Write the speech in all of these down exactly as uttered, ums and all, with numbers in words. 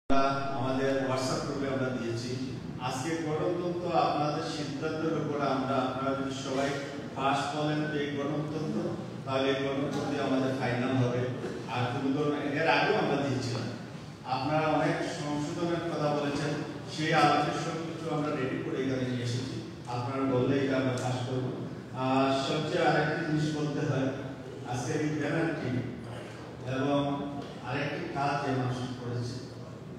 আমরা আমাদের WhatsApp গ্রুপে আমরা দিয়েছি। আজকে গণতন্ত্র আপনাদের সিদ্ধান্তের উপরে আমরা, আপনারা যদি সবাই পাশ বলেন যে এই গণতন্ত্র, তাহলে এই গণতন্ত্রই আমাদের ফাইনাল হবে। আর কোনো ধরনের, এর আগেও আমরা দিয়েছিলাম, আপনারা অনেক সংশোধনের কথা বলেছেন, সেই আলোকে সব কিছু আমরা রেডি করে এখানে নিয়ে এসেছি। আপনারা বললে এটা আমরা পাশ করবো। আর সবচেয়ে আরেকটি জিনিস বলতে হয়, আজকে এই ব্যানারটি এবং আরেকটি কাজ যে মানুষ করেছে,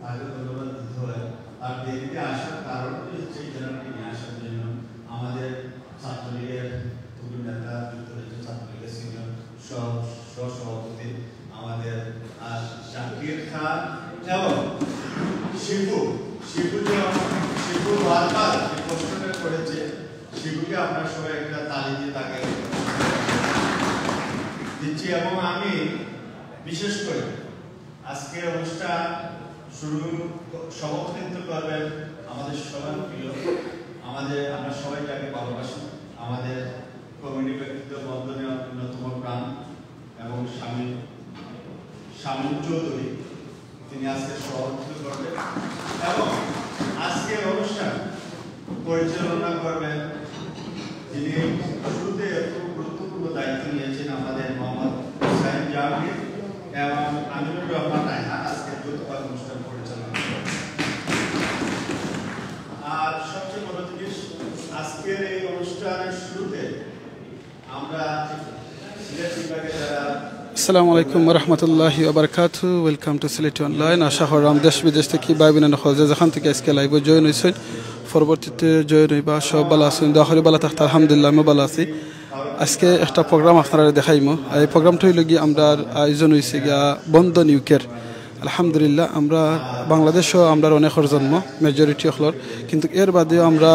তাকে ধন্যবাদ দিতে হয়। আর দেরিতে আসার কারণটি হচ্ছে এই ব্যানারটি নিয়ে আসার জন্য আমাদের ছাত্রলীগের দুজন নেতা যুক্ত হয়েছে, ছাত্রলীগের সিনিয়র সহ সহসভাপতি আমাদের, আহ, জাকির খান এবং শিবু। শিবু যে, শিবু বারবার যে প্রশ্নটা করেছে, শিবুকে আমরা সবাই একটা তালি দিয়ে তাকে দিচ্ছি। এবং আমি বিশেষ করে আজকের অনুষ্ঠান শুরু, সভাপতিত্ব করবেন আমাদের সবার প্রিয়, আমাদের, আমরা সবাই যাকে ভালোবাসি, আমাদের কমিউনিটি ব্যক্তিত্ব বন্দনীয় অন্যতম প্রাণ এবং স্বামী, স্বামী চৌধুরী, তিনি আজকে সভাপতিত্ব করবেন এবং আজকের অনুষ্ঠান পরিচালনা করবেন, যিনি শুরুতে খুব গুরুত্বপূর্ণ দায়িত্ব নিয়েছেন, আমাদের মোহাম্মদ হুসাইন জাহাঙ্গীর এবং আমিনুর রহমান রায়হান আজকে যৌথভাবে অনুষ্ঠান পরিচালনা করবেন। আর সবচেয়ে বড় জিনিস, আজকের এই অনুষ্ঠানের শুরুতে আমরা সিলেট বিভাগে যারা আসসালামু আলাইকুম ওয়া রাহমাতুল্লাহি ওয়া বারাকাতুহু। Welcome to Sylhet Online. আশা করলাম দেশ বিদেশ থাকি ভাই বোন অকল যে যেখান থাকি আজকে লাইভো জয়েন হইছইন, পরবর্তীতে জয়েন হইবা, সব ভালা আছইন, দোয়া করি ভালা থাকতা। আলহামদুলিল্লাহ, আমিও ভালা আছি। আজকে একটা প্রোগ্রাম আপনারারে দেখাইমু। এই প্রোগ্রামটা অইলো গিয়া আমরার আয়োজন হইছে গিয়া বন্ধন ইউকের। আলহামদুলিল্লাহ, আমরা বাংলাদেশও আমরার অনেকর জন্ম, মেজরিটি অকলর, কিন্তু এর বাদেও আমরা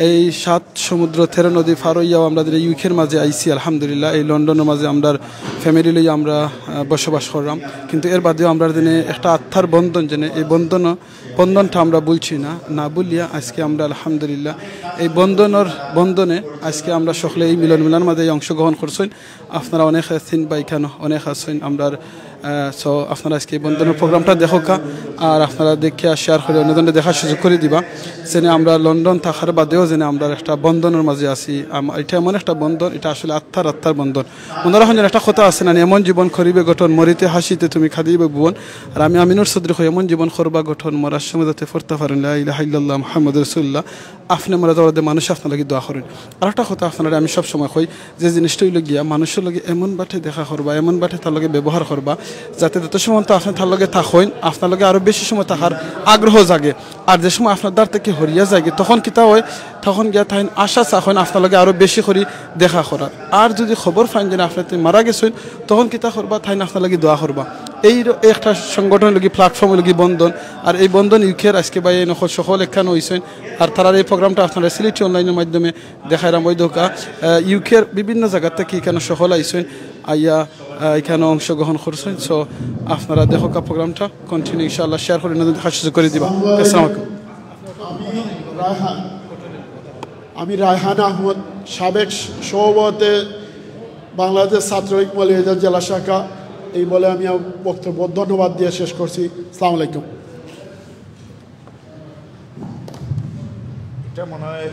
এই সাত সমুদ্র তেরো নদী পার হইয়াও আমরা যে ইউকের মাঝে আইছি, আলহামদুলিল্লাহ। এই লন্ডনের মাঝে আমরার ফ্যামিলি লইয়া আমরা, আহ, বসবাস করলাম, কিন্তু এর বাদেও আমরার দিনে একটা আত্মার বন্ধন, যেন এই বন্ধন, বন্ধনটা আমরা ভুলছি না, না ভুলিয়া আজকে আমরা আলহামদুলিল্লাহ এই বন্ধনর বন্ধনে আজকে আমরা সকলে এই মিলন মেলার মাঝে অংশগ্রহণ করছইন। আপনারা অনেক আছইন বা এখানো অনেক আছইন আমরার, আহ, so আপনারা আজকে এই বন্ধনর প্রোগ্রামটা দেখউক্কা, আর আপনারা দেখিয়া শেয়ার করি অন্যজনরে দেখার সুযোগ করি দিবা। যেন আমরা লন্ডন থাকার বাদেও যেন আমরা একটা বন্ধনর মাঝে আছি। আম-, এটা এমন একটা বন্ধন, এটা আসলে আত্মার, আত্মার বন্ধন। মনে রাখইন যেন একটা কথা আছে না, এমন জীবন করিবে গঠন, মরিতে হাসিতে তুমি কাঁদিবে ভুবন। আর আমি আমিনুর চৌধুরী কই, এমন জীবন করবা গঠন, মরার সময় যাতে পড়তা পারইন লা ইলাহা ইল্লাল্লাহ মুহাম্মাদুর রাসূলুল্লাহ। আপনে মরে যাওয়ার বাদে মানুষে আপনার লাগি দোয়া করইন। আর একটা কথা আপনারারে আমি সব সময় কই, যে জিনিসটা অইলো গিয়া মানুষর লগে এমন বাটে দেখা করবা, এমন বাটে তার লগে ব্যবহার করবা, যাতে যত সময় তো আপনে তার লগে থাকইন, আপনার লগে আরো বেশি সময় থাকার আগ্রহ জাগে। আর যে সময় আপনার দ্বার থাকি হরিয়া যায়গি, তখন কিতা হয়, তখন গিয়া তাইন আশা চাইন আপনার লগে আরো বেশি করি দেখা করার। আর যদি খবর পাইন যে আপনে মারা গেছইন, তখন কিতা করবা, তাইন আপনার লাগি দোয়া করবা। এই র-, এই একটা সংগঠন অইলো গি, প্ল্যাটফর্ম অইলো গি বন্ধন। আর এই বন্ধন ইউকের আজকে ভাই এই নকল সকল একখান হইছইন। আর তারার এই প্রোগ্রামটা আপনারা সিলেটি অনলাইনের মাধ্যমে দেখাইরাম। ওই দেখউক্কা, আহ, ইউকের বিভিন্ন জায়গা থাকি এখানো সকল আইছইন, আইয়া, আহ, এখানো অংশগ্রহণ করছইন। So আপনারা দেখউক্কা প্রোগ্রামটা কন্টিনিউ ইনশাআল্লাহ শেয়ার করি অন্যদের দেখার সুযোগ করি দিবা। আসসালামু আলাইকুম। আমি রায়হান, আমি রায়হান আহমদ, সাবেক সভাপতি বাংলাদেশ ছাত্রলীগ মৌলভীবাজার জেলা শাখা। এই বলে আমি আমার বক্তব্য ধন্যবাদ দিয়ে শেষ করছি। আসসালামু আলাইকুম। এটা মনে হয়,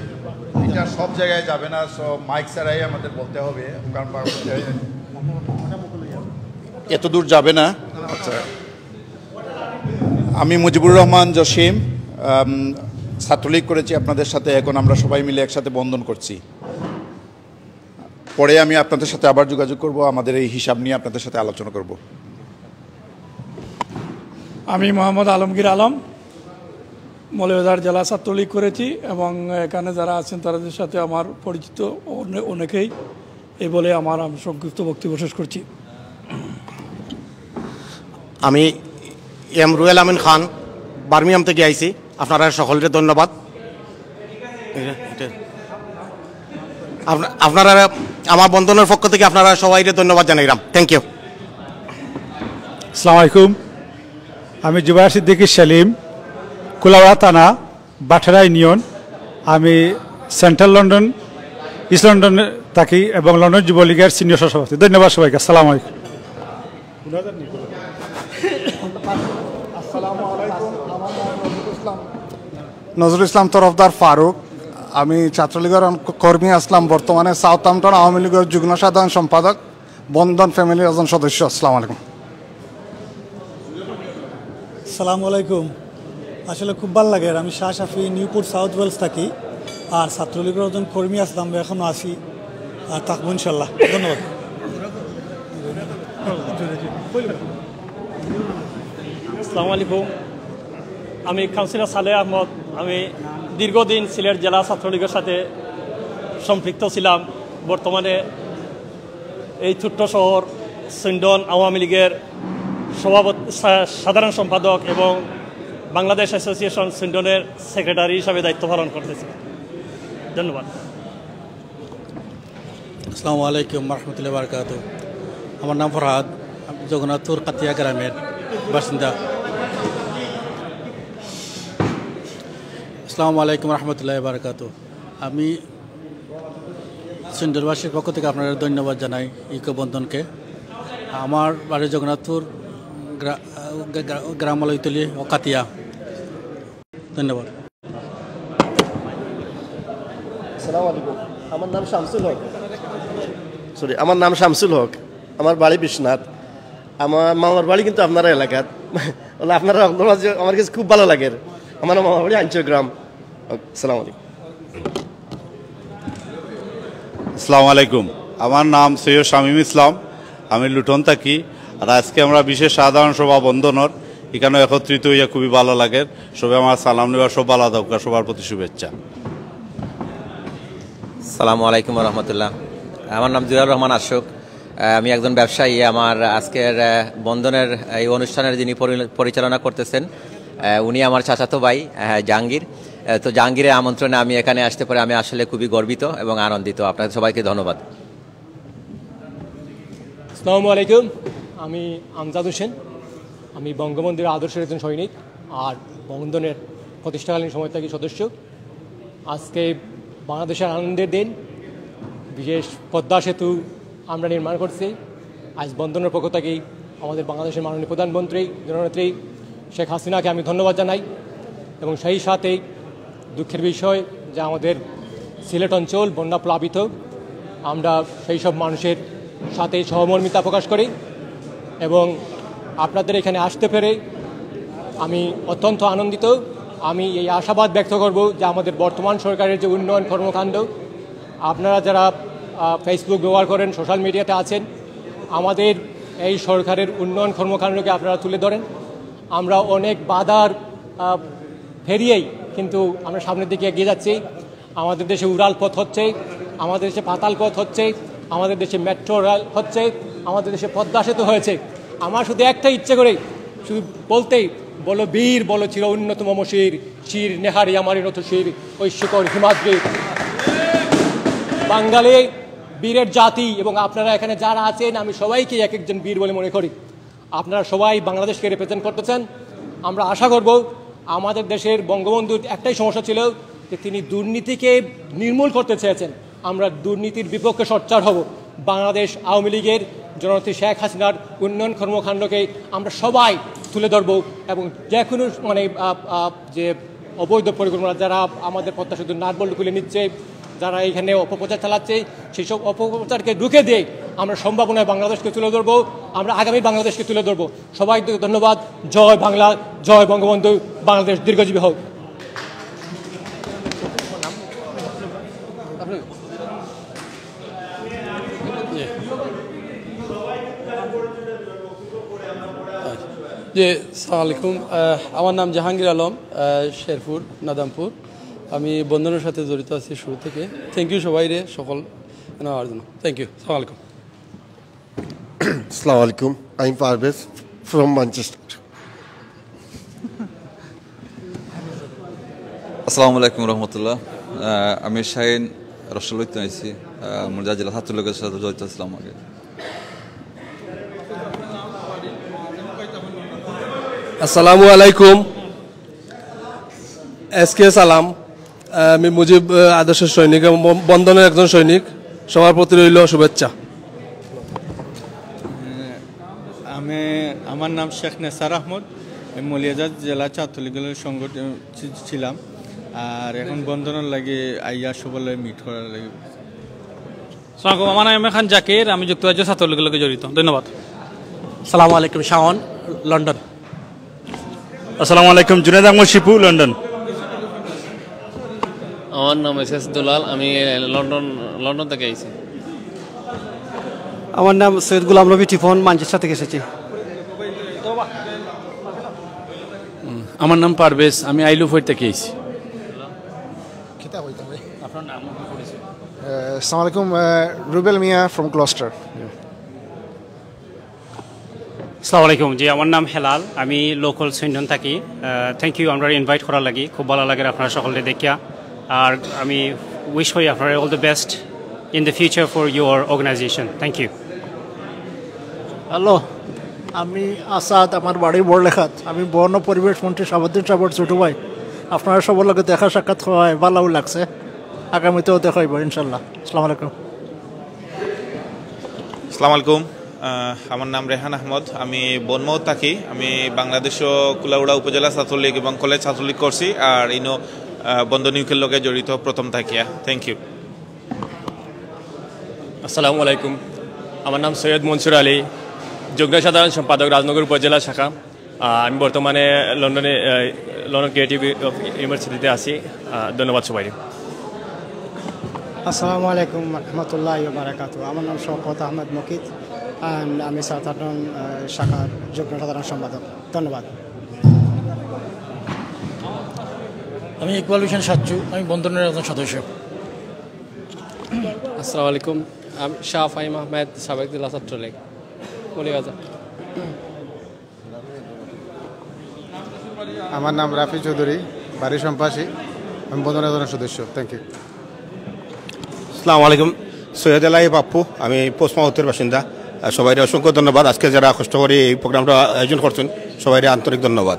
এটা সব জায়গায় যাবে না, so মাইক ছাড়াই আমাদের বলতে হবে, কারণ এত দূর যাবে না। আচ্ছা, আমি মুজিবুর রহমান জসিম, আম, ছাত্রলীগ করেছি আপনাদের সাথে, এখন আমরা সবাই মিলে একসাথে বন্ধন করছি। পরে আমি আপনাদের সাথে আবার যোগাযোগ করব, আমাদের এই হিসাব নিয়ে আপনাদের সাথে আলোচনা করব। আমি মোহাম্মদ আলমগীর আলম, মৌলভীবাজার জেলা ছাত্রলীগ করেছি এবং এখানে যারা আছেন তাদের সাথে আমার পরিচিত অনে-, অনেকেই। এই বলে আমার আমি সংক্ষিপ্ত বক্তব্য শেষ করছি। আমি এম রুহেল আমিন খান, বার্মিংহাম থেকে আইছি। আপনারা সকলরে ধন্যবাদ। আপনারা আমার বন্ধনর পক্ষ থেকে আপনারা সবাইরে ধন্যবাদ জানাইরাম। Thank you. আসসালামু আলাইকুম। আমি জুবায়ের সিদ্দিকী সেলিম, কুলাউড়া থানা, বাঠেরা ইউনিয়ন। আমি সেন্ট্রাল লন্ডন, ইস্ট লন্ডনে থাকি এবং লন্ডন যুবলীগের সিনিয়র সহসভাপতি। ধন্যবাদ সবাইকে। আসসালামু আলাইকুম। আসসালামু আলাইকুম। নজরুল ইসলাম তরফদার ফারুক। আমি ছাত্রলীগর অন-, কর্মী আছলাম, বর্তমানে সাউথহ্যাম্পটন আওয়ামী লীগর যুগ্ম সাধারণ সম্পাদক, বন্ধন ফ্যামিলির একজন সদস্য। আসসালামু আলাইকুম। সালামু আলাইকুম। আসলে খুব ভালা লাগের। আমি শাহ শাফি, নিউপোর্ট সাউথ ওয়েলস থাকি। আর ছাত্রলীগর একজন কর্মী আছলাম, এখনো আছি, আর থাকবো ইনশাল্লাহ। ধন্যবাদ। আসসালামু আলাইকুম। আমি কাউন্সিলর সালেহ আহমদ। আমি দীর্ঘদিন সিলেট জেলা ছাত্রলীগের সাথে সম্পৃক্ত ছিলাম। বর্তমানে এই ছোট্ট শহর সিন্ডন আওয়ামী লীগের সভাপতি, সা-, সাধারণ সম্পাদক এবং বাংলাদেশ অ্যাসোসিয়েশন সিন্ডনের সেক্রেটারি হিসাবে দায়িত্ব পালন করতেছি। ধন্যবাদ। আসসালামু আলাইকুম রহমতুল্লাহ বারকাত। আমার নাম ফরহাদ, আমি জগন্নাথপুর কাতিয়া গ্রামের বাসিন্দা। আসসালামু আলাইকুম রহমতুল্লাহ বারকাত। আমি সিন্ডনবাসীর পক্ষ থেকে আপনাদের ধন্যবাদ জানাই ইউকো বন্ধনকে। আমার বাড়ি জগন্নাথপুর, গ্রা-, গ্রা-, গ্রাম অলইতলি ও কাতিয়া। ধন্যবাদ। আসসালামু আলাইকুম। আমার নাম শামসুল হক। সরি, আমার নাম শামসুল হক। আমার বাড়ি বিশ্বনাথ। আমার মামার বাড়ি কিন্তু আপনারা এলাকাত। বলে আপনারা, আপনারা যে আমার কাছে খুব ভালা লাগের। আমার মামার বাড়ি আঞ্চল গ্রাম। ওকে, আসসালামু আলাইকুম। আসসালামু আলাইকুম। আমার নাম সৈয়দ শামীম ইসলাম। আমি লুটন থাকি। আর আজকে আমরা বিশেষ সাধারণ সভা বন্ধনর এখানে একত্রিত হইয়া খুবই ভালা লাগের। সবে আমার সালাম নেওয়া, সব ভালা থাকুক, সবার প্রতি শুভেচ্ছা। সালামু আলাইকুম রহমতুল্লাহ। আমার নাম জুয়ার রহমান আশুক। আহ, আমি একজন ব্যবসায়ী। আমার আজকের, আহ, বন্ধনের এই অনুষ্ঠানের যিনি পরি-, পরিচালনা করতেছেন, আহ, উনি আমার চাচাতো ভাই, আহ, জাহাঙ্গীর। আহ, তো জাহাঙ্গীরের আমন্ত্রণে আমি এখানে আসতে পারে আমি আসলে খুবই গর্বিত এবং আনন্দিত। আপনাদের সবাইকে ধন্যবাদ। আসসালামু আলাইকুম। আমি আমজাদ হোসেন। আমি বঙ্গবন্ধুর আদর্শের একজন সৈনিক আর বন্ধনের প্রতিষ্ঠাকালীন সময় থাকি সদস্য। আজকে বাংলাদেশের আনন্দের দিন। বিশেষ পদ্মা সেতু আমরা নির্মাণ করছি। আজ বন্ধনের পক্ষ থাকি আমাদের বাংলাদেশের মাননীয় প্রধানমন্ত্রী জননেত্রী শেখ হাসিনাকে আমি ধন্যবাদ জানাই এবং সেই সাথে দুঃখের বিষয় যে আমাদের সিলেট অঞ্চল বন্যা প্লাবিত। আমরা সেই সব মানুষের সাথে সহমর্মিতা প্রকাশ করি এবং আপনাদের এখানে আসতে পেরে আমি অত্যন্ত আনন্দিত। আমি এই আশাবাদ ব্যক্ত করব যে আমাদের বর্তমান সরকারের যে উন্নয়ন কর্মকাণ্ড, আপনারা যারা, আহ, Facebook ব্যবহার করেন, সোশ্যাল মিডিয়াতে আছেন, আমাদের এই সরকারের উন্নয়ন কর্মকাণ্ডকে আপনারা তুলে ধরেন। আমরা অনেক বাধার, আহ, পেরিয়েই কিন্তু আমরা সামনের দিকে এগিয়ে যাচ্ছি। আমাদের দেশে উড়াল পথ হচ্ছে, আমাদের দেশে পাতাল পথ হচ্ছে, আমাদের দেশে মেট্রো রেল হচ্ছে, আমাদের দেশে পদ্মা সেতু হয়েছে। আমার শুধু একটা ইচ্ছে করে শুধু বলতেই, বলো বীর, বলো চির উন্নত মম শির, শির নেহারি আমারি নত শির, ওই শিকড় হিমাদ্রি। বাঙালি বীরের জাতি এবং আপনারা এখানে যারা আছেন আমি সবাইকে এক একজন বীর বলে মনে করি। আপনারা সবাই বাংলাদেশকে রিপ্রেজেন্ট করতেছেন। আমরা আশা করব আমাদের দেশের বঙ্গবন্ধুর একটাই সমস্যা ছিল যে তিনি দুর্নীতিকে নির্মূল করতে চেয়েছেন। আমরা দুর্নীতির বিপক্ষে সোচ্চার হব। বাংলাদেশ আওয়ামী লীগের জননেত্রী শেখ হাসিনার উন্নয়ন কর্মকাণ্ডকে আমরা সবাই তুলে ধরব এবং যে কোনো মানে, আহ, আহ, যে অবৈধ পরিকল্পনা যারা আমাদের পদ্মা সেতুর নাটবল্টু খুলে নিচ্ছে, যারা এখানে অপপ্রচার চালাচ্ছে, সেই সব অপপ্রচারকে রুখে দিয়ে আমরা সম্ভাবনায় বাংলাদেশকে তুলে ধরবো, আমরা আগামী বাংলাদেশকে তুলে ধরবো। সবাইকে ধন্যবাদ। জয় বাংলা, জয় বঙ্গবন্ধু, বাংলাদেশ দীর্ঘজীবী হোক। জি, সালাম আলাইকুম। আহ, আমার নাম জাহাঙ্গীর আলম, আহ, শেরপুর, নাদামপুর। আমি বন্ধনের সাথে জড়িত আছি শুরু থেকে। থ্যাংক ইউ সবাইরে, সকল নেওয়ার জন্য। Thank you. সালাম আলাইকুম। আসসালামু আলাইকুম, আমি পারভেজ ফ্রম ম্যানচেস্টার। আসসালামু আলাইকুম রহমতুল্লাহ। আহ, আমি শাহিন রসুল হইতে আইছি। আহ, মুর্জা জেলা ছাত্রলীগের সাথে জড়িত ছিলাম আগে। আসসালামু আলাইকুম। এস কে সালাম। আহ, আমি মুজিব, আহ, আদর্শের সৈনিক এবং বন-, বন্ধনের একজন সৈনিক। সবার প্রতি রইল শুভেচ্ছা। আমি, আমার নাম শেখ নেসার আহমদ। আমি মৌলভীবাজার জেলা ছাত্রলীগের সংগঠন ছি-, ছিলাম, আর এখন বন্ধনর লাগি আইয়া সবলে মিট করার লাগি। আসসালামু আলাইকুম, আমার নাম এম এ খান জাকির, আমি যুক্তরাজ্য ছাত্রলীগের লগে জড়িত। ধন্যবাদ। আসসালামু আলাইকুম, শাওন, লন্ডন। আসসালামু আলাইকুম, জুনেদ আহমদ শিপু, লন্ডন। আমার নাম এস এস দুলাল, আমি লন্ডন, লন্ডন থেকে আইছি। আমার নাম সৈয়দ গোলাম রবি টিফন, ম্যানচেস্টার থেকে এসেছি। উম, আমার নাম পারভেজ, আমি আইলু ফয়েড থেকে আইছি। খিতা হইতে হবে। আপনার নাম ও পরিচয়? আহ, আসসালামু আলাইকুম, আহ, রুবেল মিয়া from Gloucester। আসসালামু আলাইকুম। জি, আমার নাম হেলাল, আমি লোকাল সুইন্ডন থাকি। আহ, thank you, আমরা ইনভাইট করার লাগি। খুব ভালা লাগে আপনারা সকলরে দেখিয়া। আর আমি উইশ করি আপনারা all the best in the future for your organization. Thank you. Hello, আমি আসাদ, আমার বাড়ি বড়লেখাত। আমি বন ও পরিবেশ মন্ত্রী শাহাবুদ্দিন সাহেবের ছোট ভাই। আপনারা সবার লগে দেখা সাক্ষাৎ হওয়ায় ভালাও লাগছে। আগামীতেও দেখা হইব ইনশাল্লাহ। আসসালামু আলাইকুম। আসসালামু আলাইকুম। আহ, আমার নাম রেহান আহমদ। আমি বনমৌত থাকি। আমি বাংলাদেশও কুলাউড়া উপজেলা ছাত্রলীগ এবং কলেজ ছাত্রলীগ করছি। আর ইনো, আহ, বন্দন ইউকের লগে জড়িত প্রথম থাকিয়া। Thank you. আসসালামু আলাইকুম, আমার নাম সৈয়দ মনসুর আলী, যুগ্ম সাধারণ সম্পাদক, রাজনগর উপজেলা শাখা। আহ, আমি বর্তমানে লন্ডনে, আহ, লন্ডন ক্রিয়েটিভ ইউনিভার্সিটিতে আছি। আহ, ধন্যবাদ সবাই। আসসালামু আলাইকুম রহমতুল্লাহ বারাকাতু। আমার নাম শওকত আহমেদ মুকিত, and আমি সাউথ হান্টন, আহ, শাখার যুগ্ম সাধারণ সম্পাদক। ধন্যবাদ। আমি ইকবাল হোসেন সাচ্চু, আমি বন্ধনের একজন সদস্য। আসসালামু আলাইকুম, আমি শাহ ফাহিম আহমেদ, সাবেক জেলা ছাত্রলীগ, মৌলভীবাজার। আমার নাম রাফি চৌধুরী, বাড়ি সম্পাসী, আমি বন্ধনের একজন সদস্য। Thank you. আসসালামু আলাইকুম, সৈয়দ এলাহি পাপ্পু, আমি পোস্টমাউথের বাসিন্দা। আহ, সবাইরে অসংখ্য ধন্যবাদ। আজকে যারা কষ্ট করে এই প্রোগ্রামটা আয়োজন করছেন, সবাইরে আন্তরিক ধন্যবাদ।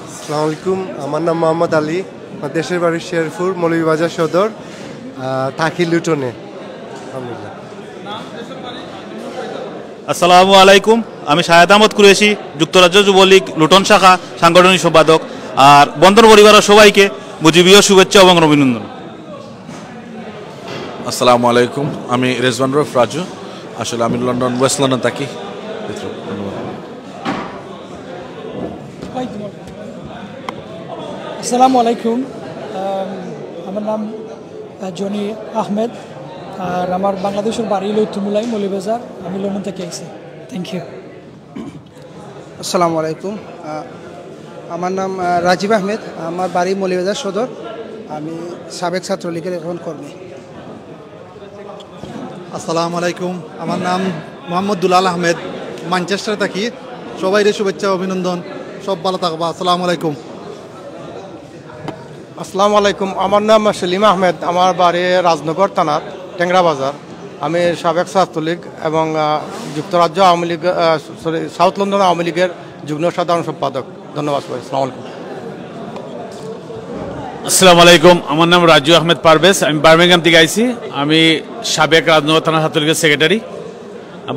আসসালামু আলাইকুম, আমার নাম মোহাম্মদ আলী, আমার দেশের বাড়ি শেরপুর, মৌলভীবাজার সদর, আহ, থাকি লুটনে। আলহামদুলিল্লাহ। আসসালামু আলাইকুম, আমি শাহেদ আহমদ কুরেশি, যুক্তরাজ্য যুবলীগ লুটন শাখা সাংগঠনিক সম্পাদক। আর বন্ধন পরিবারের সবাইকে মুজিবীয় শুভেচ্ছা এবং অভিনন্দন। আসসালামু আলাইকুম, আমি রেজওয়ান রউফ রাজু। আসলে আমি লন্ডন, ওয়েস্ট লন্ডন থাকি। ধন্যবাদ। আসসালামু আলাইকুম, আম, আমার নাম, আহ, জনি আহমেদ, আর আমার বাংলাদেশের বাড়ি হলো উত্তরমুলাই, মৌলভীবাজার। আমি লন্ডন থেকে আইছি। Thank you. আসসালামু আলাইকুম। আহ, আমার নাম, আহ, রাজীব আহমেদ। আমার বাড়ি মৌলভীবাজার সদর। আমি সাবেক ছাত্রলীগের এখন কর্মী। আসসালামু আলাইকুম। আমার নাম মোহাম্মদ দুলাল আহমেদ। ম্যানচেস্টার থাকি। সবাইরে শুভেচ্ছা, অভিনন্দন। সব ভালা থাকবা। আসসালামু আলাইকুম। আসসালামু আলাইকুম, আমার নাম সেলিম আহমেদ, আমার বাড়ি রাজনগর থানার টেংরা বাজার। আমি সাবেক ছাত্রলীগ এবং, আহ, যুক্তরাজ্য আওয়ামী লীগ, আহ, সরি, সাউথ লন্ডন আওয়ামী লীগের যুগ্ম সাধারণ সম্পাদক। ধন্যবাদ সবাই। আসসালামু আলাইকুম। আসসালামু আলাইকুম, আমার নাম রাজু আহমেদ পারভেজ, আমি বার্মিংহাম থেকে আইছি। আমি সাবেক রাজনগর থানা ছাত্রলীগের সেক্রেটারি।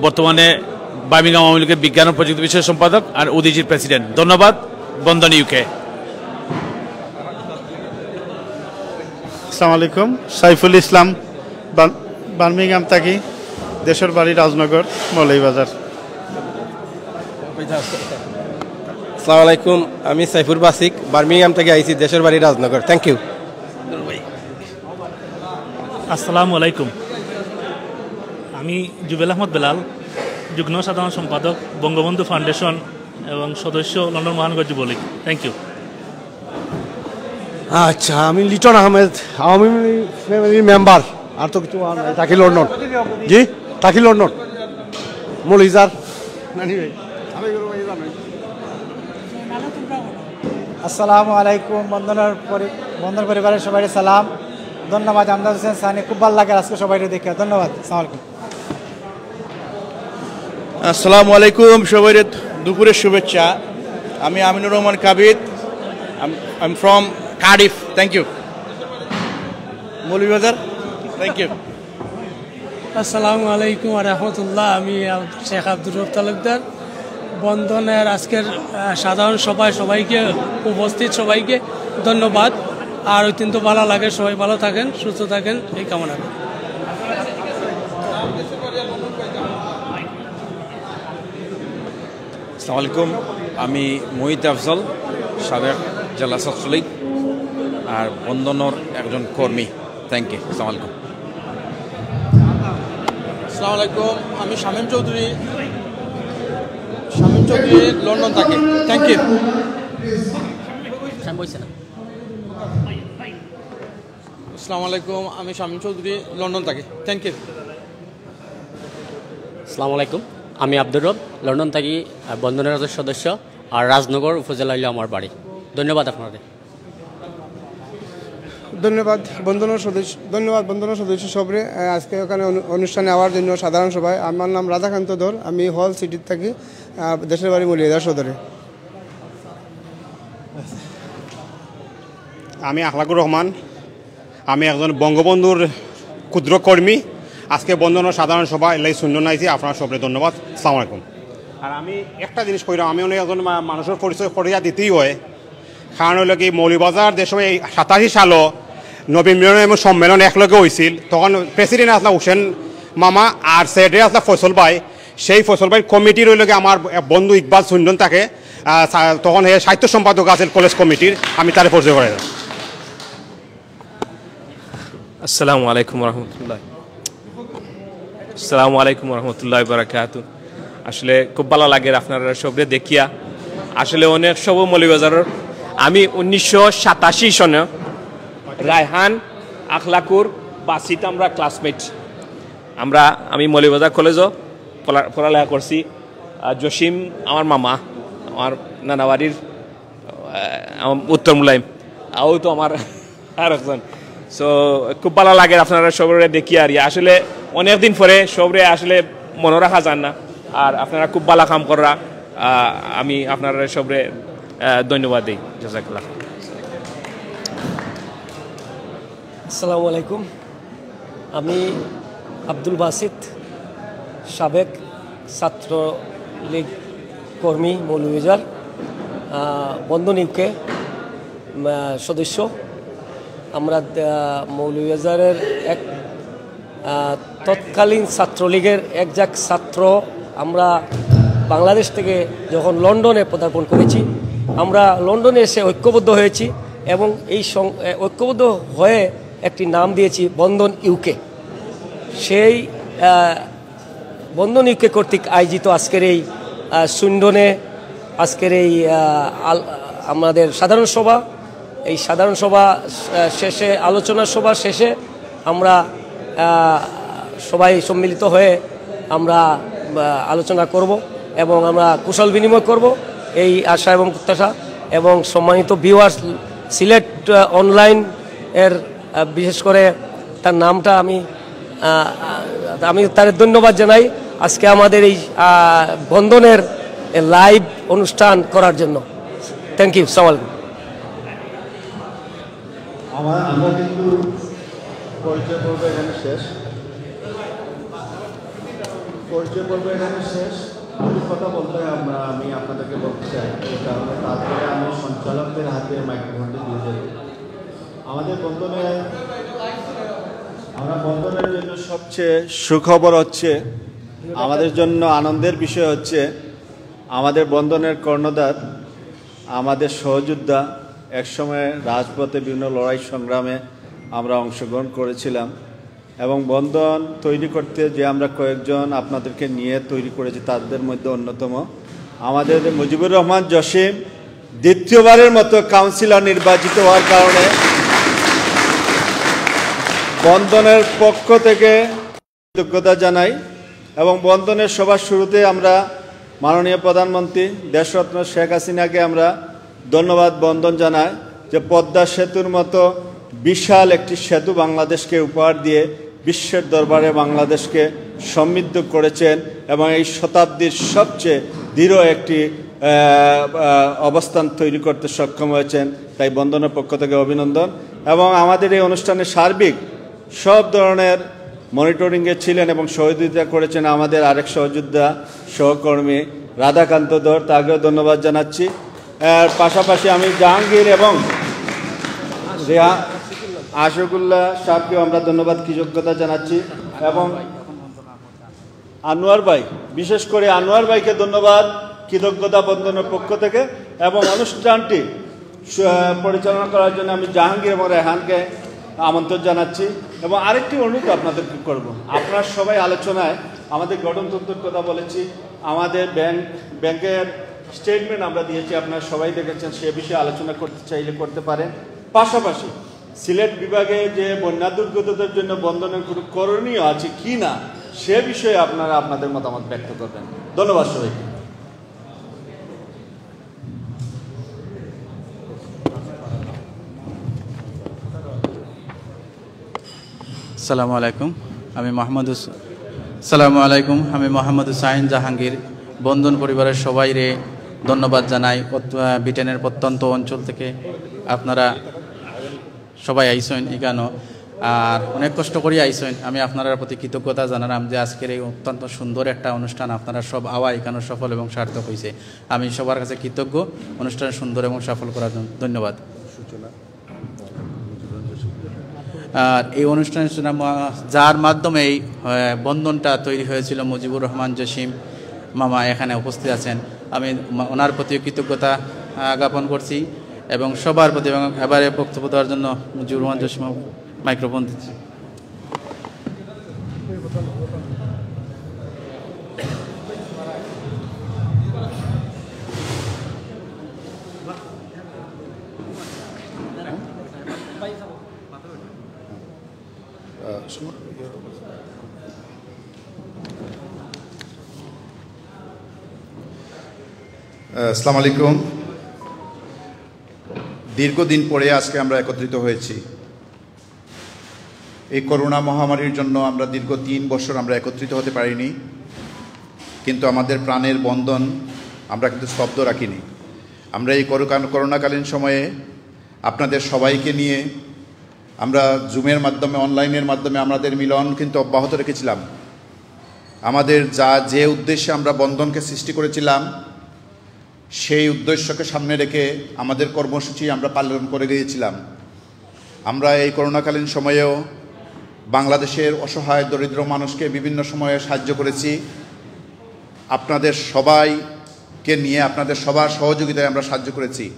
বর্তমানে বার্মিংহাম আওয়ামী লীগের বিজ্ঞান ও প্রযুক্তি বিষয়ক সম্পাদক আর ওডিজির প্রেসিডেন্ট। ধন্যবাদ। বন্ধন ইউকে। আসসালামু আলাইকুম, সাইফুল ইসলাম, বার-, বার্মিংহাম থাকি, দেশের বাড়ি রাজনগর, মৌলভীবাজার। আসসালামু আলাইকুম, আমি সাইফুর বাসিক, বার্মিংহাম থেকে আইছি, দেশের বাড়ি রাজনগর। Thank you. আসসালামু আলাইকুম, আমি জুবেল আহমদ বেলাল, যুগ্ম সাধারণ সম্পাদক, বঙ্গবন্ধু ফাউন্ডেশন এবং সদস্য, লন্ডন মহানগর যুবলীগ। Thank you. আচ্ছা, আমি লিটন আহমেদ, আওয়ামী ফ্যামিলি মেম্বার, আর তো কিছু আর নাই। থাকি লন্ডন। জি, থাকি লন্ডন। মৌলভীবাজার। আসসালামু আলাইকুম, বন্ধনের পরি-, বন্ধন পরিবারের সবাই সালাম। ধন্যবাদ, আমদাদ হোসেন সানি, খুব ভালো লাগে আজকে সবাই দেখে। ধন্যবাদ, আসসালামু আলাইকুম। আসসালামু আলাইকুম, সবাইরে দুপুরের শুভেচ্ছা। আমি আমিনুর রহমান কাবিদ, I'm, I'm from Cardiff. Thank you. Moulvibazar. Thank you. আসসালামু আলাইকুম ওয়া রাহমাতুল্লাহ। আমি আব-, শেখ আব্দুর রব তালুকদার, বন্ধনের আজকের আহ, সাধারণ সভায় সবাইকে, উপস্থিত সবাইকে ধন্যবাদ। আর অত্যন্ত ভালো লাগে, সবাই ভালো থাকেন, সুস্থ থাকেন, এই কামনা করি। আসসালামু আলাইকুম। আমি মোহিত আফজল, সাবেক জেলা ছাত্রলীগ আর বন্ধনর একজন কর্মী। Thank you. আসসালামু আলাইকুম। আসসালামু আলাইকুম। আমি শামীম চৌধুরী, শামীম চৌধুরী, লন্ডন থাকি। Thank you. আসসালামু আলাইকুম। আমি শামীম চৌধুরী, লন্ডন থাকি। Thank you. আসসালামু আলাইকুম। আমি আব্দুর রব, লন্ডন থাকি। আহ, বন্ধনের একজন সদস্য। আর রাজনগর উপজেলা হইল আমার বাড়ি। ধন্যবাদ আপনাদের। ধন্যবাদ বন্ধনর সদস্য ধন্যবাদ বন্ধনর সদস্য সবরে, আহ, আজকে এখানে অনু- অনুষ্ঠানে আওয়ার জন্য সাধারণ সভায়। আমার নাম রাধাকান্ত ধর, আমি হল সিটির থাকি, আহ, দেশের বাড়ি মৌলভীবাজার সদরে। আমি আখলাকুর রহমান। আমি একজন বঙ্গবন্ধুর ক্ষুদ্র কর্মী। আজকে বন্ধনর সাধারণ সভা এলাই শূন্য নাইছি। আপনারা সবরে ধন্যবাদ। আসসালামু আলাইকুম। আর আমি একটা জিনিস কইলাম, আমি অনেক একজন মা- মানুষের পরিচয় করিয়া দিতেই হয়। কারণ হইল কি, মৌলভীবাজার যে সময় এই সাতাশি সালো নবীন মিলন এবং সম্মেলন একলগে হয়েছিল, তখন প্রেসিডেন্ট আসলা হোসেন মামা আর সেক্রেটারি আসলা ফয়সল ভাই। সেই ফয়সল ভাই কমিটির হইল কি আমার এক বন্ধু ইকবাল সুন্দন থাকে, আহ, সা- তখন হে সাহিত্য সম্পাদক আছিল কলেজ কমিটির, আমি তারে পরিচয় করে দিলাম। আসসালামু আলাইকুম রহমতুল্লাহ। আসসালামু আলাইকুম রহমতুল্লাহ বারাকাতু। আসলে খুব ভালো লাগে আপনারা সবরে দেখিয়া। আসলে অনেক সব মৌলভীবাজারের আমি উনিশশো সাতাশি সনে রায়হান আখলাকুর বাসিত আমরা ক্লাসমেট। আমরা আমি মৌলভীবাজার কলেজও পড়া- পড়ালেখা করছি। আর জসিম আমার মামা, আমার নানাবাড়ির আহ, আমার উত্তর মুলাইম, আও তো আমার আর একজন। সো খুব ভালো লাগে আপনারা সবরে দেখি আর ইয়া। আসলে অনেক দিন পরে সবরে আসলে মনে রাখা যান না। আর আপনারা খুব ভালো কাম কররা। আহ, আমি আপনারা সবরে আহ, ধন্যবাদ দেই। জাজাকাল্লাহ। আসসালামু আলাইকুম। আমি আব্দুল বাসিত, সাবেক ছাত্রলীগ কর্মী মৌলভীবাজার, আহ, বন্ধন ইউকে, আহ, সদস্য। আমরা, আহ, মৌলভীবাজারের এক, আহ, তৎকালীন ছাত্রলীগের এক ঝাঁক ছাত্র আমরা বাংলাদেশ থেকে যখন লন্ডনে পদার্পণ করেছি, আমরা লন্ডনে এসে ঐক্যবদ্ধ হয়েছি এবং এই সং-, আহ, ঐক্যবদ্ধ হয়ে একটি নাম দিয়েছি বন্ধন ইউকে। সেই, আহ, বন্ধন ইউকে কর্তৃক আয়োজিত আজকের এই, আহ, সুইন্ডনে আজকের এই, আহ, আল-, আমাদের সাধারণ সভা, এই সাধারণ সভা, আহ, শেষে, আলোচনা সভা শেষে আমরা, আহ, সবাই সম্মিলিত হয়ে আমরা, আহ, আলোচনা করব এবং আমরা কুশল বিনিময় করব, এই আশা এবং প্রত্যাশা। এবং সম্মানিত ভিউয়ার্স, সিলেট, আহ, অনলাইন এর, আহ, বিশেষ করে তার নামটা আমি, আহ, আমি তার ধন্যবাদ জানাই। আজকে আমাদের এই, আহ, বন্ধনের লাইভ অনুষ্ঠান করার জন্য। Thank you. সালাম আলাইকুম। আমার আমরা কিন্তু পরিচয় পর্ব এখানে শেষ। পরিচয় পর্ব এখানে শেষ। কিছু কথা বলতে হয় আমরা, আমি আপনাদেরকে বলতে চাই, এই কারণে তারপরে আমি সঞ্চালকদের হাতে মাইক্রোফোনটি দিয়ে দেব। আমাদের বন্ধনের আমরা বন্ধনের জন্য সবচেয়ে সুখবর হচ্ছে, আমাদের জন্য আনন্দের বিষয় হচ্ছে আমাদের বন্ধনের কর্ণধার, আমাদের সহযোদ্ধা, একসময় রাজপথে বিভিন্ন লড়াই সংগ্রামে আমরা অংশগ্রহণ করেছিলাম এবং বন্ধন তৈরি করতে যে আমরা কয়েকজন আপনাদেরকে নিয়ে তৈরি করেছি, তাদের মধ্যে অন্যতম আমাদের মুজিবুর রহমান জসিম দ্বিতীয়বারের মতো কাউন্সিলর নির্বাচিত হওয়ার কারণে বন্ধনের পক্ষ থেকে কৃতজ্ঞতা জানাই এবং বন্ধনের সভার শুরুতে আমরা মাননীয় প্রধানমন্ত্রী দেশরত্ন শেখ হাসিনাকে আমরা ধন্যবাদ বন্ধন জানাই যে পদ্মা সেতুর মতো বিশাল একটি সেতু বাংলাদেশকে উপহার দিয়ে বিশ্বের দরবারে বাংলাদেশকে সমৃদ্ধ করেছেন এবং এই শতাব্দীর সবচেয়ে দৃঢ় একটি আহ, আহ, অবস্থান তৈরি করতে সক্ষম হয়েছেন। তাই বন্ধনের পক্ষ থেকে অভিনন্দন এবং আমাদের এই অনুষ্ঠানে সার্বিক সব ধরনের মনিটরিংয়ে ছিলেন এবং সহযোগিতা করেছেন আমাদের আরেক সহযোদ্ধা সহকর্মী রাধাকান্ত ধর, তাকেও ধন্যবাদ জানাচ্ছি। এর পাশাপাশি আমি জাহাঙ্গীর এবং রেহা-, আশিকুল্লাহ সাহেবকেও আমরা ধন্যবাদ, কৃতজ্ঞতা জানাচ্ছি। এবং আনোয়ার ভাই, বিশেষ করে আনোয়ার ভাইকে ধন্যবাদ, কৃতজ্ঞতা বন্ধনের পক্ষ থেকে। এবং অনুষ্ঠানটি স-, পরিচালনা করার জন্য আমি জাহাঙ্গীর এবং রেহানকে আমন্ত্রণ জানাচ্ছি। এবং আরেকটি অনুরোধ আপনাদেরকে করব, আপনারা সবাই আলোচনায় আমাদের গঠনতন্ত্রের কথা বলেছি, আমাদের ব্যাংক, ব্যাংকের স্টেটমেন্ট আমরা দিয়েছি, আপনারা সবাই দেখেছেন, সে বিষয়ে আলোচনা করতে চাইলে করতে পারেন। পাশাপাশি সিলেট বিভাগে যে বন্যা দুর্গতদের জন্য বন্ধনের কোনো করণীয় আছে কি না, সে বিষয়ে আপনারা আপনাদের মতামত ব্যক্ত করবেন। ধন্যবাদ সবাইকে। সালামু আলাইকুম, আমি মোহাম্মদ হুস-, সালামু আলাইকুম, আমি মোহাম্মদ হুসাইন জাহাঙ্গীর। বন্ধন পরিবারের সবাইরে ধন্যবাদ জানাই। অত-, আহ, ব্রিটেনের প্রত্যন্ত অঞ্চল থেকে আপনারা সবাই আইসইন এখানো, আর অনেক কষ্ট করি আইসইন। আমি আপনারার প্রতি কৃতজ্ঞতা জানালাম যে আজকের এই অত্যন্ত সুন্দর একটা অনুষ্ঠান, আপনারা সব আওয়া এখানো সফল এবং সার্থক হইছে। আমি সবার কাছে কৃতজ্ঞ অনুষ্ঠান সুন্দর এবং সফল করার জন্য। ধন্যবাদ। আর এই অনুষ্ঠানের সূচনা মা-, যার মাধ্যমে এই, আহ, বন্ধনটা তৈরি হয়েছিল, মুজিবুর রহমান জসিম মামা এখানে উপস্থিত আছেন। আমি মা-, ওনার প্রতি কৃতজ্ঞতা, আহ, জ্ঞাপন করছি এবং সবার প্রতি, এবং এবারে বক্তব্য দেওয়ার জন্য মুজিবুর রহমান জসিম মাইক্রোফোন দিচ্ছি। আসসালামু আলাইকুম। দীর্ঘদিন পরে আজকে আমরা একত্রিত হয়েছি। এই করোনা মহামারীর জন্য আমরা দীর্ঘ তিন বছর আমরা একত্রিত হতে পারিনি, কিন্তু আমাদের প্রাণের বন্ধন আমরা কিন্তু স্তব্ধ রাখিনি। আমরা এই করোকা-, করোনাকালীন সময়ে আপনাদের সবাইকে নিয়ে আমরা জুমের মাধ্যমে, অনলাইনের মাধ্যমে আমাদের মিলন কিন্তু অব্যাহত রেখেছিলাম। আমাদের যা, যে উদ্দেশ্যে আমরা বন্ধনকে সৃষ্টি করেছিলাম, সেই উদ্দেশ্যকে সামনে রেখে আমাদের কর্মসূচি আমরা পালন করে গিয়েছিলাম। আমরা এই করোনাকালীন সময়েও বাংলাদেশের অসহায় দরিদ্র মানুষকে বিভিন্ন সময়ে সাহায্য করেছি। আপনাদের সবাইকে নিয়ে, আপনাদের সবার সহযোগিতায় আমরা সাহায্য করেছি।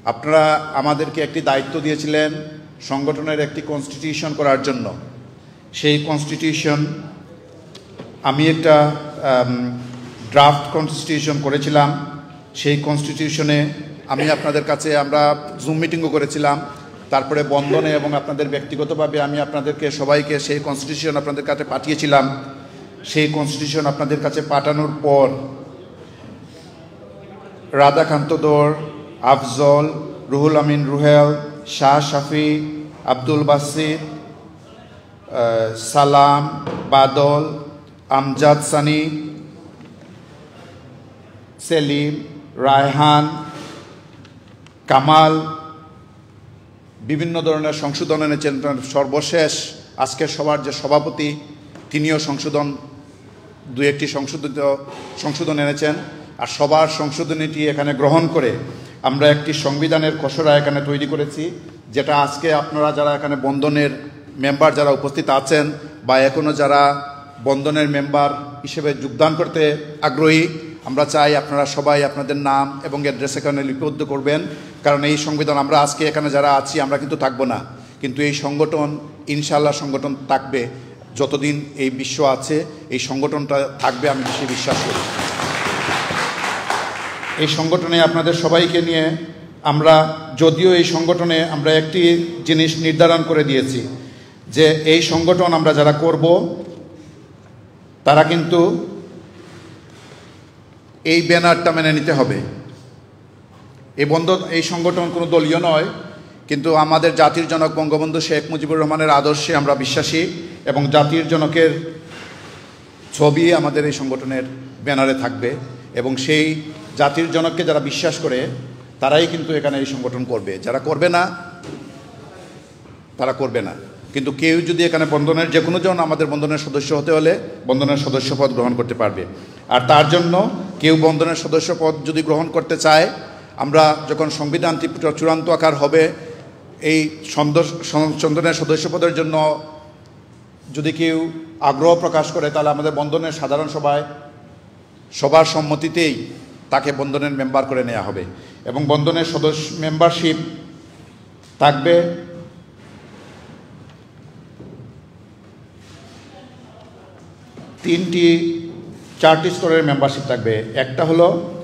আপনারা আমাদেরকে একটি দায়িত্ব দিয়েছিলেন সংগঠনের একটি কনস্টিটিউশন করার জন্য। সেই কনস্টিটিউশন আমি একটা, আম, ড্রাফট কনস্টিটিউশন করেছিলাম। সেই কনস্টিটিউশনে আমি আপনাদের কাছে, আমরা জুম মিটিংও করেছিলাম, তারপরে বন্ধনে এবং আপনাদের ব্যক্তিগতভাবে আমি আপনাদেরকে সবাইকে সেই কনস্টিটিউশন আপনাদের কাছে পাঠিয়েছিলাম। সেই কনস্টিটিউশন আপনাদের কাছে পাঠানোর পর রাধাকান্ত ধর, আফজল, রুহুল আমিন রুহেল, শাহ শাফি, আব্দুল বাসিত, আহ, সালাম, বাদল, আমজাদ সানি, সেলিম, রায়হান, কামাল বিভিন্ন ধরনের সংশোধন এনেছেন। সর্বশেষ আজকের সভার যে সভাপতি, তিনিও সংশোধন, দু একটি সংশোধিত, সংশোধন এনেছেন। আর সবার সংশোধনীটি এখানে গ্রহণ করে আমরা একটি সংবিধানের খসড়া এখানে তৈরি করেছি, যেটা আজকে আপনারা যারা এখানে বন্ধনের মেম্বার যারা উপস্থিত আছেন বা এখনও যারা বন্ধনের মেম্বার হিসেবে যোগদান করতে আগ্রহী, আমরা চাই আপনারা সবাই আপনাদের নাম এবং অ্যাড্রেস এখানে লিপিবদ্ধ করবেন, কারণ এই সংবিধান, আমরা আজকে এখানে যারা আছি আমরা কিন্তু থাকবো না, কিন্তু এই সংগঠন, ইনশাআল্লাহ সংগঠন থাকবে। যতদিন এই বিশ্ব আছে এই সংগঠনটা থাকবে, আমি বেশি বিশ্বাস করি। এই সংগঠনে আপনাদের সবাইকে নিয়ে আমরা, যদিও এই সংগঠনে আমরা একটি জিনিস নির্ধারণ করে দিয়েছি যে এই সংগঠন আমরা যারা করব তারা কিন্তু এই ব্যানারটা মেনে নিতে হবে। এই বন্ধ, এই সংগঠন কোনো দলীয় নয়, কিন্তু আমাদের জাতির জনক বঙ্গবন্ধু শেখ মুজিবুর রহমানের আদর্শে আমরা বিশ্বাসী এবং জাতির জনকের ছবি আমাদের এই সংগঠনের ব্যানারে থাকবে এবং সেই জাতির জনককে যারা বিশ্বাস করে তারাই কিন্তু এখানে এই সংগঠন করবে। যারা করবে না তারা করবে না। কিন্তু কেউ যদি এখানে বন্ধনের, যে কোনো জন আমাদের বন্ধনের সদস্য হতে হলে বন্ধনের সদস্যপদ গ্রহণ করতে পারবে। আর তার জন্য কেউ বন্ধনের সদস্য পদ যদি গ্রহণ করতে চায়, আমরা যখন সংবিধান ত্রিপুরা চূড়ান্ত আকার হবে, এই সন্দর- সন- বন্ধনের সদস্য পদের জন্য যদি কেউ আগ্রহ প্রকাশ করে, তাহলে আমাদের বন্ধনের সাধারণ সভায় সবার সম্মতিতেই তাকে বন্ধনের মেম্বার করে নেওয়া হবে। এবং বন্ধনের সদস্য মেম্বারশিপ থাকবে তিনটি, চারটি স্তরের মেম্বারশিপ থাকবে। একটা হলো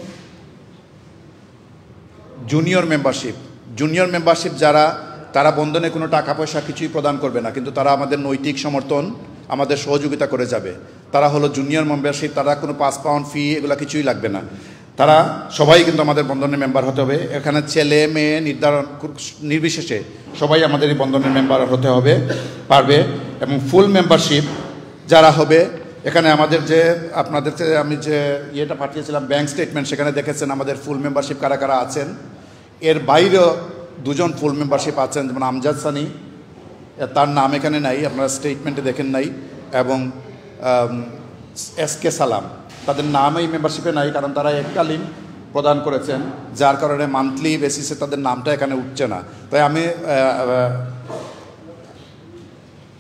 জুনিয়র মেম্বারশিপ। জুনিয়র মেম্বারশিপ যারা, তারা বন্ধনে কোনো টাকা পয়সা কিছুই প্রদান করবে না, কিন্তু তারা আমাদের নৈতিক সমর্থন, আমাদের সহযোগিতা করে যাবে। তারা হলো জুনিয়র মেম্বারশিপ, তারা কোনো পাঁচ পাউন্ড ফি এগুলা কিছুই লাগবে না। তারা সবাই কিন্তু আমাদের বন্ধনের মেম্বার হতে হবে। এখানে ছেলে মেয়ে নির্ধারণ কর- নির্বিশেষে সবাই আমাদের এই বন্ধনের মেম্বার হতে হবে, পারবে। এবং ফুল মেম্বারশিপ যারা হবে, এখানে আমাদের যে, আপনাদের যে আমি যে ইয়েটা পাঠিয়েছিলাম, ব্যাংক স্টেটমেন্ট, সেখানে দেখেছেন আমাদের ফুল মেম্বারশিপ কারা কারা আছেন। এর বাইরেও দুজন ফুল মেম্বারশিপ আছেন, যেমন আমজাদ সানি, এ, তার নাম এখানে নাই, আপনারা স্টেটমেন্টে দেখেন নাই, এবং এস কে সালাম, তাদের নাম এই মেম্বারশিপে নাই, কারণ তারা এককালীন প্রদান করেছেন, যার কারণে মান্থলি বেসিসে তাদের নামটা এখানে উঠছে না। তাই আমি আহ, আহ,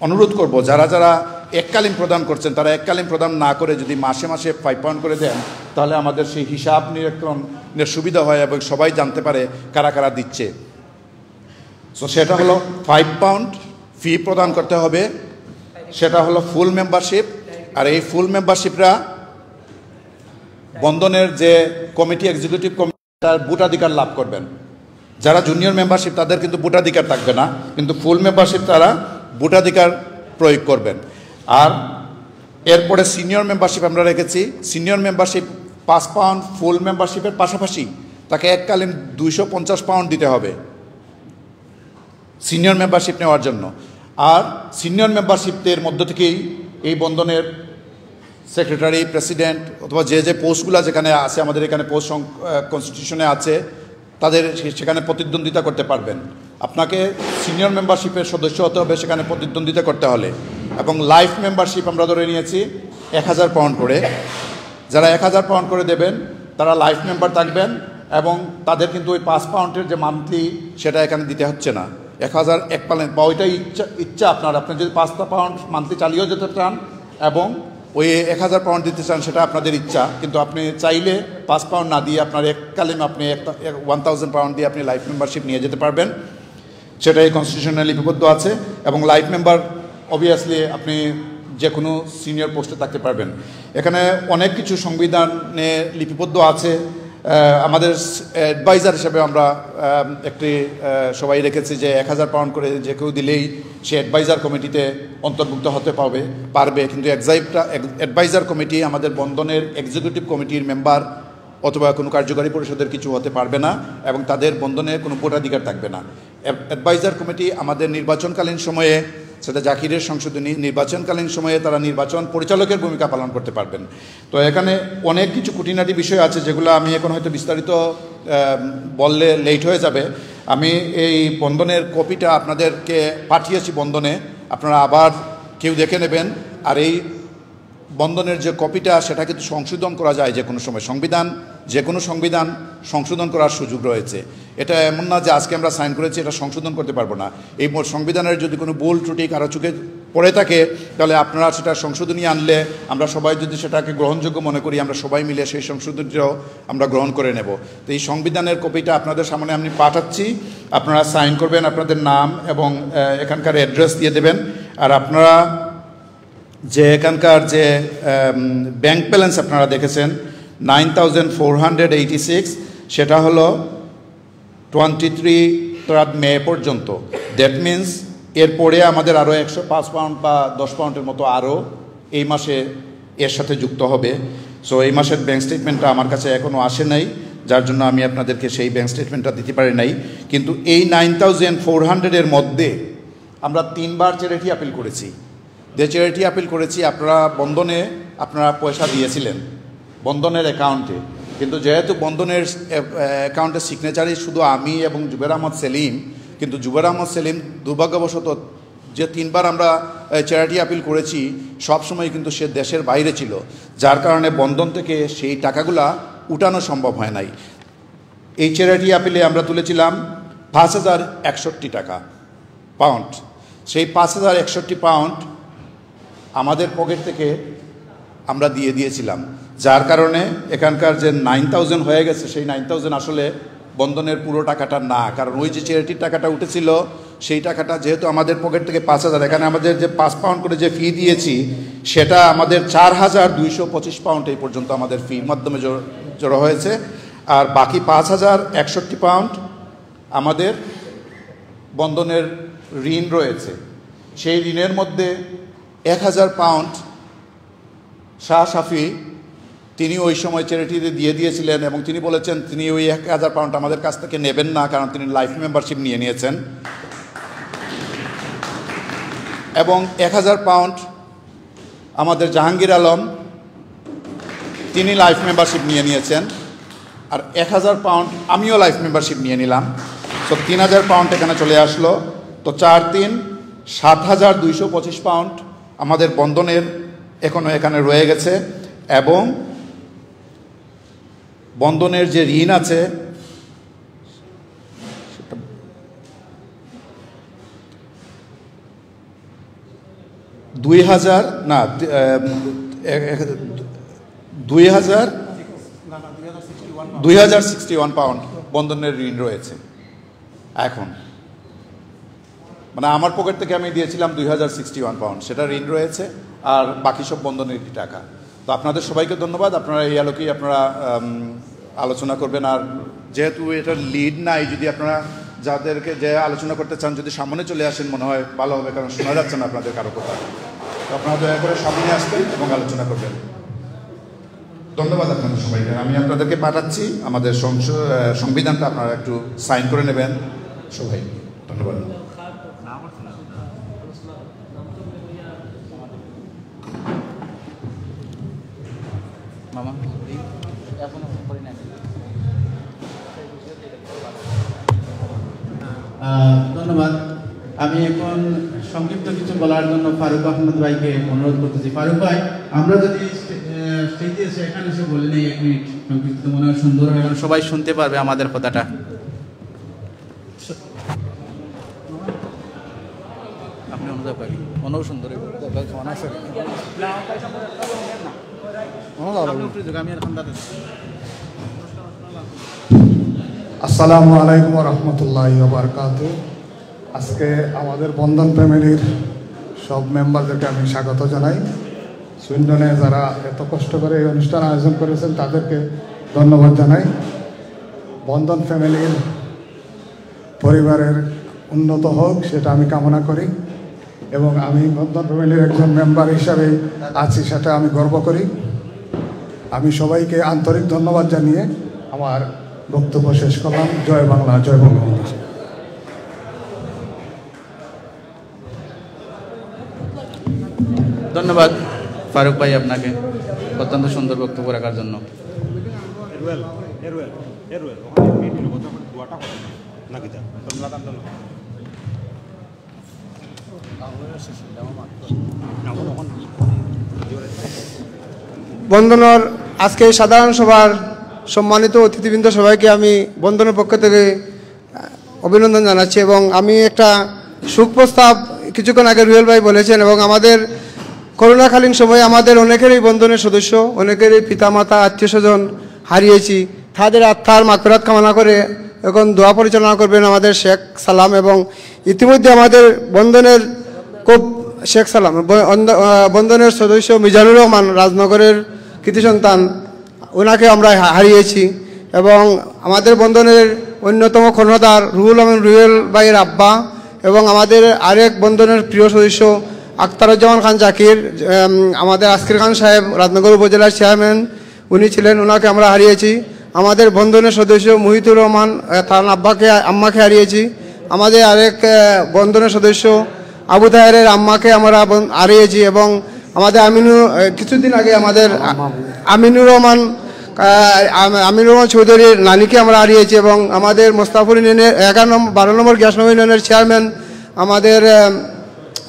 অনুরোধ করব, যারা যারা এককালীন প্রদান করছেন, তারা এককালীন প্রদান না করে যদি মাসে মাসে ফাইভ পাউন্ড করে দেন, তাহলে আমাদের সেই হিসাব নিরীক্ষণের সুবিধা হয় এবং সবাই জানতে পারে কারা কারা দিচ্ছে। তো সেটা হলো ফাইভ পাউন্ড ফি প্রদান করতে হবে, সেটা হলো ফুল মেম্বারশিপ। আর এই ফুল মেম্বারশিপরা বন্ধনের যে কমিটি, এক্সিকিউটিভ কমিটি, তার ভোটাধিকার লাভ করবেন। যারা জুনিয়র মেম্বারশিপ, তাদের কিন্তু ভোটাধিকার থাকবে না, কিন্তু ফুল মেম্বারশিপ তারা ভোটাধিকার প্রয়োগ করবেন। আর এরপরে সিনিয়র মেম্বারশিপ আমরা রেখেছি। সিনিয়র মেম্বারশিপ পাঁচ পাউন্ড ফুল মেম্বারশিপের পাশাপাশি তাকে এককালীন দুইশো পঞ্চাশ পাউন্ড দিতে হবে সিনিয়র মেম্বারশিপ নেওয়ার জন্য। আর সিনিয়র মেম্বারশিপের মধ্য থেকেই এই বন্ধনের সেক্রেটারি, প্রেসিডেন্ট অথবা যে যে পোস্টগুলো যেখানে আছে, আমাদের এখানে পোস্ট কনস্টিটিউশনে আছে, তাদের সে- সেখানে প্রতিদ্বন্দ্বিতা করতে পারবেন। আপনাকে সিনিয়র মেম্বারশিপের সদস্য হতে হবে সেখানে প্রতিদ্বন্দ্বিতা করতে হলে। এবং লাইফ মেম্বারশিপ আমরা ধরে নিয়েছি এক হাজার পাউন্ড করে। যারা এক হাজার পাউন্ড করে দেবেন, তারা লাইফ মেম্বার থাকবেন এবং তাদের কিন্তু ওই পাঁচ পাউন্ডের যে মান্থলি, সেটা এখানে দিতে হচ্ছে না। এক হাজার এক পাউন্ড বা ওইটাই ইচ্ছা, ইচ্ছা আপনার। আপনি যদি পাঁচটা পাউন্ড মান্থলি চালিয়েও যেতে চান এবং ওই এক হাজার পাউন্ড দিতে চান, সেটা আপনাদের ইচ্ছা, কিন্তু আপনি চাইলে পাঁচ পাউন্ড না দিয়ে আপনার এককালীন আপনি ওয়ান থাউজেন্ড পাউন্ড দিয়ে আপনি লাইফ মেম্বারশিপ নিয়ে যেতে পারবেন। সেটাই কনস্টিটিউশনে লিপিবদ্ধ আছে। এবং লাইফ মেম্বার অবভিয়াসলি আপনি যে কোনো সিনিয়র পোস্টে থাকতে পারবেন। এখানে অনেক কিছু সংবিধানে লিপিবদ্ধ আছে। আহ, আমাদের অ্যাডভাইজার হিসেবে আমরা আহ, একটি আহ, সবাই রেখেছি যে এক হাজার পাউন্ড করে যে কেউ দিলেই সে অ্যাডভাইজার কমিটিতে অন্তর্ভুক্ত হতে পারবে পারবে কিন্তু এক্সাইটটা অ্যাডভাইজার কমিটি আমাদের বন্ধনের এক্সিকিউটিভ কমিটির মেম্বার অথবা কোনো কার্যকরী পরিষদের কিছু হতে পারবে না এবং তাদের বন্ধনে কোনো ভোটাধিকার থাকবে না। অ্যাডভাইজার কমিটি আমাদের নির্বাচনকালীন সময়ে, সেটা জাকিরের সংশোধনী, নির্বাচনকালীন সময়ে তারা নির্বাচন পরিচালকের ভূমিকা পালন করতে পারবেন। তো এখানে অনেক কিছু খুঁটিনাটি বিষয় আছে যেগুলো আমি এখন হয়তো বিস্তারিত আহ, বললে লেট হয়ে যাবে। আমি এই বন্ধনের কপিটা আপনাদেরকে পাঠিয়েছি বন্ধনে, আপনারা আবার কেউ দেখে নেবেন। আর এই বন্ধনের যে কপিটা, সেটা কিন্তু সংশোধন করা যায় যে কোনো সময়। সংবিধান, যে কোনো সংবিধান সংশোধন করার সুযোগ রয়েছে। এটা এমন না যে আজকে আমরা সাইন করেছি, এটা সংশোধন করতে পারবো না। এই মো- সংবিধানের যদি কোনো ভুল ত্রুটি কারো চোখে পড়ে থাকে, তাহলে আপনারা সেটা সংশোধনী আনলে আমরা সবাই যদি সেটাকে গ্রহণযোগ্য মনে করি, আমরা সবাই মিলে সেই সংশোধনীটাও আমরা গ্রহণ করে নেব। তো এই সংবিধানের কপিটা আপনাদের সামনে আমি পাঠাচ্ছি, আপনারা সাইন করবেন, আপনাদের নাম এবং আহ, এখানকার অ্যাড্রেস দিয়ে দেবেন। আর আপনারা যে এখানকার যে ব্যাংক ব্যালেন্স আপনারা দেখেছেন nine thousand four hundred eighty six, সেটা হলো টোয়েন্টি থ্রি থার্ড মে পর্যন্ত। দ্যাট মিন্স এরপরে আমাদের আরও একশো পাঁচ পাউন্ড বা দশ পাউন্ডের মতো আরও এই মাসে এর সাথে যুক্ত হবে। সো এই মাসের ব্যাংক স্টেটমেন্টটা আমার কাছে এখনও আসে নাই, যার জন্য আমি আপনাদেরকে সেই ব্যাংক স্টেটমেন্টটা দিতে পারি নাই। কিন্তু এই নাইন থাউজেন্ড ফোর হান্ড্রেডের মধ্যে আমরা তিনবার চ্যারিটি আপিল করেছি। যে চ্যারিটি আপিল করেছি, আপনারা বন্ধনে আপনারা পয়সা দিয়েছিলেন বন্ধনের অ্যাকাউন্টে, কিন্তু যেহেতু বন্ধনের অ্যাকাউন্টে সিগনেচারি শুধু আমি এবং জুবের আহমদ সেলিম, কিন্তু জুবের আহমদ সেলিম দুর্ভাগ্যবশত যে তিনবার আমরা চ্যারিটি আপিল করেছি, সব সময় কিন্তু সে দেশের বাইরে ছিল, যার কারণে বন্ধন থেকে সেই টাকাগুলা উঠানো সম্ভব হয় নাই। এই চ্যারিটি আপিলে আমরা তুলেছিলাম পাঁচ হাজার একষট্টি টাকা, পাউন্ড। সেই পাঁচ হাজার একষট্টি পাউন্ড আমাদের পকেট থেকে আমরা দিয়ে দিয়েছিলাম, যার কারণে এখানকার যে নাইন থাউজেন্ড হয়ে গেছে, সেই নাইন থাউজেন্ড আসলে বন্ধনের পুরো টাকাটা না, কারণ ওই যে চ্যারিটির টাকাটা উঠেছিল, সেই টাকাটা যেহেতু আমাদের পকেট থেকে পাঁচ হাজার, এখানে আমাদের যে পাঁচ পাউন্ড করে যে ফি দিয়েছি, সেটা আমাদের চার হাজার দুইশো পঁচিশ পাউন্ড এই পর্যন্ত আমাদের ফির মাধ্যমে জড়- জড়ো হয়েছে। আর বাকি পাঁচ হাজার একষট্টি পাউন্ড আমাদের বন্ধনের ঋণ রয়েছে। সেই ঋণের মধ্যে এক হাজার পাউন্ড শাহ শাফি, তিনি ওই সময় চ্যারিটিতে দিয়ে দিয়েছিলেন এবং তিনি বলেছেন তিনি ওই এক হাজার পাউন্ড আমাদের কাছ থেকে নেবেন না, কারণ তিনি লাইফ মেম্বারশিপ নিয়ে নিয়েছেন। এবং এক হাজার পাউন্ড আমাদের জাহাঙ্গীর আলম, তিনি লাইফ মেম্বারশিপ নিয়ে নিয়েছেন। আর এক হাজার পাউন্ড আমিও লাইফ মেম্বারশিপ নিয়ে নিলাম। তো তিন হাজার পাউন্ড এখানে চলে আসলো। তো চার তিন সাত হাজার দুইশো পঁচিশ পাউন্ড আমাদের বন্ধনের এখনও এখানে রয়ে গেছে। এবং বন্ধনের যে ঋণ আছে, সেটা দুই হাজার না, দু- এম, এক- এক- দুই হাজার, দুই হাজার সিক্সটি ওয়ান পাউন্ড বন্ধনের ঋণ রয়েছে এখন। মানে, আমার পকেট থেকে আমি দিয়েছিলাম দুই হাজার সিক্সটি ওয়ান পাউন্ড, সেটা ঋণ রয়েছে। আর বাকি সব বন্ধনের টাকা। তো আপনাদের সবাইকে ধন্যবাদ। আপনারা এই আলোকেই আপনারা আলোচনা করবেন। আর যেহেতু এটা লিড নাই, যদি আপনারা যাদেরকে যে আলোচনা করতে চান, যদি সামনে চলে আসেন, মনে হয় ভালো হবে, কারণ শোনা যাচ্ছে না আপনাদের কারো কথা। তো আপনারা দয়া করে সামনে আসবেন এবং আলোচনা করবেন। ধন্যবাদ আপনাদের সবাইকে। আমি আপনাদেরকে পাঠাচ্ছি আমাদের সংস- আহ, সংবিধানটা, আপনারা একটু সাইন করে নেবেন সবাই। ধন্যবাদ। মামা, এখনো করি নাই। আহ, ধন্যবাদ। আমি এখন সংক্ষিপ্ত কিছু বলার জন্য ফারুক আহমদ ভাইকে অনুরোধ করতেছি। ফারুক ভাই, আমরা যদি স্টে- আহ, স্টেজে এসে, এখানে এসে বলে নেই এক মিনিট সংক্ষিপ্ত, মনে হয় সুন্দর হয়, কারণ সবাই শুনতে পারবে আমাদের কথাটা। আপনি অনুযায়ী পাই, অনেক সুন্দর। আসসালামু আলাইকুম রহমতুল্লাহ বারকাত। আজকে আমাদের বন্ধন ফ্যামিলির সব মেম্বারদেরকে আমি স্বাগত জানাই। সুইন্ডনে যারা এত কষ্ট করে এই অনুষ্ঠান আয়োজন করেছেন, তাদেরকে ধন্যবাদ জানাই। বন্ধন ফ্যামিলির পরিবারের উন্নত হোক, সেটা আমি কামনা করি। এবং আমি বন্ধন ফ্যামিলির একজন মেম্বার হিসাবে আছি, সেটা আমি গর্ব করি। আমি সবাইকে আন্তরিক ধন্যবাদ জানিয়ে আমার বক্তব্য শেষ করলাম। জয় বাংলা, জয় বঙ্গবন্ধু। ধন্যবাদ ফারুক ভাই আপনাকে অত্যন্ত সুন্দর বক্তব্য রাখার জন্য। বন্ধনর আজকে সাধারণ সভার সম্মানিত অতিথিবৃন্দ, সবাইকে আমি বন্ধনর পক্ষ থেকে অভিনন্দন জানাচ্ছি এবং আমি একটা শোক প্রস্তাব কিছুক্ষণ আগে রুয়েল ভাই বলেছেন এবং আমাদের করোনাকালীন সময়ে আমাদের অনেকেরই বন্ধনের সদস্য, অনেকেরই পিতামাতা, আত্মীয় স্বজন হারিয়েছি। তাদের আত্মার মাগফিরাত কামনা করে এখন দোয়া পরিচালনা করবেন আমাদের শেখ সালাম এবং ইতিমধ্যে আমাদের বন্ধনের কোপ শেখ সালাম, ব-, অন্ধ-, আহ, বন্ধনের সদস্য মিজানুর রহমান রাজনগরের কৃতি সন্তান, ওনাকে আমরা হা-, হারিয়েছি। এবং আমাদের বন্ধনের অন্যতম কর্ণধার রুহুল আমিন রুয়েল ভাইয়ের আব্বা এবং আমাদের আরেক বন্ধনের প্রিয় সদস্য আখতারুজ্জামান খান জাকির, উম, আমাদের আজকির খান সাহেব রাজনগর উপজেলার চেয়ারম্যান, উনি ছিলেন, ওনাকে আমরা হারিয়েছি। আমাদের বন্ধনের সদস্য মুহিতুর রহমান, আহ, তার আব্বাকে, আম্মাকে হারিয়েছি। আমাদের আরেক, আহ, বন্ধনের সদস্য আবু তাহেরের আম্মাকে আমরা বন-, হারিয়েছি এবং আমাদের আমিনু-, আহ, কিছুদিন আগে আমাদের আ-, আমিনুর রহমান, আহ, আম-, আমিনুর রহমান চৌধুরীর নানিকে আমরা হারিয়েছি এবং আমাদের মোস্তাফুর ইউনিয়নের এগারো নম্বর, বারো নম্বর গ্যাস ইউনিয়নের চেয়ারম্যান আমাদের, আহ,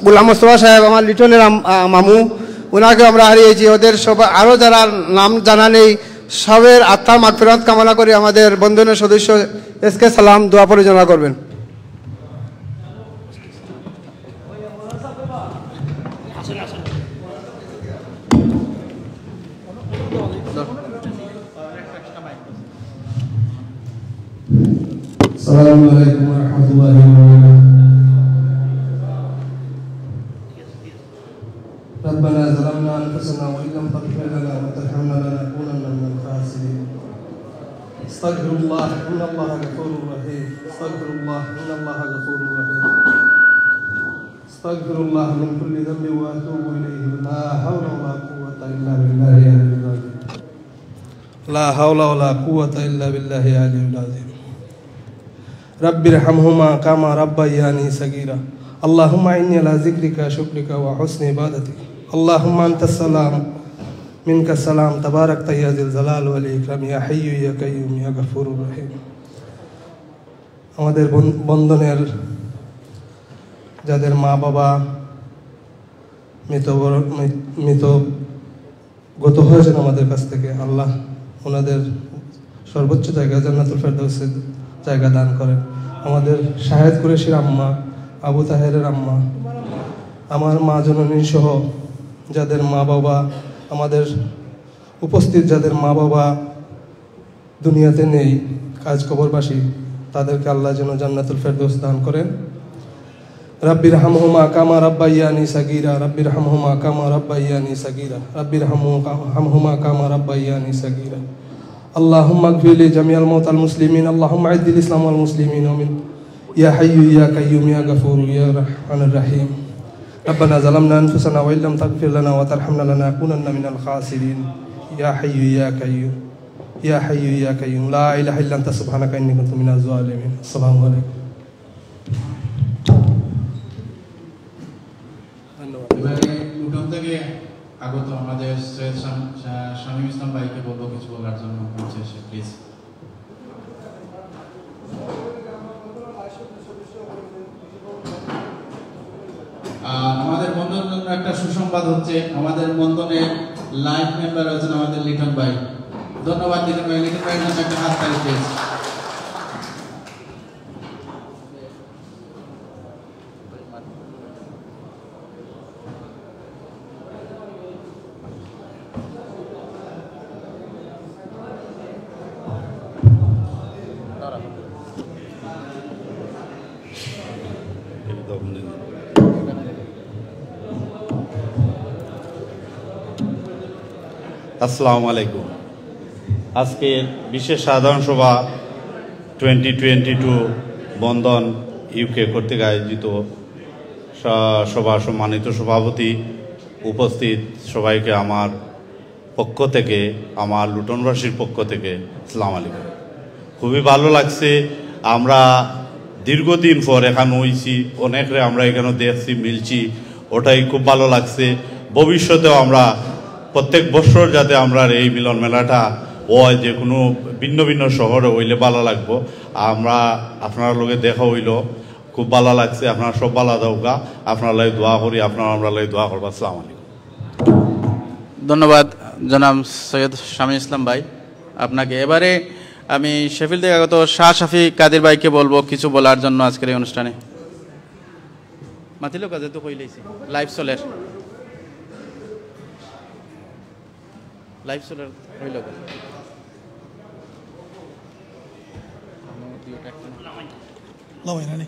গোলাম মোস্তফা সাহেব, আমার লিটনের আম-, আ, মামু, ওনাকে আমরা হারিয়েছি। ওদের সব, আরও যারা নাম জানা নেই, সবের আত্মার মাগফিরাত কামনা করি আমাদের বন্ধনের সদস্য এস কে সালাম দোয়া পরিচালনা করবেন। السلام عليكم ورحمة الله وبركاته. ربنا ظلمنا أنفسنا وإن لم تغفر لنا وترحمنا لنكونن من الخاسرين. استغفر الله إن الله غفور رحيم. استغفر الله إن الله غفور رحيم. أستغفر الله من كل ذنب وأتوب إليه. لا حول ولا قوة إلا بالله العلي العظيم. لا حول ولا قوة إلا بالله العلي العظيم. رب ارحمهما كما ربياني صغيرا. اللهم إني على ذكرك وشكرك وحسن عبادتك. اللهم أنت السلام منك السلام تباركت يا ذا الجلال والإكرام يا حي يا قيوم يا غفور رحيم. আমাদের বন-, বন্ধনের যাদের মা বাবা মৃত বর-, মৃ-, মৃত গত হয়েছেন আমাদের কাছ থেকে, আল্লাহ ওনাদের সর্বোচ্চ জায়গা জান্নাতুল ফেরদৌসে জায়গা দান করেন। আমাদের শাহেদ কুরেশির আম্মা, আবু তাহেরের আম্মা, আমার মা জননী সহ যাদের মা বাবা, আমাদের উপস্থিত যাদের মা বাবা দুনিয়াতে নেই, আজ কবরবাসী, তাদেরকে আল্লাহ যেন জান্নাতুল ফেরদৌস দান করেন। رب ارحمهما كما ربياني صغيرا. رب ارحمهما كما ربياني صغيرا. رب ارحمهما كما ربياني صغيرا. اللهم اغفر لجميع الموتى المسلمين. اللهم أعز الإسلام والمسلمين. آمين. يا حي يا قيوم يا غفور يا رحمن الرحيم. ربنا ظلمنا أنفسنا وإن لم تغفر لنا وترحمنا لنكونن من الخاسرين. يا حي يا قيوم يا حي يا قيوم لا إله إلا أنت سبحانك إني كنت من الظالمين. السلام عليكم. ধন্যবাদ। এবারে লুটন থেকে আগত আমাদের সৈয়দ শাম-, শা-, শামীম ইসলাম ভাইকে বলবো কিছু বলার জন্য, মঞ্চে এসে, প্লিজ। আর আমাদের বন্ধনের জন্য একটা সুসংবাদ হচ্ছে, আমাদের বন্ধনে লাইভ মেম্বার হয়েছেন আমাদের লিটন ভাই। ধন্যবাদ লিটন ভাই। লিটন ভাইয়ের জন্য একটা হাততালি, প্লিজ। আসসালামু আলাইকুম। আজকের বিশেষ সাধারণ সভা টোয়েন্টি টোয়েন্টি টু বন্ধন ইউকে কর্তৃক আয়োজিত স-, সভার সম্মানিত সভাপতি, উপস্থিত সবাইকে আমার পক্ষ থেকে, আমার লুটনবাসীর পক্ষ থেকে আসসালামু আলাইকুম। খুবই ভালো লাগছে, আমরা দীর্ঘদিন পর এখানে হইছি, অনেকরে আমরা এখানে দেখছি, মিলছি, ওটাই খুব ভালো লাগছে। ভবিষ্যতেও আমরা প্রত্যেক বছর যাতে আমরা এই মিলন মেলাটা হয়, যে কোনো ভিন্ন ভিন্ন শহরে হইলে ভালো লাগবো। আমরা আপনার লগে দেখা হইল, খুব ভালো লাগছে। আপনারা সব ভালো থাকউক্কা, আপনার লাগি দোয়া করি, আপনারা আমরা লাগি দোয়া করবা। আসসালামু আলাইকুম। ধন্যবাদ জনাব সৈয়দ শামীম ইসলাম ভাই আপনাকে। এবারে আমি শেফিল্ড থেকে আগত শাহ শাফি কাদির ভাইকে বলবো কিছু বলার জন্য আজকের এই অনুষ্ঠানে। মাতিলো কাজে তো কইলেইছি, লাইভ চলের, লাইভ চলের, হইল গো। লামাইনানি।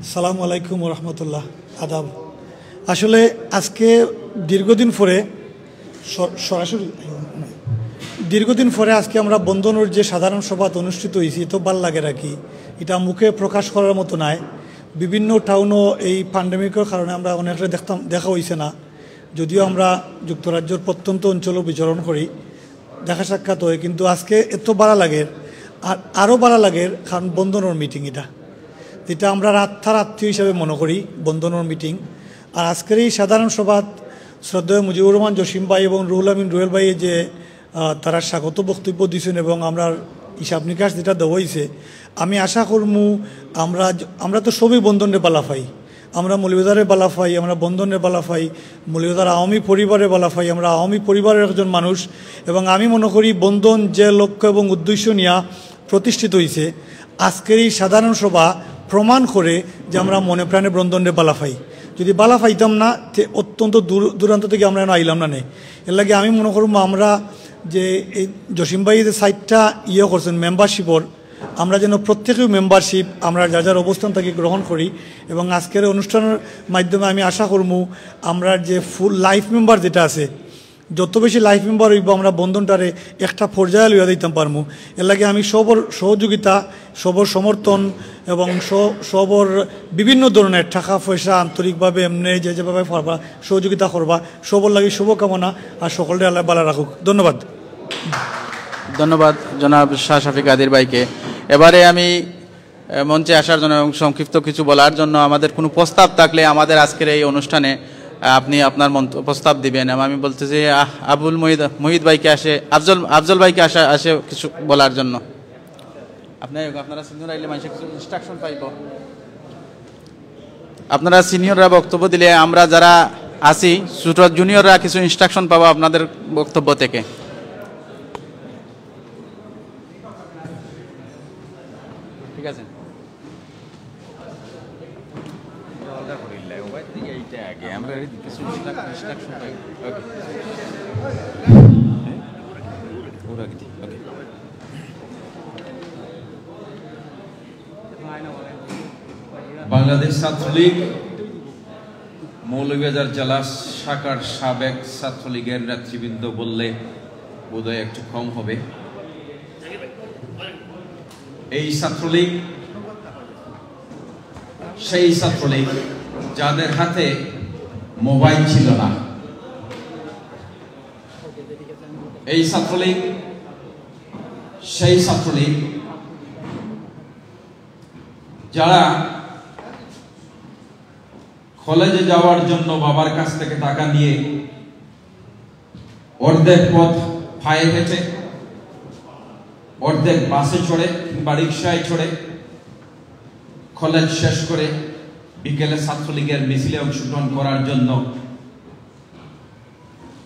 সালামু আলাইকুম ওয়া রাহমাতুল্লাহ। আদাব। আসলে আজকে দীর্ঘদিন পরে স-, সরাসরি, দীর্ঘদিন পরে আজকে আমরা বন্ধনর যে সাধারণ সভাত অনুষ্ঠিত হইছি, তো ভালা লাগের আর কি। এটা মুখে প্রকাশ করার মতো নায়। বিভিন্ন টাউনও এই প্যান্ডেমিকর কারণে আমরা অনেকরে দেখতাম, দেখা হইছে না। যদিও আমরা যুক্তরাজ্যর প্রত্যন্ত অঞ্চলও বিচরণ করি, দেখা সাক্ষাৎ হয়, কিন্তু আজকে এত ভালা লাগের, আর আরও ভালা লাগের কারণ বন্ধনর মিটিং এটা, যেটা আমরা আত্মার আত্মীয় হিসাবে মনে করি বন্ধনর মিটিং। আর আজকের এই সাধারণ সভাত শ্রদ্ধেয় মুজিবুর রহমান জসিম ভাই এবং রুহুল আমিন রুহেল ভাইয়ে যে, আহ, তারা স্বাগত বক্তব্য দিছেন এবং আমরার হিসাব নিকাশ যেটা দেওয়া হইছে, আমি আশা করমু আমরা, আমরা তো সবই বন্ধনরে ভালা পাই, আমরা মৌলভীবাজারে বালা পাই, আমরা বন্ধনে বালা পাই, মৌলভীবাজার আওয়ামী পরিবারে বালা পাই। আমরা আওয়ামী পরিবারের একজন মানুষ, এবং আমি মনে করি বন্ধন যে লক্ষ্য এবং উদ্দেশ্য নিয়া প্রতিষ্ঠিত হইছে, আজকের এই সাধারণ সভা প্রমাণ করে যে আমরা মনে প্রাণে বন্ধনে বালা পাই। যদি বালা পাইতাম না, তে অত্যন্ত দূর দূরান্ত থেকে আমরা এনে আইলাম না নে। এর লাগি আমি মনে করবো আমরা যে এই জসিম ভাই যে সাইটটা ইয়ে করছেন মেম্বারশিপর, আমরা যেন প্রত্যেকেও মেম্বারশিপ আমরা যার যার অবস্থান থেকে গ্রহণ করি। এবং আজকের অনুষ্ঠানের মাধ্যমে আমি আশা করমু আমরা যে ফুল লাইফ মেম্বার যেটা আছে, যত বেশি লাইফ মেম্বার হইব, আমরা বন্ধনটারে একটা পর্যায়ে লইয়া দিতাম পারমু। এর লাগি আমি সবর সহযোগিতা, সবর সমর্থন এবং স- সবর বিভিন্ন ধরনের টাকা পয়সা আন্তরিকভাবে এমনি যে যেভাবে পারবা সহযোগিতা করবা, সবর লাগি শুভকামনা। আর সকলরে আল্লাহ ভালা রাখুক। ধন্যবাদ। ধন্যবাদ জনাব শাহ শাফি কাদির ভাইকে। এবারে আমি আহ, মঞ্চে আসার জন্য এবং সংক্ষিপ্ত কিছু বলার জন্য আমাদের কোনো প্রস্তাব থাকলে আমাদের আজকের এই অনুষ্ঠানে, আহ, আপনি আপনার মন্ত- প্রস্তাব দিবেন। এবং আমি বলতেছি, আহ, আবুল মুহিত মুহিত ভাইকে আসে, আফজল আফজল ভাইকে আসা আসে কিছু বলার জন্য। আপনি আপনারা সিনিয়র আইলে মানুষের কিছু ইনস্ট্রাকশন পাইব। আপনারা সিনিয়ররা বক্তব্য দিলে আমরা যারা আছি ছোট জুনিয়ররা কিছু ইনস্ট্রাকশন পাবো আপনাদের বক্তব্য থেকে। ঠিক আছে। বাংলাদেশ ছাত্রলীগ মৌলভীবাজার জেলা শাখার সাবেক ছাত্রলীগের নেতৃবৃন্দ বললে বোধহয় একটু কম হবে। এই ছাত্রলীগ সেই ছাত্রলীগ যাদের হাতে মোবাইল ছিল না। এই ছাত্রলীগ সেই ছাত্রলীগ যারা কলেজে যাওয়ার জন্য বাবার কাছ থেকে টাকা নিয়ে অর্ধেক পথ পায়ে হেঁটে, অর্ধেক বাসে চড়ে কিংবা রিক্সায় চড়ে কলেজ শেষ করে বিকেলে ছাত্রলীগের মিছিলে অংশগ্রহণ করার জন্য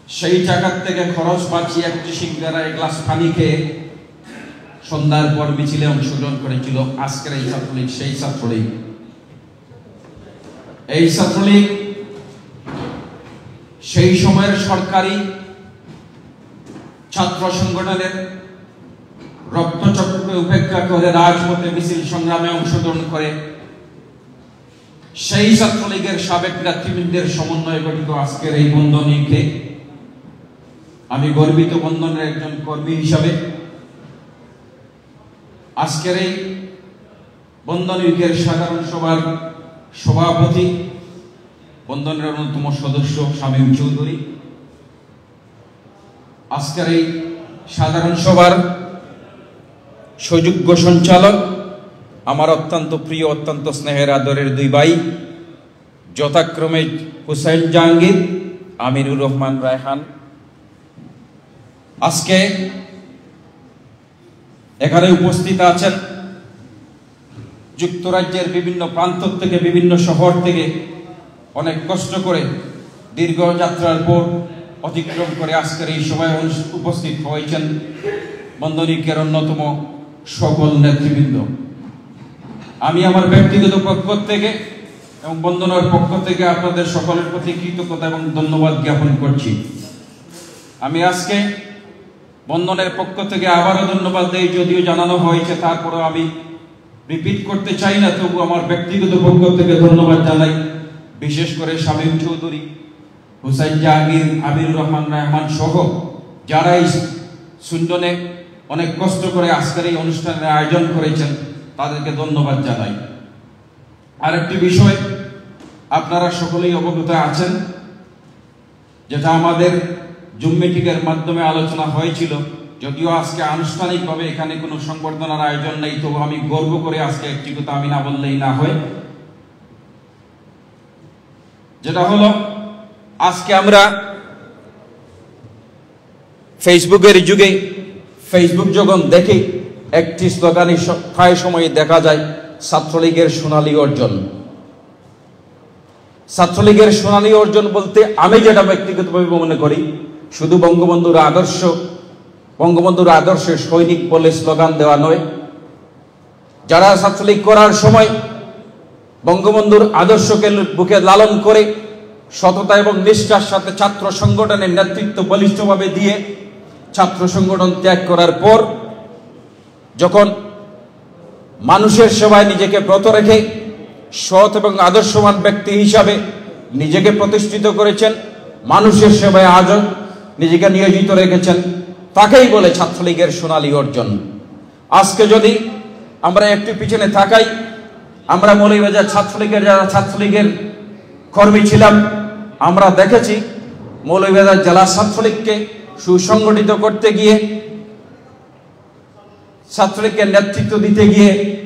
সেই টাকার থেকে খরচ বাঁচিয়ে একটি সিঙ্গারা, এক গ্লাস পানি খেয়ে সন্ধ্যার পর মিছিলে অংশগ্রহণ করেছিল আজকের এই ছাত্রলীগ, সেই ছাত্রলীগ। এই ছাত্রলীগ সেই সময়ের সরকারি ছাত্র সংগঠনের রক্তচক্ষুকে উপেক্ষা করে রাজপথে মিছিল সংগ্রামে অংশগ্রহণ করে সেই ছাত্রলীগের সাবেক নেতৃবৃন্দের সমন্বয়ে গঠিত আজকের এই বন্ধন ঐক্যে আমি গর্বিত বন্ধনের একজন কর্মী হিসাবে। আজকের এই বন্ধন ঐক্যের সাধারণ সভার সভাপতি, বন্ধনের অন্যতম সদস্য শামীম চৌধুরী, আজকের এই সাধারণ সভার সুযোগ্য সঞ্চালক, আমার অত্যন্ত প্রিয়, অত্যন্ত স্নেহের, আদরের দুই ভাই, যথাক্রমে হুসেন জাহাঙ্গীর, আমিনুর রহমান রায়হান। আজকে এখানে উপস্থিত আছেন যুক্তরাজ্যের বিভিন্ন প্রান্ত থেকে, বিভিন্ন শহর থেকে অনেক কষ্ট করে দীর্ঘ যাত্রার পর অতিক্রম করে আজকের এই সভায় অনুস- উপস্থিত হয়েছেন বন্ধন ঐক্যের অন্যতম সকল নেতৃবৃন্দ। আমি আমার ব্যক্তিগত পক্ষ থেকে এবং বন্ধনের পক্ষ থেকে আপনাদের সকলের প্রতি কৃতজ্ঞতা এবং ধন্যবাদ জ্ঞাপন করছি। আমি আজকে বন্ধনের পক্ষ থেকে আবারও ধন্যবাদ দেই, যদিও জানানো হয়েছে, তারপরেও আমি রিপিট করতে চাই না, তবু আমার ব্যক্তিগত পক্ষ থেকে ধন্যবাদ জানাই বিশেষ করে শামীম চৌধুরী, হুসাইন জাহাঙ্গীর, আমিনুর রহমান রায়হান সহ যারা এই সুন্দনে অনেক কষ্ট করে আজকের এই অনুষ্ঠানের আয়োজন করেছেন, তাদেরকে ধন্যবাদ জানাই। আরেকটি বিষয় আপনারা সকলেই অবগত আছেন, যেটা আমাদের জুম মিটিংয়ের মাধ্যমে আলোচনা হয়েছিল, যদিও আজকে আনুষ্ঠানিকভাবে এখানে কোনো সংবর্ধনার আয়োজন নেই, তবু আমি গর্ব করে আজকে একটি কথা আমি না বললেই না হয়, যেটা হলো আজকে আমরা ফেসবুকের যুগে ফেসবুক যখন দেখি, একটি স্লোগানই স- প্রায় সময় দেখা যায় ছাত্রলীগের সোনালী অর্জন। ছাত্রলীগের সোনালী অর্জন বলতে আমি যেটা ব্যক্তিগতভাবে মনে করি, শুধু বঙ্গবন্ধুর আদর্শ, বঙ্গবন্ধুর আদর্শের সৈনিক বলে স্লোগান দেওয়া নয়। যারা ছাত্রলীগ করার সময় বঙ্গবন্ধুর আদর্শকে বুকে লালন করে সততা এবং নিষ্ঠার সাথে ছাত্র সংগঠনের নেতৃত্ব বলিষ্ঠভাবে দিয়ে ছাত্র সংগঠন ত্যাগ করার পর যখন মানুষের সেবায় নিজেকে ব্রত রেখে সৎ এবং আদর্শবান ব্যক্তি হিসাবে নিজেকে প্রতিষ্ঠিত করেছেন, মানুষের সেবায় আজও নিজেকে নিয়োজিত রেখেছেন, তাকেই বলে ছাত্রলীগের সোনালী অর্জন। আজকে যদি আমরা একটু পিছনে তাকাই, আমরা মৌলভীবাজার ছাত্রলীগের, যারা ছাত্রলীগের কর্মী ছিলাম, আমরা দেখেছি মৌলভীবাজার জেলা ছাত্রলীগকে সুসংগঠিত করতে গিয়ে, ছাত্রলীগকে নেতৃত্ব দিতে গিয়ে,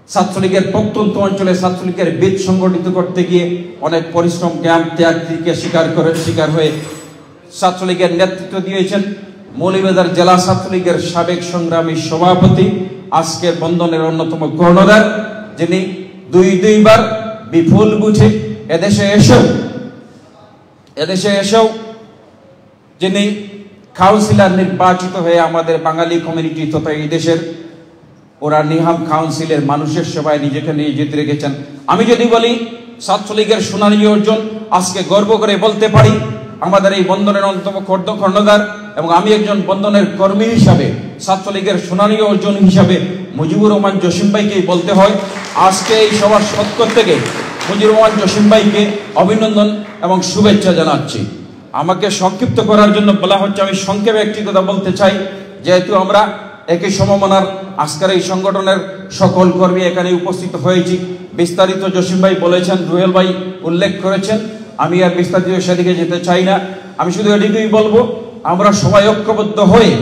ছাত্রলীগের প্রত্যন্ত অঞ্চলে ছাত্রলীগের ভিত সংগঠিত করতে গিয়ে অনেক পরিশ্রম, ঘাম, ত্যাগ, তিতিকে শিকার করে, শিকার হয়ে ছাত্রলীগের নেতৃত্ব দিয়েছেন মৌলভীবাজার জেলা ছাত্রলীগের সাবেক সংগ্রামী সভাপতি, আজকের বন্ধনের অন্যতম কর্ণধার, যিনি দুই দুইবার বিপুল ভোটে এদেশে এসেও এদেশে এসেও যিনি কাউন্সিলর নির্বাচিত হয়ে আমাদের বাঙালি কমিউনিটি তথা এই দেশের ওরা নিহাম কাউন্সিলের মানুষের সেবায় নিজেকে নিয়োজিত রেখেছেন। আমি যদি বলি ছাত্রলীগের সোনালী অর্জন, আজকে গর্ব করে বলতে পারি আমাদের এই বন্ধনের অন্যতম কর্ণ-, কর্ণধার এবং আমি একজন বন্ধনের কর্মী হিসাবে, ছাত্রলীগের সোনালী অর্জন হিসাবে মুজিবুর রহমান জসিম ভাইকেই বলতে হয়। আজকে এই সভার পক্ষ থেকে মুজিবুর রহমান জসিম ভাইকে অভিনন্দন এবং শুভেচ্ছা জানাচ্ছি। আমাকে সংক্ষিপ্ত করার জন্য বলা হচ্ছে, আমি সংক্ষেপে একটি কথা বলতে চাই। যেহেতু আমরা একই সমমনার আজকের এই সংগঠনের সকল কর্মী এখানে উপস্থিত হয়েছি, বিস্তারিত জসিম ভাই বলেছেন, রুহেল ভাই উল্লেখ করেছেন, আমি আর বিস্তারিত সেদিকে যেতে চাই না। আমি শুধু এটুকুই বলবো, আমরা সবাই ঐক্যবদ্ধ হয়ে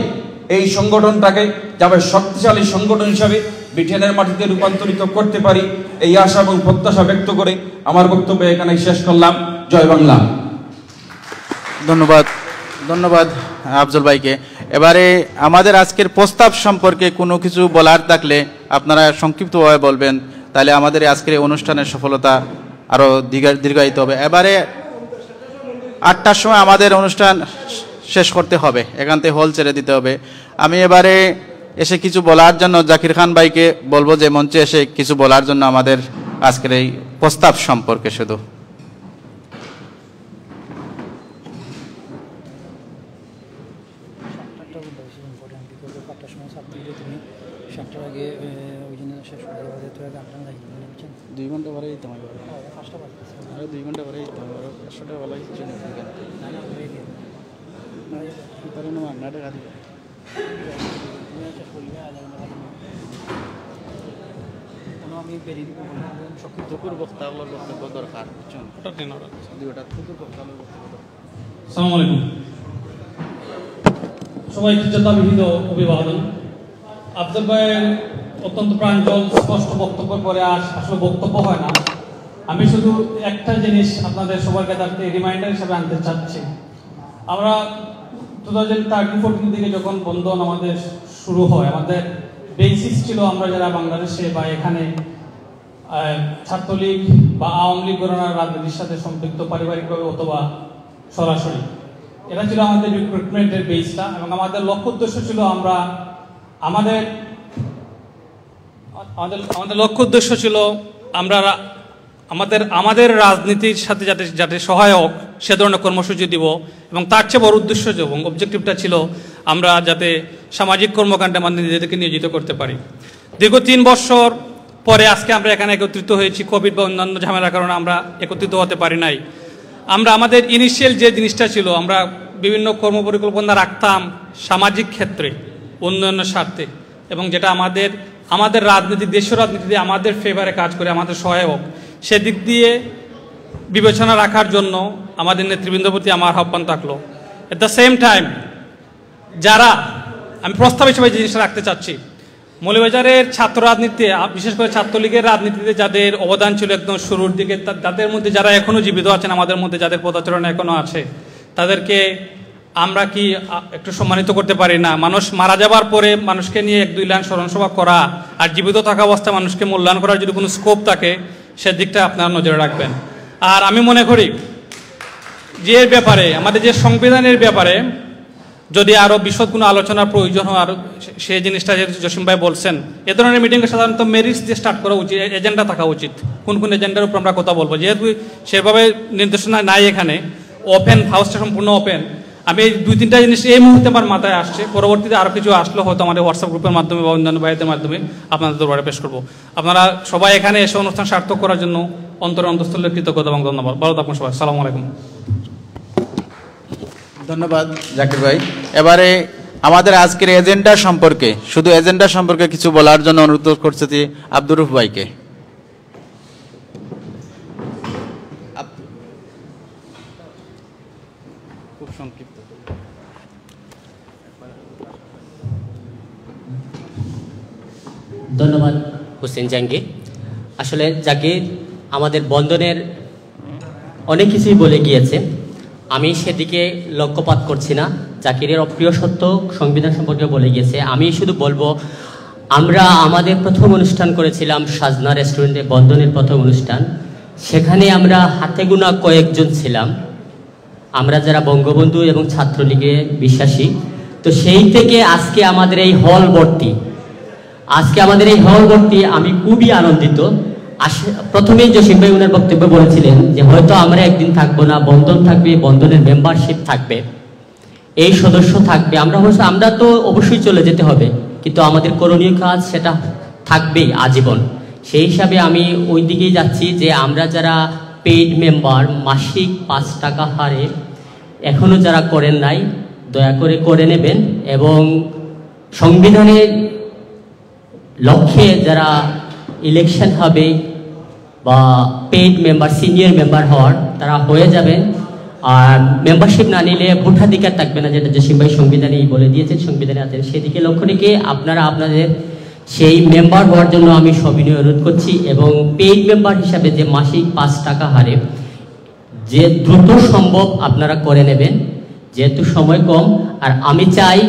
এই সংগঠনটাকে যাবে শক্তিশালী সংগঠন হিসাবে ব্রিটেনের মাটিতে রূপান্তরিত করতে পারি, এই আশা এবং প্রত্যাশা ব্যক্ত করে আমার বক্তব্য এখানে শেষ করলাম। জয় বাংলা। ধন্যবাদ, ধন্যবাদ আফজল ভাইকে। এবারে আমাদের আজকের প্রস্তাব সম্পর্কে কোনো কিছু বলার থাকলে আপনারা সংক্ষিপ্তভাবে বলবেন, তাহলে আমাদের আজকের এই অনুষ্ঠানের সফলতা আরও দীর্ঘা- দীর্ঘায়িত হবে। এবারে আটটার সময় আমাদের অনুষ্ঠান শেষ করতে হবে, এখান থেকে হল ছেড়ে দিতে হবে। আমি এবারে এসে কিছু বলার জন্য জাকির খান ভাইকে বলবো যে মঞ্চে এসে কিছু বলার জন্য আমাদের আজকের এই প্রস্তাব সম্পর্কে শুধু। সাতটার বেশি ইম্পর্টেন্ট, বিকজ পাঁচটার সময় ছাত্রীদের তুমি সাতটার আগে ওই জন্য শেষ করে দেওয়া যায়। তোরা গান টান গাইবি না, বুঝছেন? দুই ঘন্টা পরে দিতাম আমি। পাঁচটা বাজে। আরও দুই ঘন্টা পরে দিতাম, আরও একশো টাকা ভালো কিছু নেই। তাহলে আমার নাটক আদি। আমি বেরিয়ে দিব। দুপুর বক্তাগুলোর বক্তব্য দরকার, বুঝছেন? ওটা টেন ওটা। দুই ওটা দুপুর বক্তাগুলোর বক্তব্য দরকার। সালাম আলাইকুম। সবাই কৃতজ্ঞতাবিহীত অভিবাদন। আফজল ভাইয়ের অত্যন্ত প্রাঞ্জল স্পষ্ট বক্তব্যের পরে আর আসলে বক্তব্য হয় না। আমি শুধু একটা জিনিস আপনাদের সবার কাছে রিমাইন্ডার হিসাবে আনতে চাচ্ছি। আমরা টু থাউজেন্ড থার্টিন ফোরটিন থেকে যখন বন্ধন আমাদের শুরু হয়, আমাদের বেসিস ছিল আমরা যারা বাংলাদেশে বা এখানে আহ, ছাত্রলীগ বা আওয়ামী লীগ ঘরানার রাজনীতির সাথে সম্পৃক্ত পারিবারিকভাবে অথবা সরাসরি। এটা ছিল আমাদের রিক্রুটমেন্টের বেসটা এবং আমাদের লক্ষ্য উদ্দেশ্য ছিল আমরা আমাদের আমাদের আমাদের লক্ষ্য উদ্দেশ্য ছিল আমরা রা- আমাদের আমাদের রাজনীতির সাথে যাতে যাতে সহায়ক সে ধরনের কর্মসূচি দিব এবং তার চেয়ে বড় উদ্দেশ্য এবং অবজেক্টিভটা ছিল আমরা যাতে সামাজিক কর্মকাণ্ডে আমাদের নিজেদেরকে নিয়োজিত করতে পারি। দীর্ঘ তিন বছর পরে আজকে আমরা এখানে একত্রিত হয়েছি। কোভিড বা অন্যান্য ঝামেলার কারণে আমরা একত্রিত হতে পারি নাই। আমরা আমাদের ইনিশিয়াল যে জিনিসটা ছিল, আমরা বিভিন্ন কর্মপরিকল্পনা রাখতাম সামাজিক ক্ষেত্রে, উন্নয়নের স্বার্থে, এবং যেটা আমাদের আমাদের রাজনীতি, দেশীয় রাজনীতিতে আমাদের ফেভারে কাজ করে, আমাদের সহায়ক, সেদিক দিয়ে বিবেচনা রাখার জন্য আমাদের নেতৃবৃন্দর প্রতি আমার আহ্বান থাকলো। এট দ্য সেম টাইম, যারা আমি প্রস্তাব হিসেবে যে জিনিসটা রাখতে চাচ্ছি, মৌলভীবাজারের ছাত্র রাজনীতিতে, আ, বিশেষ করে ছাত্রলীগের রাজনীতিতে যাদের অবদান ছিল একদম শুরুর দিকে, তা- তাদের মধ্যে যারা এখনো জীবিত আছেন, আমাদের মধ্যে যাদের পদাচরণ এখনো আছে, তাদেরকে আমরা কি আ, একটু সম্মানিত করতে পারি না? মানুষ মারা যাবার পরে মানুষকে নিয়ে এক দুই লাইন স্মরণসভা করা আর জীবিত থাকা অবস্থায় মানুষকে মূল্যায়ন করার যদি কোনো স্কোপ থাকে, সেদিকটা আপনারা নজরে রাখবেন। আর আমি মনে করি যে এর ব্যাপারে, আমাদের যে সংবিধানের ব্যাপারে যদি আরও বিশদ কোনো আলোচনার প্রয়োজন হয়, আর সে- সেই জিনিসটা যেহেতু জসিম ভাই বলছেন, এ ধরনের মিটিংয়ে সাধারণত মেরিটস দিয়ে স্টার্ট করা উচিত, এজেন্ডা থাকা উচিত, কোন কোন এজেন্ডার উপর আমরা কথা বলবো। যেহেতু সেভাবে নির্দেশনা নাই এখানে, ওপেন, হাউসটা সম্পূর্ণ ওপেন। আমি এই দুই তিনটা জিনিস এই মুহূর্তে আমার মাথায় আসছে, পরবর্তীতে আরও কিছু আসলে হয়তো আমাদের হোয়াটসঅ্যাপ গ্রুপের মাধ্যমে বা অন্যান্য ভাইদের মাধ্যমে আপনাদের দরবারে পেশ করব। আপনারা সবাই এখানে এসে অনুষ্ঠান সার্থক করার জন্য অন্তরের অন্তঃস্থলে কৃতজ্ঞতা এবং ধন্যবাদ। ভালো থাকুন সবাই। আসসালামু আলাইকুম। ধন্যবাদ জাকির ভাই। এবারে আমাদের আজকের এজেন্ডা সম্পর্কে, শুধু এজেন্ডা সম্পর্কে কিছু বলার জন্য অনুরোধ করছি আব্দুর রউফ ভাইকে। আপ- খুব সংক্ষিপ্ত। ধন্যবাদ হোসেন জাহাঙ্গীর। আসলে জাকির আমাদের বন্ধনের অনেক কিছুই বলে গিয়েছে, আমি সেদিকে লক্ষ্যপাত করছি না। জাকিরের অপ্রিয় সত্য সংবিধান সম্পর্কে বলে গিয়েছে। আমি শুধু বলবো, আমরা আমাদের প্রথম অনুষ্ঠান করেছিলাম সাজনা রেস্টুরেন্টে, বন্ধনের প্রথম অনুষ্ঠান। সেখানে আমরা হাতে গোনা কয়েকজন ছিলাম, আমরা যারা বঙ্গবন্ধু এবং ছাত্রলীগে বিশ্বাসী। তো সেই থেকে আজকে আমাদের এই হল ভর্তি, আজকে আমাদের এই হল ভর্তি, আমি খুবই আনন্দিত। আস- প্রথমেই জসিম ভাই ওনার বক্তব্যে বলেছিলেন যে হয়তো আমরা একদিন থাকবো না, বন্ধন থাকবে, বন্ধনের মেম্বারশিপ থাকবে, এই সদস্য থাকবে, আমরা অবশ্য, আমরা তো অবশ্যই চলে যেতে হবে, কিন্তু আমাদের করণীয় কাজ সেটা থাকবেই আজীবন। সেই হিসাবে আমি ওই দিকেই যাচ্ছি যে আমরা যারা পেইড মেম্বার, মাসিক পাঁচ টাকা হারে এখনও যারা করেন নাই, দয়া করে করে নেবেন। এবং সংবিধানের লক্ষ্যে যারা ইলেকশন হবে বা পেইড মেম্বার, সিনিয়র মেম্বার হওয়ার, তারা হয়ে যাবেন। আর মেম্বারশিপ না নিলে ভোটাধিকার থাকবে না, যেটা জসিম ভাই সংবিধানেই বলে দিয়েছেন, সংবিধানে আছেন। সেদিকে লক্ষ্য রেখে আপনারা আপনাদের সেই মেম্বার হওয়ার জন্য আমি সবিনয় অনুরোধ করছি। এবং পেইড মেম্বার হিসাবে যে মাসিক পাঁচ টাকা হারে যে দ্রুত সম্ভব আপনারা করে নেবেন, যেহেতু সময় কম। আর আমি চাই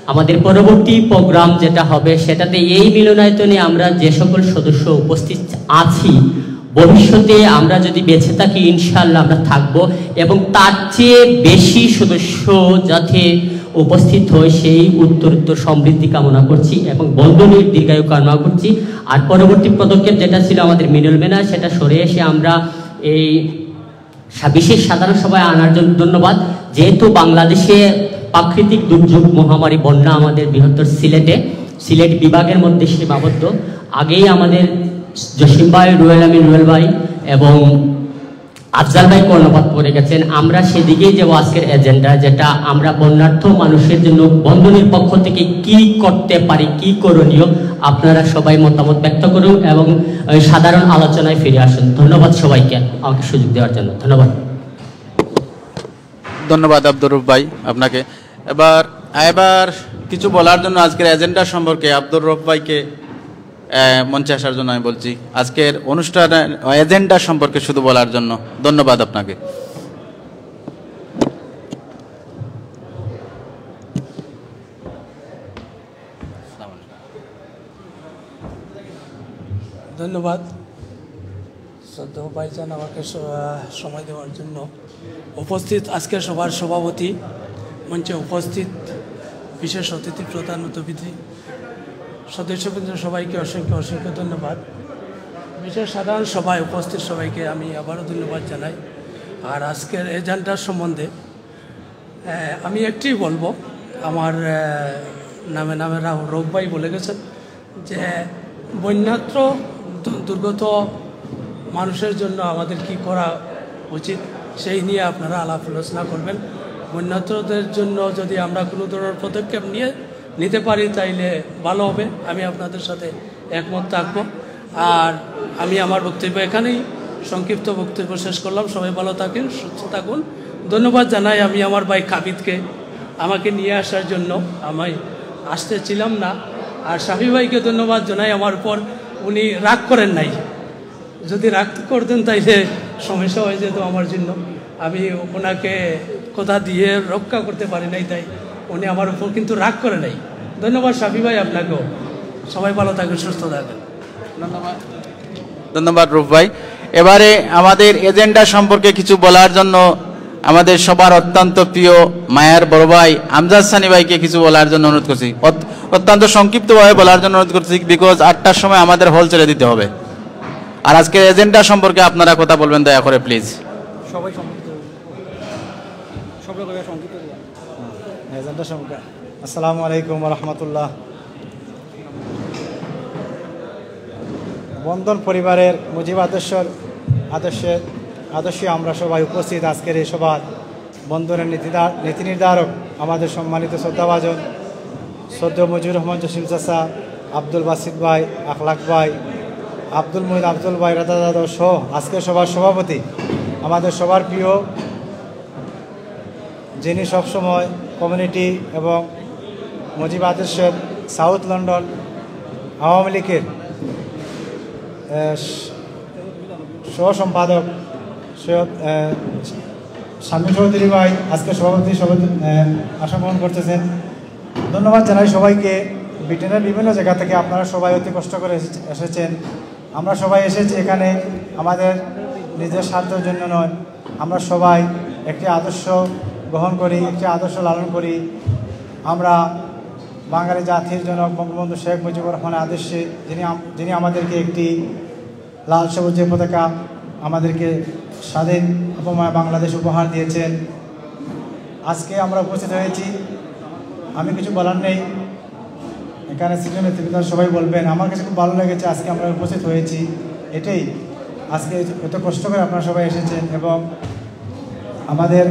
আমাদের পরবর্তী প্রোগ্রাম যেটা হবে, সেটাতে এই মিলনায়তনে আমরা যে সকল সদস্য উপস্থিত আছি, ভবিষ্যতে আমরা যদি বেঁচে থাকি, ইনশাআল্লাহ আমরা থাকব, এবং তার চেয়ে বেশি সদস্য যাতে উপস্থিত হয়, সেই উত্তরোত্তর সমৃদ্ধি কামনা করছি এবং বন্ধনের দীর্ঘায়ু কামনা করছি। আর পরবর্তী পদক্ষেপ যেটা ছিল আমাদের মিডলম্যান, সেটা সরে এসে আমরা এই সা- বিশেষ সাধারণ সভায় আনার জন্য ধন্যবাদ। যেহেতু বাংলাদেশে প্রাকৃতিক দুর্যোগ, মহামারী, বন্যা আমাদের বৃহত্তর সিলেটে, সিলেট বিভাগের মধ্যে সীমাবদ্ধ। আগেই আমাদের জসিম ভাই, রুহেল আমিন রুহেল ভাই এবং আফজাল ভাই কর্ণপাত করে গেছেন। আমরা সেদিকেই যাব আজকের এজেন্ডা, যেটা আমরা বন্যার্থ মানুষের জন্য বন্ধনের পক্ষ থেকে কি করতে পারি, কি করণীয়, আপনারা সবাই মতামত ব্যক্ত করুন এবং ওই সাধারণ আলোচনায় ফিরে আসুন। ধন্যবাদ সবাইকে আমাকে সুযোগ দেওয়ার জন্য। ধন্যবাদ। ধন্যবাদ আব্দুর রউফ ভাই আপনাকে। এবার এবার কিছু বলার জন্য আজকের এজেন্ডা সম্পর্কে আব্দুর রউফ ভাইকে আহ, মঞ্চে আসার জন্য আমি বলছি। আজকের অনুষ্ঠান এজেন্ডা সম্পর্কে শুধু বলার জন্য। ধন্যবাদ আপনাকে। ধন্যবাদ শ্রদ্ধেয় ভাইজান আমাকে স- সময় দেওয়ার জন্য। উপস্থিত আজকের সভার সভাপতি, মঞ্চে উপস্থিত বিশেষ অতিথি, প্রধান অতিথি, সদস্যবৃন্দ, সবাইকে অসংখ্য অসংখ্য ধন্যবাদ। বিশেষ সাধারণ সভায় উপস্থিত সবাইকে আমি আবারও ধন্যবাদ জানাই। আর আজকের এজেন্ডার সম্বন্ধে আহ, আমি একটি বলবো, আমার আহ, নামে নামে রাহুল রব ভাই বলে গেছেন যে বন্যাত্র দু- দুর্গত মানুষের জন্য আমাদের কি করা উচিত, সেই নিয়ে আপনারা আলাপ আলোচনা করবেন। বন্যাত্রদের জন্য যদি আমরা কোনো ধরনের পদক্ষেপ নিয়ে নিতে পারি, তাইলে ভালো হবে। আমি আপনাদের সাথে একমত থাকবো। আর আমি আমার বক্তব্য এখানেই সংক্ষিপ্ত বক্তব্য শেষ করলাম। সবাই ভালো থাকেন, সুস্থ থাকুন। ধন্যবাদ জানাই আমি আমার ভাই খাবিদকে আমাকে নিয়ে আসার জন্য। আমি আসতে ছিলাম না। আর শাফি ভাইকে ধন্যবাদ জানাই আমার উপর, উনি রাগ করেন নাই। যদি রাগ করতেন তাইলে সমস্যা হয়ে যেত আমার জন্য। আমি ওনাকে কথা দিয়ে রক্ষা করতে পারি নাই, তাই উনি আমার উপর কিন্তু রাগ করে নাই। ধন্যবাদ শাফি ভাই আপনাকেও। সবাই ভালো থাকেন, সুস্থ থাকেন। ধন্যবাদ রুফ ভাই। এবারে আমাদের এজেন্ডা সম্পর্কে কিছু বলার জন্য আমাদের সবার অত্যন্ত প্রিয় মায়ার বড় ভাই আমজাদ সানি ভাইকে কিছু বলার জন্য অনুরোধ করছি। অত-, অত্যন্ত সংক্ষিপ্তভাবে বলার জন্য অনুরোধ করছি, বিকজ আটটার সময় আমাদের হল ছেড়ে দিতে হবে। আর আজকের এজেন্ডা সম্পর্কে আপনারা কথা বলবেন দয়া করে, প্লিজ। সবাই সংক্ষিপ্ত, সবাই সংক্ষিপ্ত। এজেন্ডা সম্পর্কে আসসালামু আলাইকুম ওয়া রাহমাতুল্লাহ। বন্দর পরিবারের মুজিব আদর্শর আদর্শে আদর্শে আমরা সবাই উপস্থিত আজকের এই সভার বন্দরের নীতিদা-, নীতি নির্ধারক, আমাদের সম্মানিত শ্রদ্ধাভাজন শ্রদ্ধেয় মুজিবুর রহমান জসিম চাচা, আব্দুল বাসিত ভাই, আখলাক ভাই, আব্দুল মুহিত আফজল ভাই, রাজা যাদব সহ আজকের সভার সভাপতি, আমাদের সবার প্রিয়, যিনি সবসময় কমিউনিটি এবং মুজিব আদর্শের সাউথ লন্ডন আওয়ামী লীগের, আহ, সহ সম্পাদক সৈয়দ, আহ, শামীম চৌধুরী ভাই আজকে সভাপতি সভাপতি, আহ, আসন গ্রহণ করতেছেন। ধন্যবাদ জানাই সবাইকে। ব্রিটেনের বিভিন্ন জায়গা থেকে আপনারা সবাই অতি কষ্ট করে এসে-, এসেছেন। আমরা সবাই এসেছি এখানে আমাদের নিজের স্বার্থের জন্য নয়, আমরা সবাই একটি আদর্শ গ্রহণ করি, একটি আদর্শ লালন করি। আমরা বাঙালি জাতির জনক বঙ্গবন্ধু শেখ মুজিবুর রহমানের আদর্শে যিনি আম-, যিনি আমাদেরকে একটি লাল সবুজ যে পতাকা আমাদেরকে স্বাধীন অপময় বাংলাদেশ উপহার দিয়েছেন। আজকে আমরা উপস্থিত হয়েছি, আমি কিছু বলার নেই, এখানে সিনিয়র নেতৃবৃন্দ সবাই বলবেন। আমার কাছে খুব ভালো লেগেছে আজকে আমরা উপস্থিত হয়েছি, এটাই। আজকে এত কষ্ট করে আপনারা সবাই এসেছেন এবং আমাদের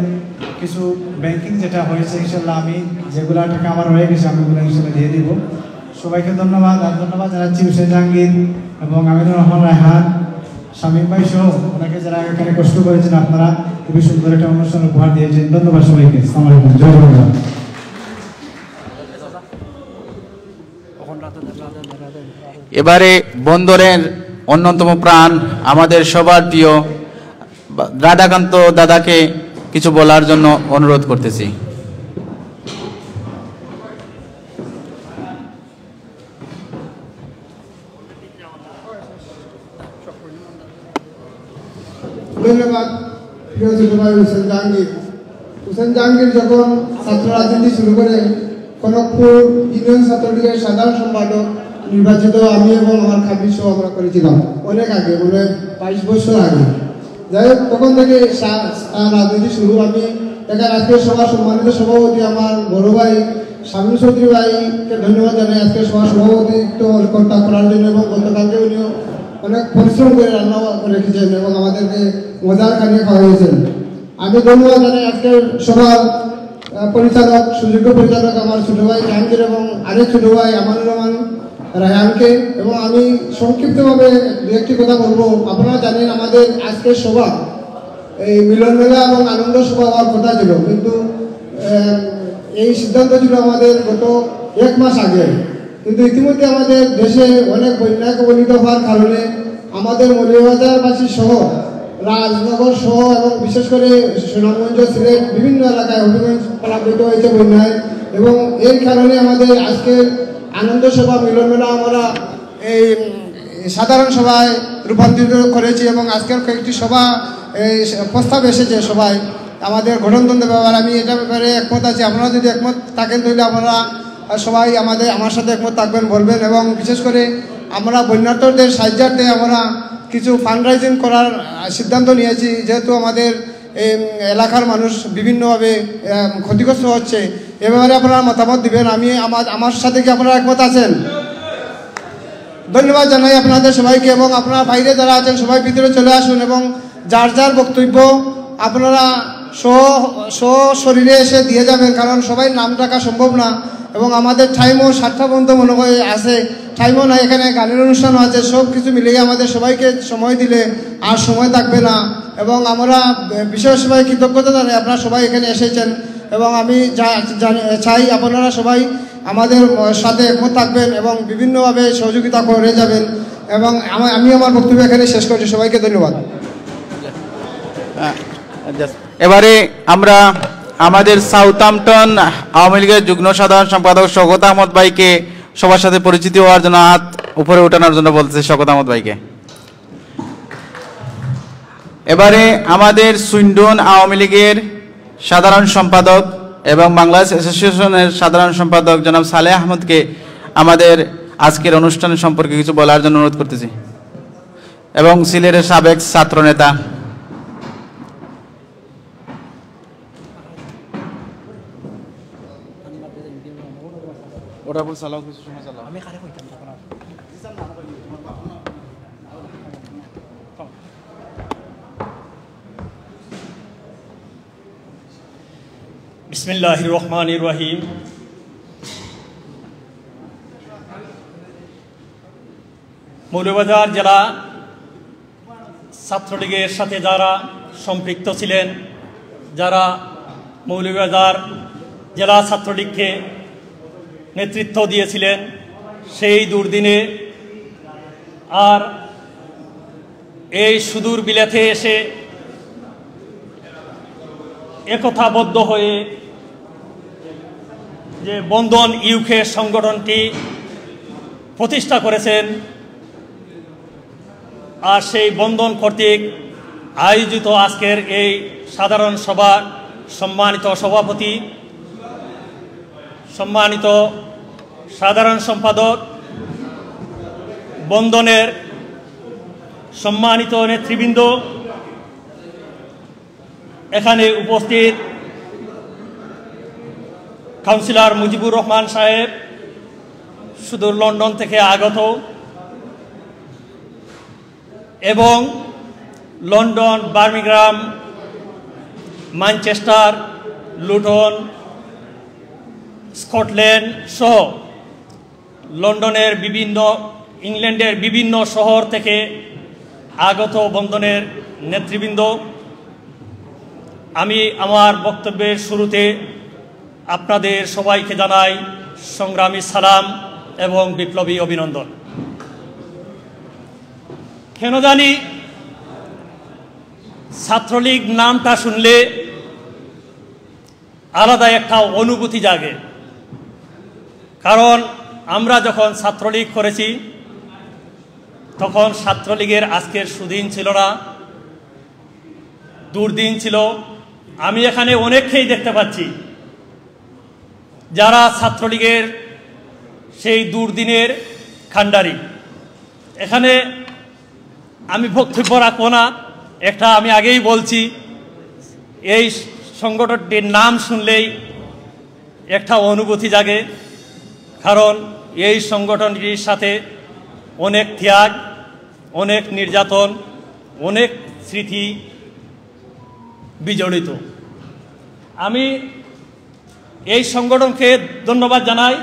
কিছু ব্যাংকিং যেটা হয়েছে, ইনশাল্লাহ আমি যেগুলা টাকা আমার রয়ে গেছে আমি ওগুলো ইনশাল্লাহ দিয়ে দিব। সবাইকে ধন্যবাদ। আর ধন্যবাদ জানাচ্ছি হুসেন জাহাঙ্গীর এবং আমিনুর রহমান রায়হান, শামীম ভাই সহ অনেকে যারা এখানে কষ্ট করেছেন। আপনারা খুবই সুন্দর একটা অনুষ্ঠান উপহার দিয়েছেন। ধন্যবাদ সবাইকে। আসসালামু আলাইকুম। জয় জগন্নাথ। এবারে বন্দরের অন্যতম প্রাণ, আমাদের সবার প্রিয় রাধাকান্ত দাদাকে কিছু বলার জন্য অনুরোধ করতেছি। ধন্যবাদ প্রিয় ছোট ভাই হুসেন জাহাঙ্গীর। হুসেন জাহাঙ্গীর যখন ছাত্র রাজনীতি শুরু করে, কনকপুর ইউনিয়ন ছাত্রলীগের সাধারণ সম্পাদক নির্বাচিত আমি এবং আমার খাবি সহ আমরা করেছিলাম অনেক আগে, মানে বাইশ বছর আগে। যাই হোক, তখন থেকে সা-, তার রাজনীতি শুরু। আমি এখানে আজকে সভার সম্মানিত সভাপতি আমার বড় ভাই শামীম চৌধুরী ভাইকে ধন্যবাদ জানাই আজকে সভার সভাপতিত্ব কর্তা করার জন্য, এবং গতকালকে উনিও অনেক পরিশ্রম করে রান্না রেখেছেন এবং আমাদেরকে মজার খানিয়ে খাওয়াইয়েছেন। আমি ধন্যবাদ জানাই আজকের সভার, আহ, পরিচালক, সুযোগ্য পরিচালক আমার ছোট ভাই জাহাঙ্গীর এবং আরেক ছোট ভাই আমানুর রহমান রায়হানকে। এবং আমি সংক্ষিপ্তভাবে দু একটি কথা বলবো। আপনারা জানেন, আমাদের আজকের সভা এই মিলন মেলা এবং আনন্দ সভা হওয়ার কথা ছিল, কিন্তু, আহ, এই সিদ্ধান্ত ছিল আমাদের গত এক মাস আগে। কিন্তু ইতিমধ্যে আমাদের দেশে অনেক বন্যা কবলিত হওয়ার কারণে আমাদের মৌলভীবাজারবাসী সহ, রাজনগর সহ এবং বিশেষ করে সুনামগঞ্জ, সিলেট বিভিন্ন এলাকায় হবিগঞ্জ প্লাবিত হয়েছে বন্যায়, এবং এর কারণে আমাদের আজকের আনন্দ সভা মিলন মেলা আমরা এই, উম, সাধারণ সভায় রূপান্তরিত করেছি এবং আজকের কয়েকটি সভা, এই, প্রস্তাব এসেছে সভায়। আমাদের গঠনতন্ত্র ব্যাপার, আমি এটা ব্যাপারে একমত আছি। আপনারা যদি একমত থাকেন, তাহলে আপনারা সবাই আমাদের, আমার সাথে একমত থাকবেন, বলবেন। এবং বিশেষ করে আমরা বন্যার্তদের সাহায্যার্থে আমরা কিছু ফান্ড রাইজিং করার, আহ, সিদ্ধান্ত নিয়েছি, যেহেতু আমাদের এই এলাকার মানুষ বিভিন্নভাবে, আহ, ক্ষতিগ্রস্ত হচ্ছে। এ ব্যাপারে আপনারা মতামত দিবেন। আমি আমার, আমার সাথে কি আপনারা একমত আছেন? ধন্যবাদ জানাই আপনাদের সবাইকে, এবং আপনারা বাইরে যারা আছেন সবাই ভিতরে চলে আসুন এবং যার যার বক্তব্য আপনারা স্ব-, স্বশরীরে এসে দিয়ে যাবেন, কারণ সবাই নাম ডাকা সম্ভব না এবং আমাদের টাইমও সাতটা পর্যন্ত মনে হয় আছে, টাইমও নাই, এখানে গানের অনুষ্ঠানও আছে। সব কিছু মিলিয়ে আমাদের সবাইকে সময় দিলে আর সময় থাকবে না। এবং আমরা বিশেষভাবে কৃতজ্ঞতা জানাই আপনারা সবাই এখানে এসেছেন, এবং আমি যা-, জানি, চাই আপনারা সবাই আমাদের সাথে একমত থাকবেন এবং বিভিন্নভাবে সহযোগিতা করে যাবেন। এবং আমা-, আমি আমার বক্তব্য এখানে শেষ করছি। সবাইকে ধন্যবাদ। এবারে আমরা আমাদের সাউথহ্যাম্পটন আওয়ামী লীগের যুগ্ম সাধারণ সম্পাদক শওকত আহমদ ভাইকে সবার সাথে পরিচিত হওয়ার জন্য, হাত উপরে উঠানোর জন্য বলতেছি শওকত আহমদ ভাইকে। এবারে আমাদের সুইন্ডন আওয়ামী লীগের সাধারণ সম্পাদক এবং বাংলাদেশ অ্যাসোসিয়েশনের সাধারণ সম্পাদক জনাব সালেহ আহমদকে আমাদের আজকের অনুষ্ঠান সম্পর্কে কিছু বলার জন্য অনুরোধ করতেছি, এবং সিলেটের সাবেক ছাত্র নেতা। ওটা বল, চালাও, কিছু সময় চালাও। বিসমিল্লাহির রহমানির রহিম। মৌলভীবাজার জেলা ছাত্রলীগের সাথে যারা সম্পৃক্ত ছিলেন, যারা মৌলভীবাজার জেলা ছাত্রলীগকে নেতৃত্ব দিয়েছিলেন, সেই দুর্দিনে আর এই সুদূর বিলেতে এসে একতাবদ্ধ হয়ে যে বন্ধন ইউকে সংগঠনটি প্রতিষ্ঠা করেছেন, আর সেই বন্ধন কর্তৃক আয়োজিত আজকের এই সাধারণ সভার সম্মানিত সভাপতি, সম্মানিত সাধারণ সম্পাদক, বন্ধনের সম্মানিত নেতৃবৃন্দ, এখানে উপস্থিত কাউন্সিলর মুজিবুর রহমান সাহেব, সুদূর লন্ডন থেকে আগত, এবং London, Birmingham, Manchester, Luton, Scotland সহ লন্ডনের বিভিন্ন, ইংল্যান্ডের বিভিন্ন শহর থেকে আগত বন্ধনের নেতৃবৃন্দ, আমি আমার বক্তব্যের শুরুতে আপনাদের সবাইকে জানাই সংগ্রামী সালাম এবং বিপ্লবী অভিনন্দন। কেন জানি ছাত্রলীগ নামটা শুনলে আলাদা একটা অনুভূতি জাগে, কারণ আমরা যখন ছাত্রলীগ করেছি, তখন ছাত্রলীগের আজকের সুদিন ছিল না, দুর্দিন ছিল। আমি এখানে অনেককেই দেখতে পাচ্ছি, যারা ছাত্রলীগের সেই দুর্দিনের কাণ্ডারি। এখানে আমি বক্তব্য রাখবো না, একটা আমি আগেই বলছি, এই সংগঠনটির নাম শুনলেই একটা অনুভূতি জাগে, কারণ এই সংগঠনটির সাথে অনেক ত্যাগ, অনেক নির্যাতন, অনেক স্মৃতি বিজড়িত। আমি এই সংগঠনকে ধন্যবাদ জানাই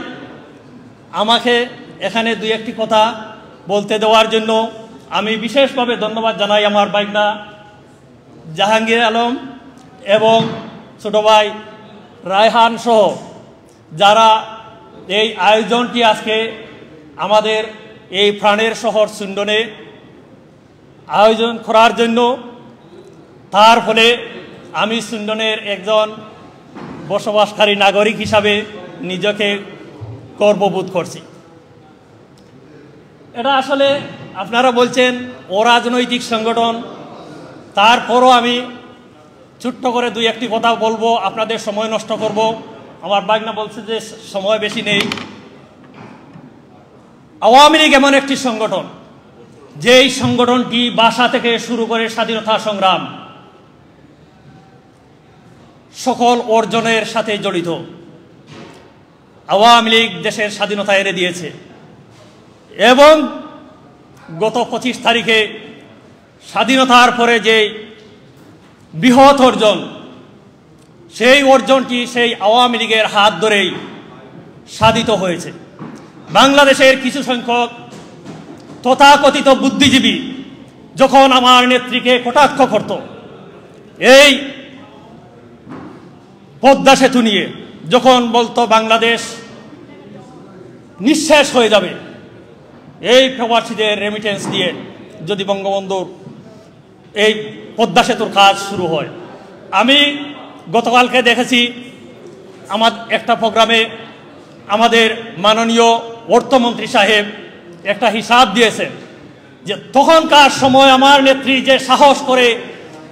আমাকে এখানে দুই একটি কথা বলতে দেওয়ার জন্য। আমি বিশেষভাবে ধন্যবাদ জানাই আমার ভাইগ্না জাহাঙ্গীর আলম এবং ছোট ভাই রায়হান সহ, যারা এই আয়োজনটি আজকে আমাদের এই প্রাণের শহর সুইন্ডনে আয়োজন করার জন্য। তার ফলে আমি সুইন্ডনের একজন বসবাসকারী নাগরিক হিসাবে নিজেকে গর্ববোধ করছি। এটা আসলে আপনারা বলছেন অরাজনৈতিক সংগঠন, তারপরও আমি ছোট্ট করে দুই একটি কথা বলবো, আপনাদের সময় নষ্ট করব। আমার ভাইগ্না বলছে যে সময় বেশি নেই। আওয়ামী লীগ এমন একটি সংগঠন, যেই সংগঠনটি ভাষা থেকে শুরু করে স্বাধীনতা সংগ্রাম, সকল অর্জনের সাথে জড়িত। আওয়ামী লীগ দেশের স্বাধীনতা এনে দিয়েছে এবং গত পঁচিশ তারিখে স্বাধীনতার পরে যে বৃহৎ অর্জন, সেই অর্জনটি সেই আওয়ামী লীগের হাত ধরেই সাধিত হয়েছে। বাংলাদেশের কিছু সংখ্যক তথাকথিত বুদ্ধিজীবী যখন আমার নেত্রীকে কটাক্ষ করত, এই পদ্মা সেতু নিয়ে যখন বলতো বাংলাদেশ নিঃশেষ হয়ে যাবে, এই প্রবাসীদের রেমিটেন্স দিয়ে যদি বঙ্গবন্ধুর এই পদ্মা সেতুর কাজ শুরু হয়। আমি গতকালকে দেখেছি আমার একটা প্রোগ্রামে আমাদের মাননীয় অর্থমন্ত্রী সাহেব একটা হিসাব দিয়েছেন যে তখনকার সময় আমার নেত্রী যে সাহস করে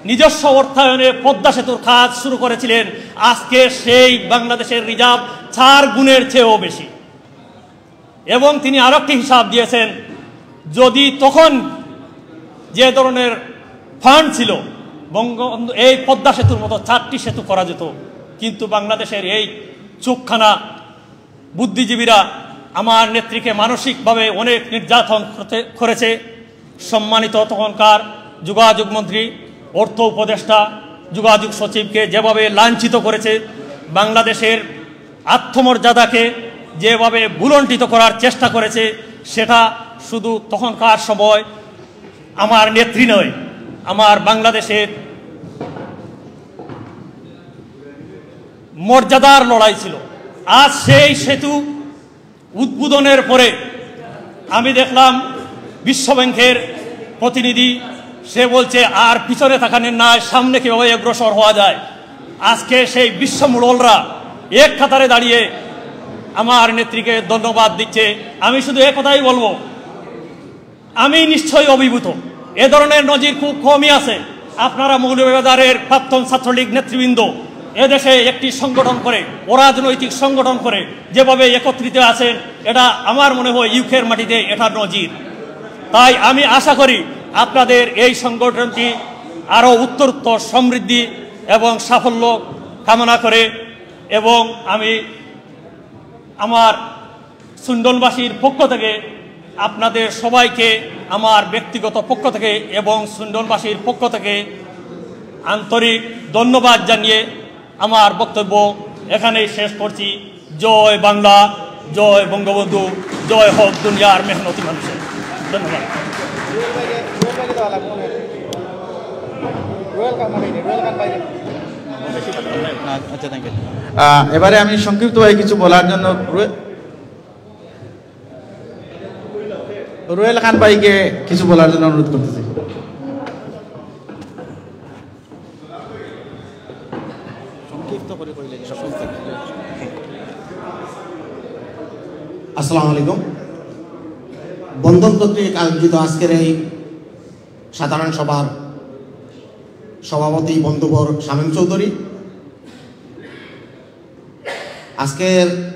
নিজস্ব অর্থায়নে পদ্মা সেতুর কাজ শুরু করেছিলেন। আজকে সেই বাংলাদেশের রিজার্ভ চার গুণের চেয়েও বেশি। এবং তিনি আরো একটি হিসাব দিয়েছেন, যদি তখন যে ধরনের ফান্ড ছিল, বঙ্গবন্ধু এই পদ্মা সেতুর মতো চারটি সেতু করা যেত, কিন্তু বাংলাদেশের এই চুপখানা বুদ্ধিজীবীরা আমার নেত্রীকে মানসিকভাবে অনেক নির্যাতন করতে, করেছে। সম্মানিত তখনকার যোগাযোগ মন্ত্রী, অর্থ উপদেষ্টা, যোগাযোগ সচিবকে যেভাবে লাঞ্ছিত করেছে, বাংলাদেশের আত্মমর্যাদাকে যেভাবে ভূলুণ্ঠিত করার চেষ্টা করেছে, সেটা শুধু তখনকার সময় আমার নেত্রী নয়, আমার বাংলাদেশের মর্যাদার লড়াই ছিল। আজ সেই সেতু উদ্বোধনের পরে আমি দেখলাম বিশ্বব্যাংকের প্রতিনিধি, সে বলছে আর পিছনে তাকানোর নাই, সামনে কীভাবে অগ্রসর হওয়া যায়। আজকে সেই বিশ্ব মোড়লরা এক কাতারে দাঁড়িয়ে আমার নেত্রীকে ধন্যবাদ দিচ্ছে। আমি শুধু এক কথাই বলবো, আমি নিশ্চয়ই অভিভূত। এ ধরনের নজির খুব কমই আছে। আপনারা মৌলভীবাজারের প্রাক্তন ছাত্রলীগ নেতৃবৃন্দ এদেশে একটি সংগঠন করে, অরাজনৈতিক সংগঠন করে যেভাবে একত্রিত আছেন, এটা আমার মনে হয় ইউকের মাটিতে এটা নজির। তাই আমি আশা করি আপনাদের এই সংগঠনটি আরও উত্তরোত্তর সমৃদ্ধি এবং সাফল্য কামনা করে, এবং আমি আমার সুন্দরবাসীর পক্ষ থেকে আপনাদের সবাইকে আমার ব্যক্তিগত পক্ষ থেকে এবং সুন্দরবাসীর পক্ষ থেকে আন্তরিক ধন্যবাদ জানিয়ে আমার বক্তব্য এখানেই শেষ করছি। জয় বাংলা, জয় বঙ্গবন্ধু, জয় হোক দুনিয়ার মেহনতি মানুষের। ধন্যবাদ। আচ্ছা, থ্যাংক ইউ। আহ, এবারে আমি সংক্ষিপ্তভাবে কিছু বলার জন্য রুয়ে- রুয়েল খান ভাইকে কিছু বলার জন্য অনুরোধ করতেছি। সংক্ষিপ্ত করে কইলে যে সংক্ষিপ্ত। আসসালামু আলাইকুম। বন্ধন কর্তৃক আয়োজিত আজকের এই সাধারণ সভার সভাপতি বন্ধুবর শামীম চৌধুরী, আজকের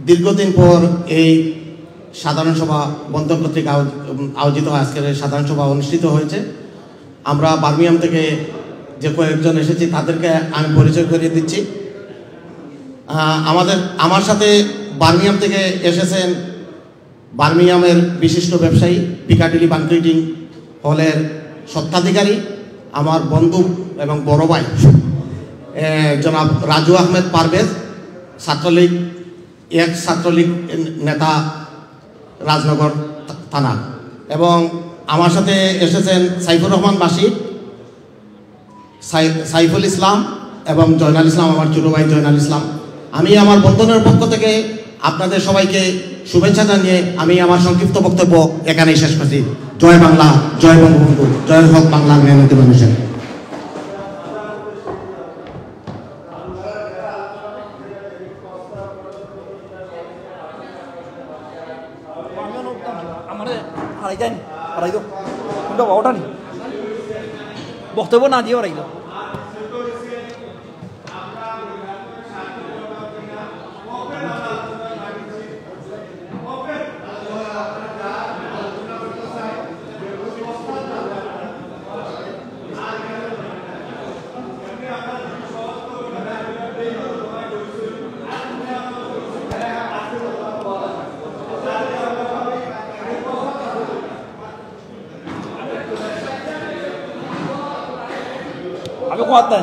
দীর্ঘদিন পর এই সাধারণ সভা, বন্ধন কর্তৃক আয়োজ-, আয়োজিত আজকের এই সাধারণ সভা অনুষ্ঠিত হয়েছে। আমরা বার্মিংহাম থেকে যে কয়েকজন এসেছি, তাদেরকে আমি পরিচয় করিয়ে দিচ্ছি। আহ, আমাদের, আমার সাথে বার্মিংহাম থেকে এসেছেন বার্মিংহামের বিশিষ্ট ব্যবসায়ী, পিকাডিলি ব্যাংকুয়েটিং হলের স্বত্বাধিকারী, আমার বন্ধু এবং বড় ভাই, এ, জনাব রাজু আহমেদ পারভেজ, ছাত্রলীগ, এক্স ছাত্রলীগ নেতা, রাজনগর থানা। এবং আমার সাথে এসেছেন সাইফুর রহমান বাসি, সাই-, সাইফুল ইসলাম এবং জয়নাল ইসলাম, আমার ছোট ভাই জয়নাল ইসলাম। আমি আমার বন্ধনের পক্ষ থেকে আপনাদের সবাইকে শুভেচ্ছা জানিয়ে আমি আমার সংক্ষিপ্ত বক্তব্য এখানেই শেষ করছি। জয় বাংলা, জয় বঙ্গবন্ধু, জয় হোক বাংলার মেহনতি মানুষের। আমিও না উঠতাম না। আমারে হারাই যায়নি, হারাই দাও। কোনটা বাবাটা নি? বক্তব্য না দিয়ে হারাই দাও। আমি কোয়াত নাই।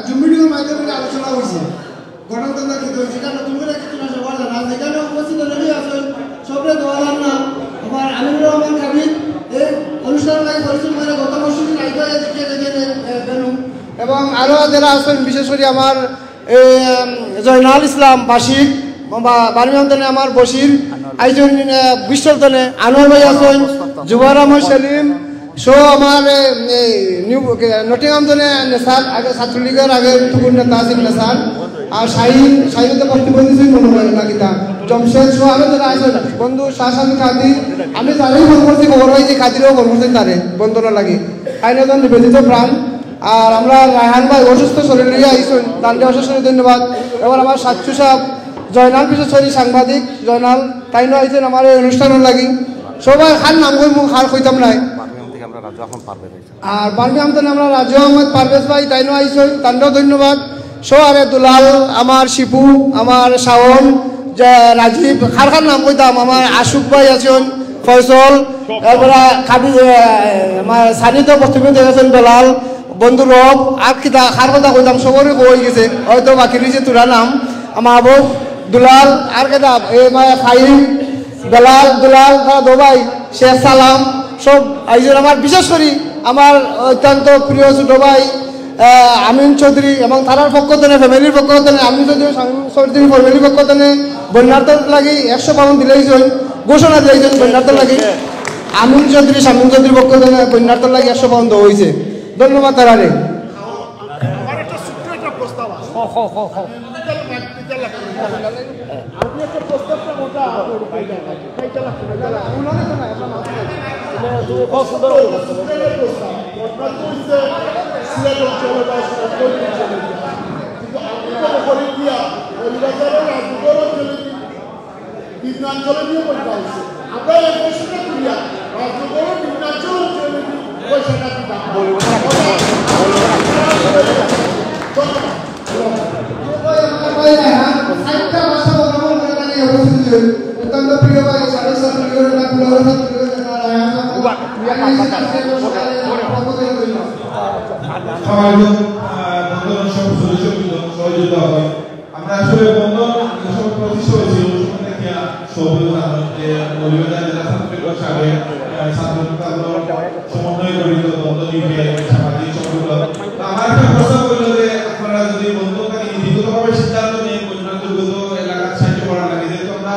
জুম মিটিংয়ের মাধ্যমে আলোচনা হয়েছে, গঠনতন্ত্র কি হয়েছে, এটা নতুন করে কিছু না সবার জানা আছে। এখানে উপস্থিত অনেকেই আছেন, সবরে দোয়া না। আমার আমিনুর রহমান খাবির এই অনুষ্ঠান লাগে পরিচালনা করে গত বছরই রাইত হয়ে দেখিয়ে দেখে বেনু, এবং আরও যারা আছেন, বিশেষ করে আমার এই, উম, জয়নাল ইসলাম বাসিক, বা বার্মিংহাম তনে আমার বশির, আইজন, আহ, ব্রিস্টল তনে আনোয়ার ভাই আছেন, জুবাইর আহমদ সেলিম, সহ আমার, এ, এ, নিউ, এ, নটিংহাম তনে নেসার, আগে ছাত্রলীগের আগে তুকুর নেতা আছেন নেসার, আর শাহিন, শাহিন তো প্রতিবন্ধী ছিল মনে হয় না কিতা, জমশেদ সহ আরো যারা আছেন, বন্ধু শাহসান কাদির, আমি যারাই ফোন করছি খবর পাইছি, কাদিরও ফোন করছেন তারে, বন্ধনা লাগে। আইন একজন নিবেদিত প্রাণ, আর আমরা রায়হান ভাই অসুস্থ শরীর লইয়া আইসুন, তানরে অশেষ করি ধন্যবাদ। এবার আমার সাচ্চু সাহেব, জয়নাল বিশেষ করি সাংবাদিক জয়নাল, তাইনও আইছেন আমার এই অনুষ্ঠানের লাগি। সবাই খান নাম কই মুখ আর কইতাম নাই। বার্মিংহাম থেকে আমরা রাজু আহমদ পারভেজ আইছেন। আর বার্মিংহাম থেকে আমরা রাজু আহমদ পারভেজ ভাই, তাইনও আইছেন, তানরেও ধন্যবাদ। সো আরে দুলাল, আমার শিপু, আমার শাওন, যে রাজীব, খার খার নাম কইতাম, আমার আশুক ভাই আছেন, ফয়সল, এরপরে খাবি, এ, আমার সানি তো বক্তব্য দেখেছেন, বেলাল, বন্ধু রব, আর কিতা, খার কথা কইতাম, সবরই কই গেছে, হয়তো বাকি রয়েছে তোরা নাম, আমার আবু, দুলাল, আর কিতা, এ, মানে, ফাহিম, বেলাল, দুলাল, তারা দোবাই, শেখ সালাম, সব আইজন আমার, বিশেষ করি আমার অত্যন্ত প্রিয় ছোট ভাই, আহ, আমিন চৌধুরী এবং তারার পক্ষ থেকে, ফ্যামিলির পক্ষ থেকে, আমিন চৌধুরী, শামীম চৌধুরীর ফ্যামিলির পক্ষ থেকে বন্যার্থ লাগি একশো পাউন্ড দিলাইছইন, ঘোষণা দিলাইছইন বন্যার্থ লাগি। আমিন চৌধুরী, শামীম চৌধুরীর পক্ষ থেকে বন্যার্থ লাগি একশো পাউন্ড দেওয়া হয়েছে। ধন্যবাদ তারারে। আমার একটা ছোট্ট একটা প্রস্তাব আছে। হ, হ, হ, হ। আমি একটা প্রস্তাবটা ওটা খাইতে লাগবে, খাইতে লাগবে। তুমি, তুমি কও সুন্দর করে। সিলেটের প্রস্তাব। ঘটনা তো হইছে সিলেট অঞ্চলে বা সিলেট অঞ্চলে। কিন্তু আমি তো মনে করি গিয়া মৌলভীবাজারের রাজনগর অঞ্চলে কি নিম্নাঞ্চলে নিয়ে বলতে হয়েছে। আমরা এই প্রশ্নটা তুলিয়া রাজনগর নিম্নাঞ্চল অঞ্চলে কি পয়সাটা দিতাম। ধন্যবাদ। অত্যন্ত প্রিয় ভাই, সাবেক ছাত্রলীগের নেতা, পুনরায় ছাত্রলীগের নেতা রায়হান সাহেব। সম্মানিত, আহ, বন্ধুগণ, সব সদস্যবৃন্দ, সহযোগিতা হবে। আমরা আসলে বন্ধন যখন প্রতিষ্ঠা হয়েছিল, ওই সময় থেকে সভাপতি জানান যে মৌলভীবাজার জেলা ছাত্রলীগ সাবেক, আহ, ছাত্র নেতাগুলো সমন্বয়ে গঠিত বন্ধন ইউপিআই সামাজিক সংগঠন। তো আমার একটা প্রস্তাব হইল যে আপনারা যদি বন্ধন তাকে নীতিগতভাবে সিদ্ধান্ত নিয়ে বন্যাদুর্গত এলাকার সাহায্য করার লাগে, যেহেতু আমরা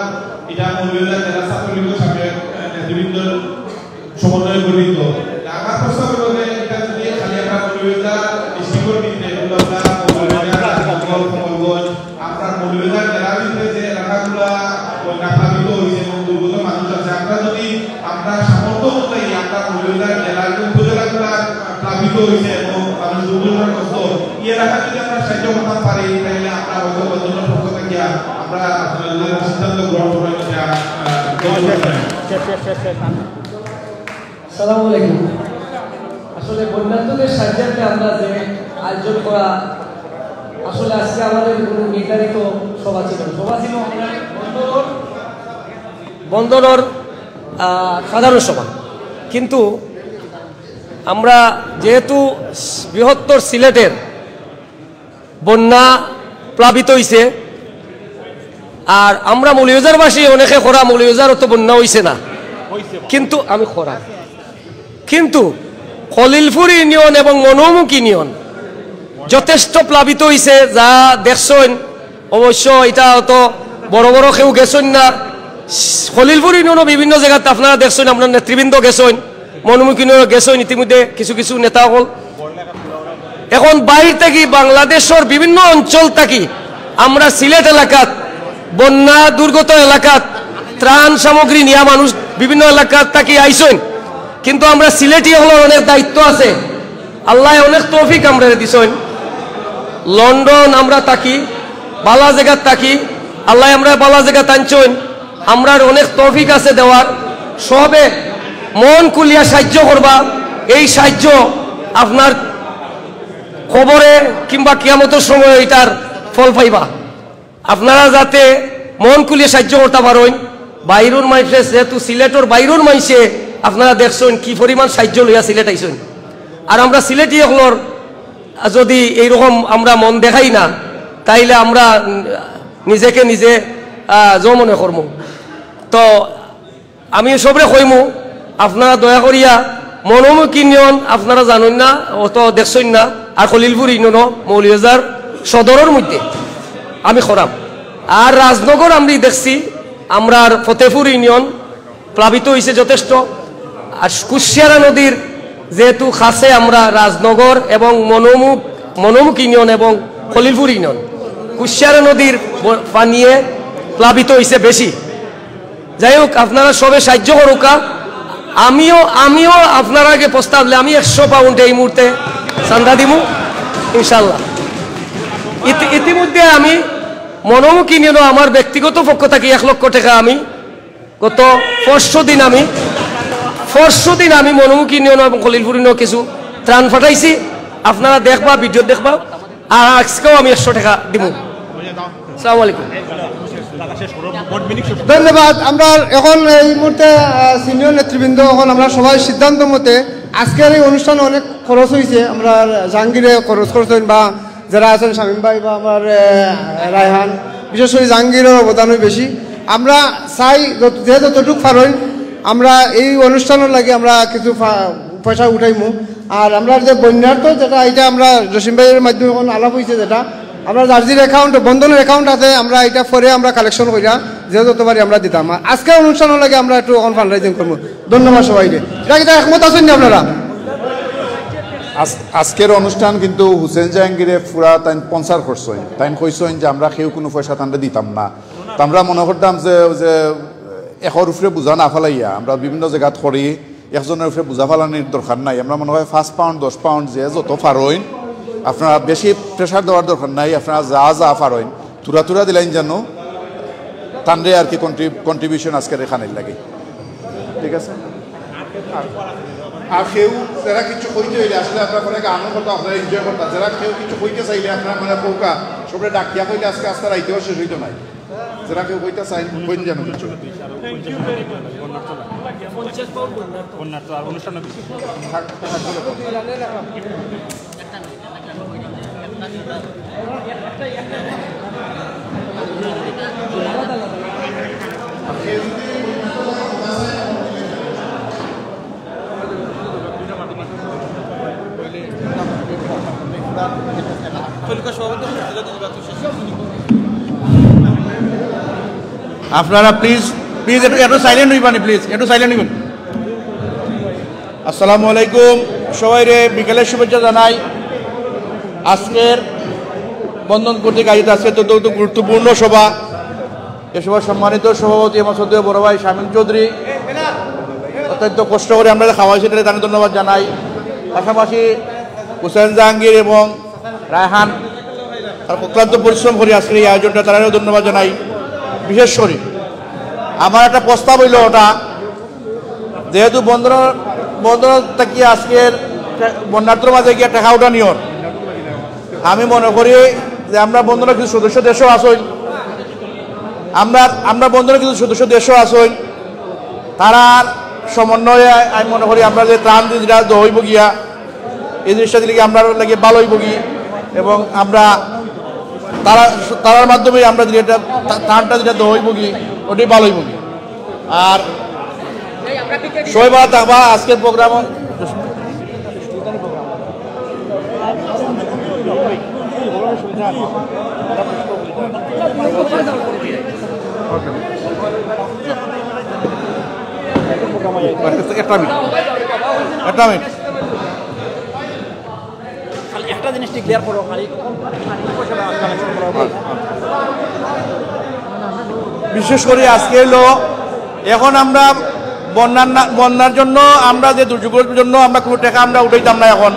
এটা মৌলভীবাজার জেলা ছাত্রলীগ সাবেক, আহ, নেতৃবৃন্দর সমন্বয়ে গঠিত। তা আমার প্রস্তাব হলো যে এটা যদি খালি আমরা মৌলভীবাজার ডিস্ট্রিক্টর ভিতরে, এবং আমরা মৌলভীবাজার, রাজনগর, কমলগঞ্জ, আমরা মৌলভীবাজার জেলার ভিতরে যে এলাকাগুলা বন্যা প্লাবিত হয়েছে এবং দুর্গত মানুষ আছে, আমরা যদি আমরা সামর্থ্য অনুযায়ী আমরা মৌলভীবাজার জেলার যে উপজেলাগুলা প্লাবিত হয়েছে এবং মানুষ দুর্ঘটনাগ্রস্ত, এই এলাকা যদি আমরা সাহায্য করতে পারি, তাহলে আমরা হয়তো বন্ধনের পক্ষ থেকে আমরা আপনাদের সিদ্ধান্ত গ্রহণ করার মধ্যে, আহ, গ্রহণ করতে পারি। আসসালামু আলাইকুম। আসলে বন্যার্থদের সাহায্যে আমরা যে আয়োজন করা, আসলে আজকে আমাদের কোনো নির্ধারিত সভা ছিল না। সভা ছিল আমাদের বন্দরর, বন্দরর, আহ, সাধারণ সভা। কিন্তু আমরা যেহেতু বৃহত্তর সিলেটের বন্যা প্লাবিত হইছে। আর আমরা মৌলভীবাজারবাসী অনেকে করা, মৌলভীবাজার অত বন্যা হইছে না, কিন্তু আমি করা, কিন্তু খলিলপুর ইউনিয়ন এবং মনোমুখ ইউনিয়ন যথেষ্ট প্লাবিত হইছে, যা দেখছইন। অবশ্য এটা অত বড় বড় কেউ গেছইন না। খলিলপুর ইউনিয়নও বিভিন্ন জায়গাতে আপনারা দেখছইন, আপনার নেতৃবৃন্দ গেছইন, মনোমুখ ইউনিয়নও গেছইন ইতিমধ্যে কিছু কিছু নেতা হল। এখন বাইর থাকি, বাংলাদেশর বিভিন্ন অঞ্চল থাকি আমরা সিলেট এলাকাত, বন্যা দুর্গত এলাকাত ত্রাণ সামগ্রী নিয়া মানুষ বিভিন্ন এলাকাত থাকি আইছইন। কিন্তু আমরা সিলেটি হকলর অনেক দায়িত্ব আছে, আল্লায় অনেক তৌফিক আমরারে দিছইন। লন্ডন আমরা থাকি, বালা জাগাত থাকি, আল্লায় আমরারে বালা জাগাত আনছইন। আমরার অনেক তৌফিক আছে দেওয়ার, সবে মন খুলিয়া সাহায্য করবা। এই সাহায্য আপনার কবরে কিংবা কিয়ামতর সময় এটার ফল পাইবা। আপনারা যাতে মন খুলিয়া সাহায্য করতা পারইন। বাইরর মানষে, যেহেতু সিলেটর বাইরর মানষে আপনারা দেখছইন কি পরিমাণ সাহায্য লইয়া সিলেট আইছইন। আর আমরা সিলেটি হকলর যদি এইরকম আমরা মন দেখাই না, তাইলে আমরা নিজেকে নিজে, আহ, জো মনে করমু। তো আমি সবরে কইমু, আপনারা দয়া করিয়া মনোমুখ ইউনিয়ন আপনারা জানইন না, অত দেখছইন না, আর খলিলপুর ইউনিয়নও মৌলভীবাজার সদরর মধ্যে আমি করাম। আর রাজনগর আমি দেখছি, আমরার ফতেপুর ইউনিয়ন প্লাবিত হইছে যথেষ্ট। আর কুশিয়ারা নদীর যেহেতু কাছে আমরা রাজনগর এবং মনোমুখ, মনোমুখ ইউনিয়ন এবং খলিলপুর ইউনিয়ন কুশিয়ারা নদীর ব-, পানিয়ে প্লাবিত হইছে বেশি। যাই হোক, আপনারা সবে সাহায্য করুকা। আমিও, আমিও আপনার আগে প্রস্তাব লে আমি একশো পাউন্ড এই মুহূর্তে চান্দা দিমু, ইনশাল্লাহ। ইতি-, ইতিমধ্যে আমি মনোমুখ ইউনিয়নও আমার ব্যক্তিগত পক্ষ থাকি এক লক্ষ টাকা আমি গত পরশু দিন আমি, পরশু দিন আমি মনোমুখ ইউনিয়ন এবং খলিলপুর ইউনিয়ন কিছু ত্রাণ পাঠাইছি। আপনারা দেখবা, ভিডিও দেখবা। আর আজকেও আমি একশো টাকা দিমু। আসসালামু আলাইকুম। ধন্যবাদ। আমরা এখন এই মুহূর্তে, আহ, সিনিয়র নেতৃবৃন্দ, এখন আমরা সবাই সিদ্ধান্ত মতে আজকের এই অনুষ্ঠানে অনেক খরচ হইছে, আমরা জাহাঙ্গীরে খরচ করছেন বা যারা আছেন শামীম ভাই বা আমার, আহ, রায়হান, বিশেষ করে জাহাঙ্গীরের অবদানই বেশি। আমরা চাই যত-, যে যতটুকু পারইন আমরা এই অনুষ্ঠানের লাগি আমরা কিছু পা-, পয়সা উঠাইমু। আর আমরা যে বন্যার্ত যেটা, এটা আমরা জসিম ভাইয়ের মাধ্যমে এখন আলাপ হইছে, যেটা আমরা যার যার অ্যাকাউন্ট, বন্ধনের অ্যাকাউন্ট আছে, আমরা এটা পরে আমরা কালেকশন করিয়া যে যত পারি আমরা দিতাম। আর আজকের অনুষ্ঠানের লাগি আমরা একটু এখন ফান্ডরাইজিং করবো। ধন্যবাদ সবাইকে। এটা কিতা একমত আছেন নি আপনারা? আজ-, আজকের অনুষ্ঠান কিন্তু হুসেন জাহাঙ্গীরে পুরা তাইন স্পন্সর করছইন। তাইন কইছইন যে আমরা কেউ কোনো পয়সা তানরে দিতাম না। তো আমরা মনে করতাম যে, যে একর উপরে বোঝা না ফালাইয়া আমরা বিভিন্ন জায়গাত করি, একজনের উপরে বোঝা ফালানির দরকার নাই। আমরা মনে হয় পাঁচ পাউন্ড, দশ পাউন্ড যে যত পারইন, আপনারা বেশি প্রেশার দেওয়ার দরকার নাই, আপনারা যা যা পারইন থুড়া থুড়া দিলাইন যেন তানরে আর কি কন্ট্রি-, কন্ট্রিবিউশন আজকের এখানে লাগে। ঠিক আছে? আর, আর কেউ যারা কিছু কইতে হইলে আসলে আপনারা পরে গানও করতে, আপনারা এনজয় করতে, যারা কেউ কিছু কইতে চাইলে আপনারা মানে কৌকা সবরে ডাকিয়া কইলে আজকে আস্তে রাইতেও শেষ হইতো নাই। যারা কেউ কইতে চাইন, কইন যেন কিছু। থাক, থাক, থাক। আপনারা প্লিজ, প্লিজ একটু, একটু সাইলেন্ট হইবানি, প্লিজ একটু সাইলেন্ট হইবেন। আসসালামু আলাইকুম, সবাইরে বিকেলের শুভেচ্ছা জানাই। আজকের বন্ধন কর্তৃক আয়োজিত আজকে অত্যন্ত গুরুত্বপূর্ণ সভা। এ সভার সম্মানিত সভাপতি আমার শ্রদ্ধেয় বড় ভাই শামীম চৌধুরী অত্যন্ত কষ্ট করে আমরা খাওয়াইছেন, তারে ধন্যবাদ জানাই। পাশাপাশি হুসেন জাহাঙ্গীর এবং রায়হান তারা অক্লান্ত পরিশ্রম করে আজকের এই আয়োজনটা, তারারও ধন্যবাদ জানাই। বিশেষ করে আমার একটা প্রস্তাব হইল ওটা, যেহেতু বন্দর, বন্দর থাকি আজকের বন্যার্থর মাঝে গিয়া টাকা উঠানিওর, আমি মনে করি যে আমরা বন্দরের কিছু সদস্য দেশও আছইন, আমরা, আমরা বন্দরের কিছু সদস্য দেশও আছইন, তারার সমন্বয়ে আমি মনে করি আমরা যে ত্রাণ দিই যেটা দইব গিয়া, এই জিনিসটা দিলে কি আমরা লাগে ভালো হইব কি, এবং আমরা তারা, তারার মাধ্যমে আমরা যদি এটা তা-, ত্রাণটা যেটা দইব কি, ওটাই ভালো হইব কি। আর সবাই ভালো থাকবা। আজকের প্রোগ্রাম একটা মিনিট, একটা মিনিট। খালি একটা জিনিস ডিক্লেয়ার করো, খালি বিশেষ করে আজকে হলো, এখন আমরা বন্যার না-, বন্যার জন্য আমরা যে দুর্যোগের জন্য আমরা কোনো টাকা আমরা উঠাইতাম না। এখন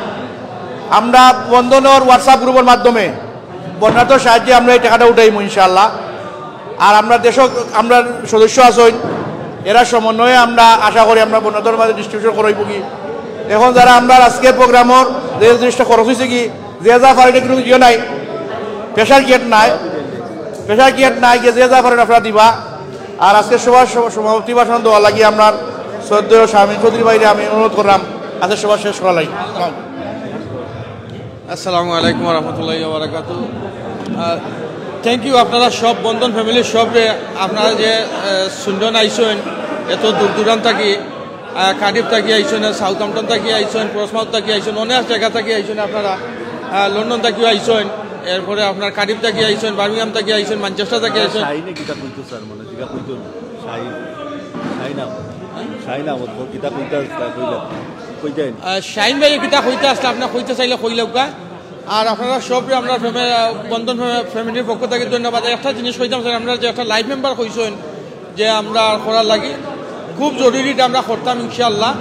আমরা বন্দনর WhatsApp গ্রুপের মাধ্যমে বন্যার্থ সাহায্যে আমরা এই টাকাটা উঠাইমু ইনশাআল্লাহ। আর আমরা দেশও, আমরা সদস্য আছইন, এরা সমন্বয়ে আমরা আশা করি আমরা বন্যার্থর মাঝে ডিস্ট্রিবিউশন করাইব কি। এখন যারা আমরা আজকে প্রোগ্রামর যে জিনিসটা খরচ হয়েছে কি, যে যা পারেন, কোনো ইয়ে নাই, প্রেশার গেট নাই, প্রেশার গেট নাই, যে, যে যা পারেন আপনারা দিবা। আর আজকে সভার সভা-, সভাপতি ভাষণ দেওয়া লাগি আমরা শ্রদ্ধেয় শামীম চৌধুরী ভাইরে আমি অনুরোধ করলাম আজকে সভা শেষ করা লাগি। আসসালামু আলাইকুম ওয়া রাহমাতুল্লাহি ওয়া বারাকাতু। থ্যাংক ইউ আপনারা সব বন্ধন ফ্যামিলির সবরে, আপনারা যে সুন্দর আইছইন, এত দূর দূরান্ত থাকি, কার্ডিফ থাকি আইছইন, সাউথহ্যাম্পটন থাকি আইছইন, পোর্টসমাউথ থাকি আইছইন, অনেক জায়গা থাকি আইছইন আপনারা, লন্ডন থাকিও আইছইন, এরপরে আপনার কার্ডিফ থাকি আইছইন, বার্মিংহাম থাকি আইছইন, ম্যানচেস্টার থাকি আইছইন। শাহিনে কিতা কইতো স্যার, মানে যেটা কইতো না। শাহিন, শাহিন আহমদ। শাহিন আহমদ, ও কিতা কইতা, কইলা, কইতেন। শাহিন ভাই কিতা কইতা আসলে, আপনি কইতে চাইলে কইলাউক্কা। আর আপনারা সবরে আমরা ফ্যামি-, বন্ধন ফ্যা-, ফ্যামিলির পক্ষ থাকি ধন্যবাদ। একটা জিনিস কইতাম স্যার, আমরা যে একটা লাইফ মেম্বার কইছইন যে আমরা করার লাগি, খুব জরুরি, এটা আমরা করতাম ইনশাআল্লাহ।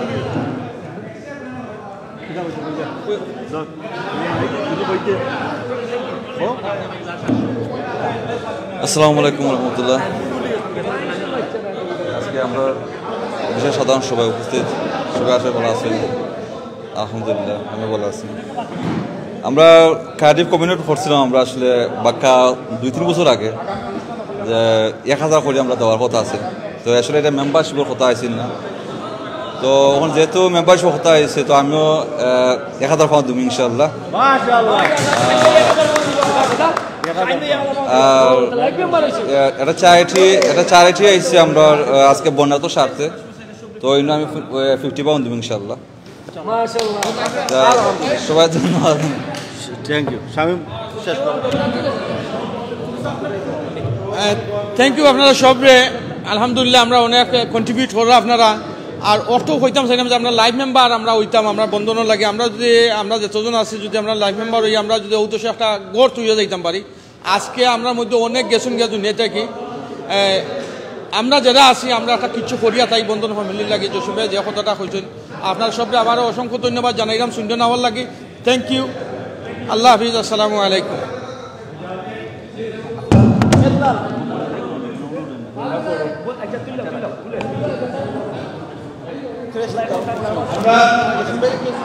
আসসালামু আলাইকুম রহমতুল্লাহ। আজকে আমরা বিশেষ সাধারণ সভায় উপস্থিত, সবাই আসলে ভালা আছইন? আলহামদুলিল্লাহ, আমি ভালা আছি। আমরা কার্ডিফ কমিউনিটি করছিলাম, আমরা আসলে বাক্কা দুই তিন বছর আগে যে এক হাজার করি আমরা দেওয়ার কথা আছিল, তো আসলে এটা মেম্বারশিপর কথা আছিল না। তো এখন যেহেতু মেম্বারশিপর কথা আইছে, তো আমিও এক হাজার পাউন্ড দিমু ইনশাআল্লাহ। আর এটা চ্যারিটি, এটা চ্যারিটি আইছে আমরা আজকে বন্যাত স্বার্থে, তো এই আমি ফিফটি পাউন্ড দিমু ইনশাআল্লাহ। সবাই ধন্যবাদ। Thank you Shamim. Thank you আপনারা সবরে। আলহামদুলিল্লাহ, আমরা অনেক কন্ট্রিবিউট কররা আপনারা। আর অর্থ কইতাম চাইলাম যে আমরা লাইফ মেম্বার আমরা অইতাম, আমরা বন্ধনর লাগি, আমরা যদি, আমরা যতজন আছি, যদি আমরা লাইফ মেম্বার অই, আমরা যদি অউ দেশো একটা ঘর তৈরি যাইতাম পারি। আজকে আমরার মধ্যে অনেক গেছইন গিয়া দুনিয়া থাকি। আমরা যারা আছি, আমরা একটা কিচ্ছু করিয়া তাই বন্ধন ফ্যামিলির লাগি। জসিম ভাই যে কথাটা কইছইন, আপনারা সবরে আবারও অসংখ্য ধন্যবাদ জানাইলাম শুনতে নেওয়ার লাগি। Thank you. আল্লাহ হাফিজ। আসসালামু আলাইকুম। আমরা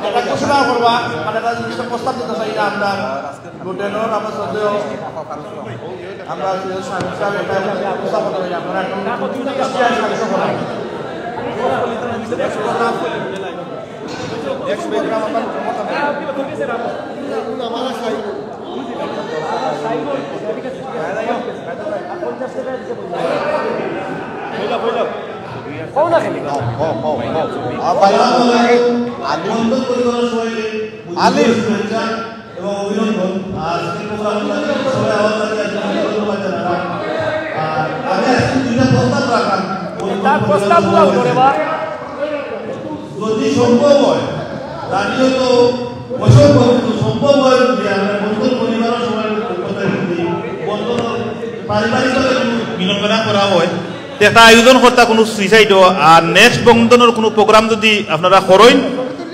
এটা ঘোষণা করবা, মানে এটা জিনিসটা প্রস্তাব দিতে চাই না আমরা। লুটনর আমার সত্ত্বেও আমরা সুযোগ সার্ভিস এটা উপস্থাপন করি। আপনারা এখন ক্রিস্টিয়ান সার্ভিস করা। আলী এবং অভিনন্দন। আজকে প্রোগ্রাম সবাই আমার কাছে একজন অভিনন্দন জানাই। আর আমি আজকে দুইটা প্রস্তাব রাখলাম। তার প্রস্তাবগুলো ধরে বা যদি সম্ভব হয়, রানিও তো অসম্ভব, কিন্তু সম্ভব হয় যদি আমরা বন্ধন পরিবারও সবাই পক্ষ থেকে যদি বন্ধন পারিবারিকভাবে যদি বিড়ম্বনা করা হয়, তে একটা আয়োজন করতা কোনো সুইসাইডও, আর নেক্সট বন্ধনর কোনো প্রোগ্রাম যদি আপনারা করইন,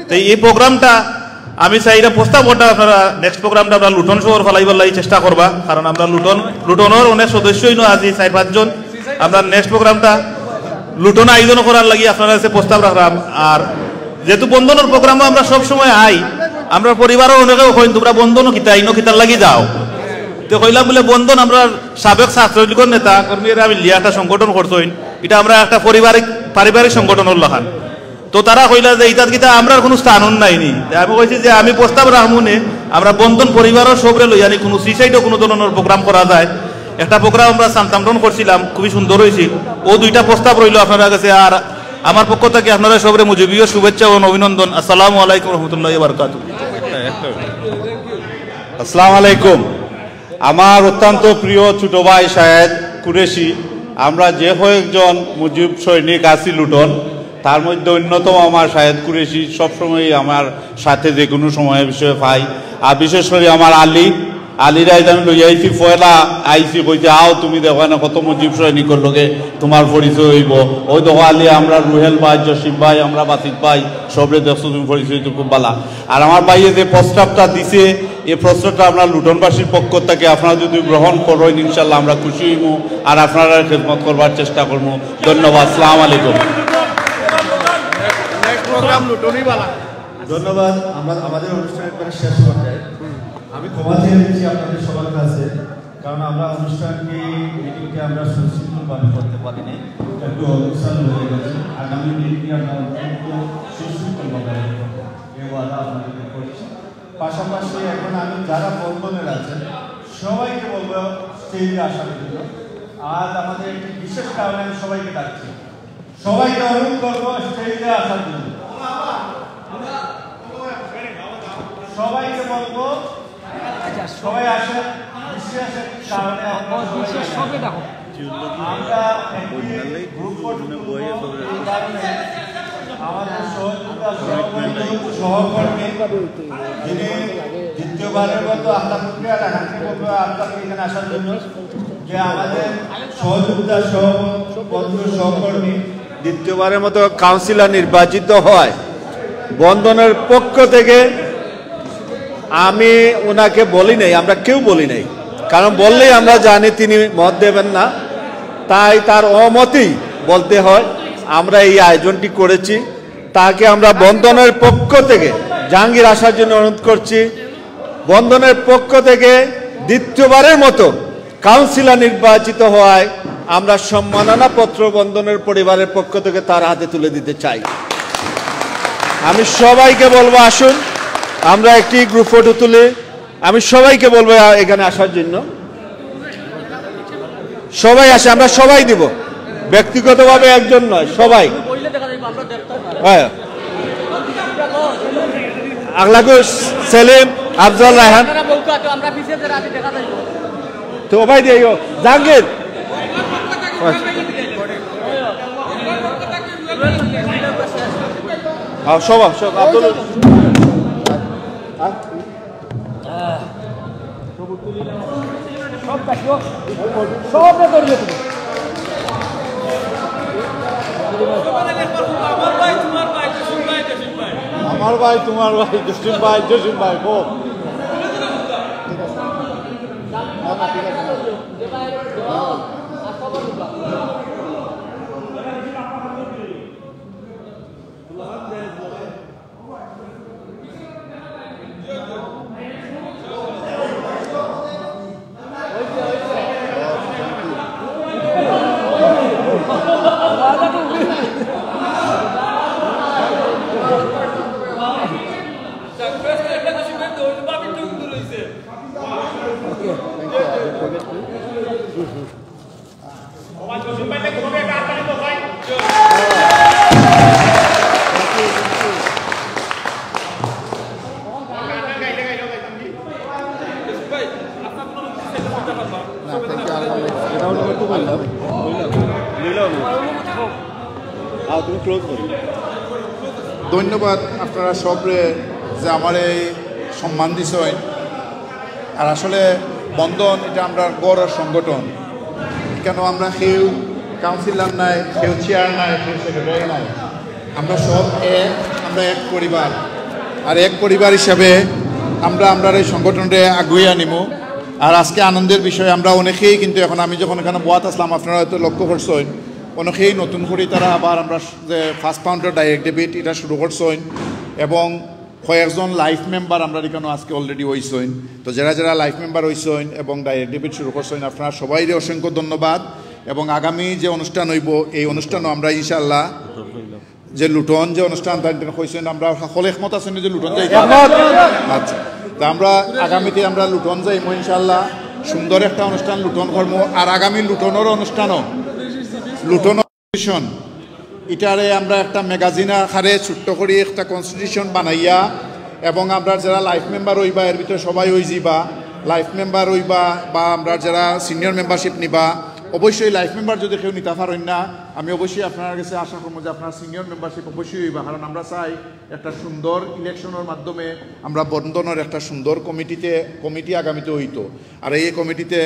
তে এই প্রোগ্রামটা আমি চাই এটা প্রস্তাব করতাম আপনারা নেক্সট প্রোগ্রামটা আমরা লুটন শহর ফালাইবার লাগি চেষ্টা করবা, কারণ আমরা লুটন, লুটনর অনেক সদস্য ইনো আজি চার পাঁচজন। আমরা নেক্সট প্রোগ্রামটা লুটন আয়োজন করার লাগি আপনারা কাছে প্রস্তাব রাখলাম। আর যেহেতু বন্ধনর প্রোগ্রামও আমরা সব সময় আই, আমরা পরিবারও অনেকেও কইন তোমরা বন্ধনও কিতা ইনো কিতার লাগি যাও, তো কইলাম বলে বন্ধন আমরা সাবেক ছাত্রলীগর নেতা কর্মীরা মিলিয়া একটা সংগঠন করছইন, এটা আমরা একটা পারিবারিক পারিবারিক সংগঠনর লাখান। তো তারা কইলা যে ইতাত কিতা আমরার কোনো স্থান নাই নি। তে আমি কইছি যে আমি প্রস্তাব রাখমু নে, আমরা বন্ধন পরিবারর সবরে লইয়া নি কোনো সুইসাইডও কোনো ধরনের প্রোগ্রাম করা যায়। একটা প্রোগ্রাম আমরা সান্তামটন করছিলাম, খুবই সুন্দর হইছিল। ও দুইটা প্রস্তাব রইল আপনারা কাছে। আর আমার পক্ষ থেকে আপনারা সবরে মুজিবীয় শুভেচ্ছা ও অভিনন্দন। আসসালামু আলাইকুম রহমতুল্লাহ বারকাতু। আসসালামু আলাইকুম। আমার অত্যন্ত প্রিয় ছোট ভাই শাহেদ কুরেশি, আমরা যে কয়েকজন মুজিব সৈনিক আছি লুটন, তার মধ্যে অন্যতম আমার শাহেদ কুরেশি। সবসময়ই আমার সাথে যে কোনো সময় বিষয়ে পাই। আর বিশেষ করে আমার আলী, আলীর আইজ আমি লই আইছি, পয়লা আইছি কইতে, "আও তুমি দেখো না কত মুজিব সৈনিকর লগে তোমার পরিচয় হইব।" ওই দেখো আলী, আমরা রুহেল ভাই, জসিম ভাই, আমরা বাসিত ভাই, সবরে দেখছো তুমি, পরিচয় তো খুব ভালা। আর আমার ভাইয়ে যে প্রস্তাবটা দিছে, এই প্রস্তাবটা আমরা লুটনবাসীর পক্ষ থেকে আপনারা যদি গ্রহণ করেন, ইনশাল্লাহ আমরা খুশি হইমু, আর আপনারা খেদমত করবার চেষ্টা করমু। ধন্যবাদ। আসসালামু আলাইকুম। ধন্যবাদ। আমরা আমাদের অনুষ্ঠান একবারে শেষ পর্যায়ে। আমি ক্ষমা চেয়ে নিচ্ছি আপনাদের সবার কাছে, কারণ আমরা অনুষ্ঠানটি, মিটিংটি আমরা সুশৃঙ্খলভাবে করতে পারিনি, একটু অগ্রসর হয়ে গেছে। আগামী মিটিংটি আমরা অত্যন্ত সুশৃঙ্খলভাবে করব, এই ওয়াদা আপনাদেরকে করছি। পাশাপাশি এখন আমি যারা বন্ধনের আছেন সবাইকে বলবো স্টেজে আসার জন্য। আজ আমাদের একটি বিশেষ কারণে আমি সবাইকে ডাকছি, সবাইকে অনুরোধ করবো স্টেজে আসার জন্য। সবাইকে বলবো সবাই আসেন, বিশেষ একটি কারণে আমরা সবাই বিশেষ এখানে। সবে দেখো। আমরা একটি গ্রুপ ফটো তুলব, এই কারণে আমাদের সহযোগিতা সহকর্মী, সহকর্মী যিনি দ্বিতীয়বারের মতো আহ্লাদ প্রক্রিয়া রাখানকে বলবো আপনাকে এখানে আসার জন্য, যে আমাদের সহযোগিতা সহ বন্ধু সহকর্মী দ্বিতীয়বারের মতো কাউন্সিলর নির্বাচিত হয় বন্ধনের পক্ষ থেকে। আমি ওনাকে বলি নাই, আমরা কেউ বলি নাই, কারণ বললেই আমরা জানি তিনি মত দেবেন না, তাই তার অমতেই বলতে হয় আমরা এই আয়োজনটি করেছি। তাকে আমরা বন্ধনের পক্ষ থেকে জাহাঙ্গীর আসার জন্য অনুরোধ করছি। বন্ধনের পক্ষ থেকে দ্বিতীয়বারের মতো কাউন্সিলর নির্বাচিত হওয়ায় আমরা সম্মাননা পত্র বন্ধনের পরিবারের পক্ষ থেকে তার হাতে তুলে দিতে চাই। আমি সবাইকে বলবো আসুন, আমরা একটি গ্রুপ ফটো তুলি। আমি সবাইকে বলবো এখানে আসার জন্য। সবাই আসে, আমরা সবাই দিব, ব্যক্তিগতভাবে একজন নয়, সবাই। হ্যাঁ, আখলাকুর সেলিম, আফজল রায়হান। তো ভাই দিয়ে জাহাঙ্গীর। হ্যাঁ, সব সব আব্দুল। হ্যাঁ। সব কাটিও। সব রে করিও তুমি। আমার ভাই, তোমার ভাই, জসিম ভাই, জসিম ভাই, বল। ঠিক আছে। না, না, ঠিক আছে। না, thank you, আর ভালো লাগছে। এটা হলো একটু বললাম। নিলাম না। আহ, তুমি ক্লোজ করো। ধন্যবাদ আপনারা সবরে যে আমার এই সম্মান দিছইন। আর আসলে বন্ধন এটা আমরার ঘরর সংগঠন। এখানো আমরা কেউ কাউন্সিলর নাই, কেউ চেয়ার নাই, কেউ সেক্রেটারি নাই। আমরা সব এক, আমরা এক পরিবার। আর এক পরিবার হিসাবে আমরা আমরার এই সংগঠনরে আগুয়াইয়া নিমু। আর আজকে আনন্দের বিষয়, আমরা অনেকেই কিন্তু এখন, আমি যখন এখানো বওয়াত আছলাম, আপনারা হয়তো লক্ষ্য করছইন, অনেকেই নতুন করি তারা আবার আমরার যে ফার্স্ট পাউন্ডর ডাইরেক্ট ডেবিট এটা শুরু করছইন এবং কয়েকজন লাইফ মেম্বার আমরার এখানো আজকে already অইছইন। তো যেরা যেরা লাইফ মেম্বার অইছইন এবং ডাইরেক্ট ডেবিট শুরু করছইন, আপনারা সবাইরে অসংখ্য ধন্যবাদ। এবং আগামী যে অনুষ্ঠান অইবো, এই অনুষ্ঠানও আমরা ইনশাআল্লাহ যে লুটন যে অনুষ্ঠান, তাইন তাইন কইছইন, আমরা সকলে একমত আছইন যে লুটন যাইতাম? একমত। আচ্ছা, তা আমরা আগামীতে আমরা লুটন যাইমু ইনশাআল্লাহ। সুন্দর একটা অনুষ্ঠান লুটন করমু। আর আগামী লুটনর অনুষ্ঠানও, লুটন কনস্টিটিউশন, ইটারে আমরা একটা ম্যাগাজিন আকারে ছোট্ট করি একটা কনস্টিটিউশন বানাইয়া, এবং আমরা যেরা লাইফ মেম্বার অইবা, এর ভিতরে সবাই অইযিবা, লাইফ মেম্বার অইবা বা আমরা যেরা সিনিয়র মেম্বারশিপ নিবা, অবশ্যই লাইফ মেম্বার যদি কেউ নিতা পারইন না, আমি অবশ্যই আপনারার গেছে আশা করমু যে আপনারা সিনিয়র মেম্বারশিপ অবশ্যই অইবা, কারণ আমরা চাই একটা সুন্দর ইলেকশনর মাধ্যমে আমরা বন্ধনর একটা সুন্দর কমিটিতে, কমিটি আগামীতে অইতো। আর এই কমিটিতে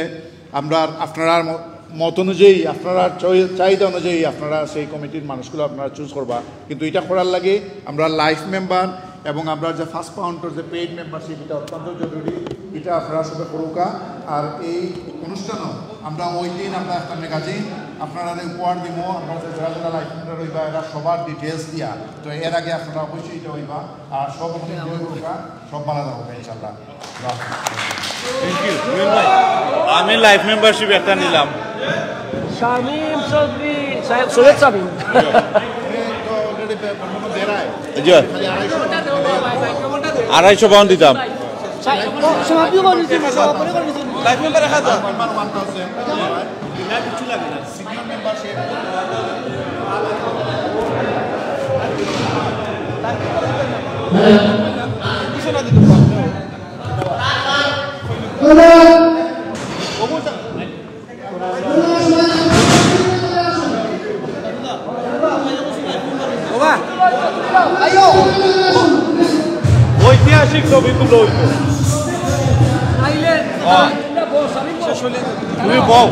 আমরা আপনারার ম-, মত অনুযায়ী, আপনারার চই-, চাহিদা অনুযায়ী আপনারা সেই কমিটির মানুষগুলো আপনারা চুজ করবা। কিন্তু এটা করার লাগি আমরা লাইফ মেম্বার এবং আমরা যে ফার্স্ট পাউন্ডর যে পেইড মেম্বারশিপ, এটা অত্যন্ত জরুরি, এটা আপনারা সবে করুকা। আর এই অনুষ্ঠানও আমরা ওই দিন আমরা একটা ম্যাগাজিন আপনারারে উপহার দিব, আমরা যে যারা যারা লাইফ মেম্বার অইবা এরা সবার ডিটেলস দিয়া। তো এর আগে আপনারা অবশ্যই এটা অইবা। আর সব অবশ্যই করুকা, সব ভালো থাকবে ইনশাল্লাহ। Thank you, রুবেল ভাই। আমি লাইফ মেম্বারশিপ একটা নিলাম। শামীম চৌধুরী সাহেব, সৈয়দ শামীম। জি। আড়াইশো পাউন্ড দিতাম। সমাপ্তি করে দিচ্ছি, সমাপনী করে দিচ্ছি। লাইফ মেম্বার এক হাজার। Senior membership. ঘোষণা দিতে পারবো। ঐতিহাসিক ছবি তুলো হইতো। তুমি বউ।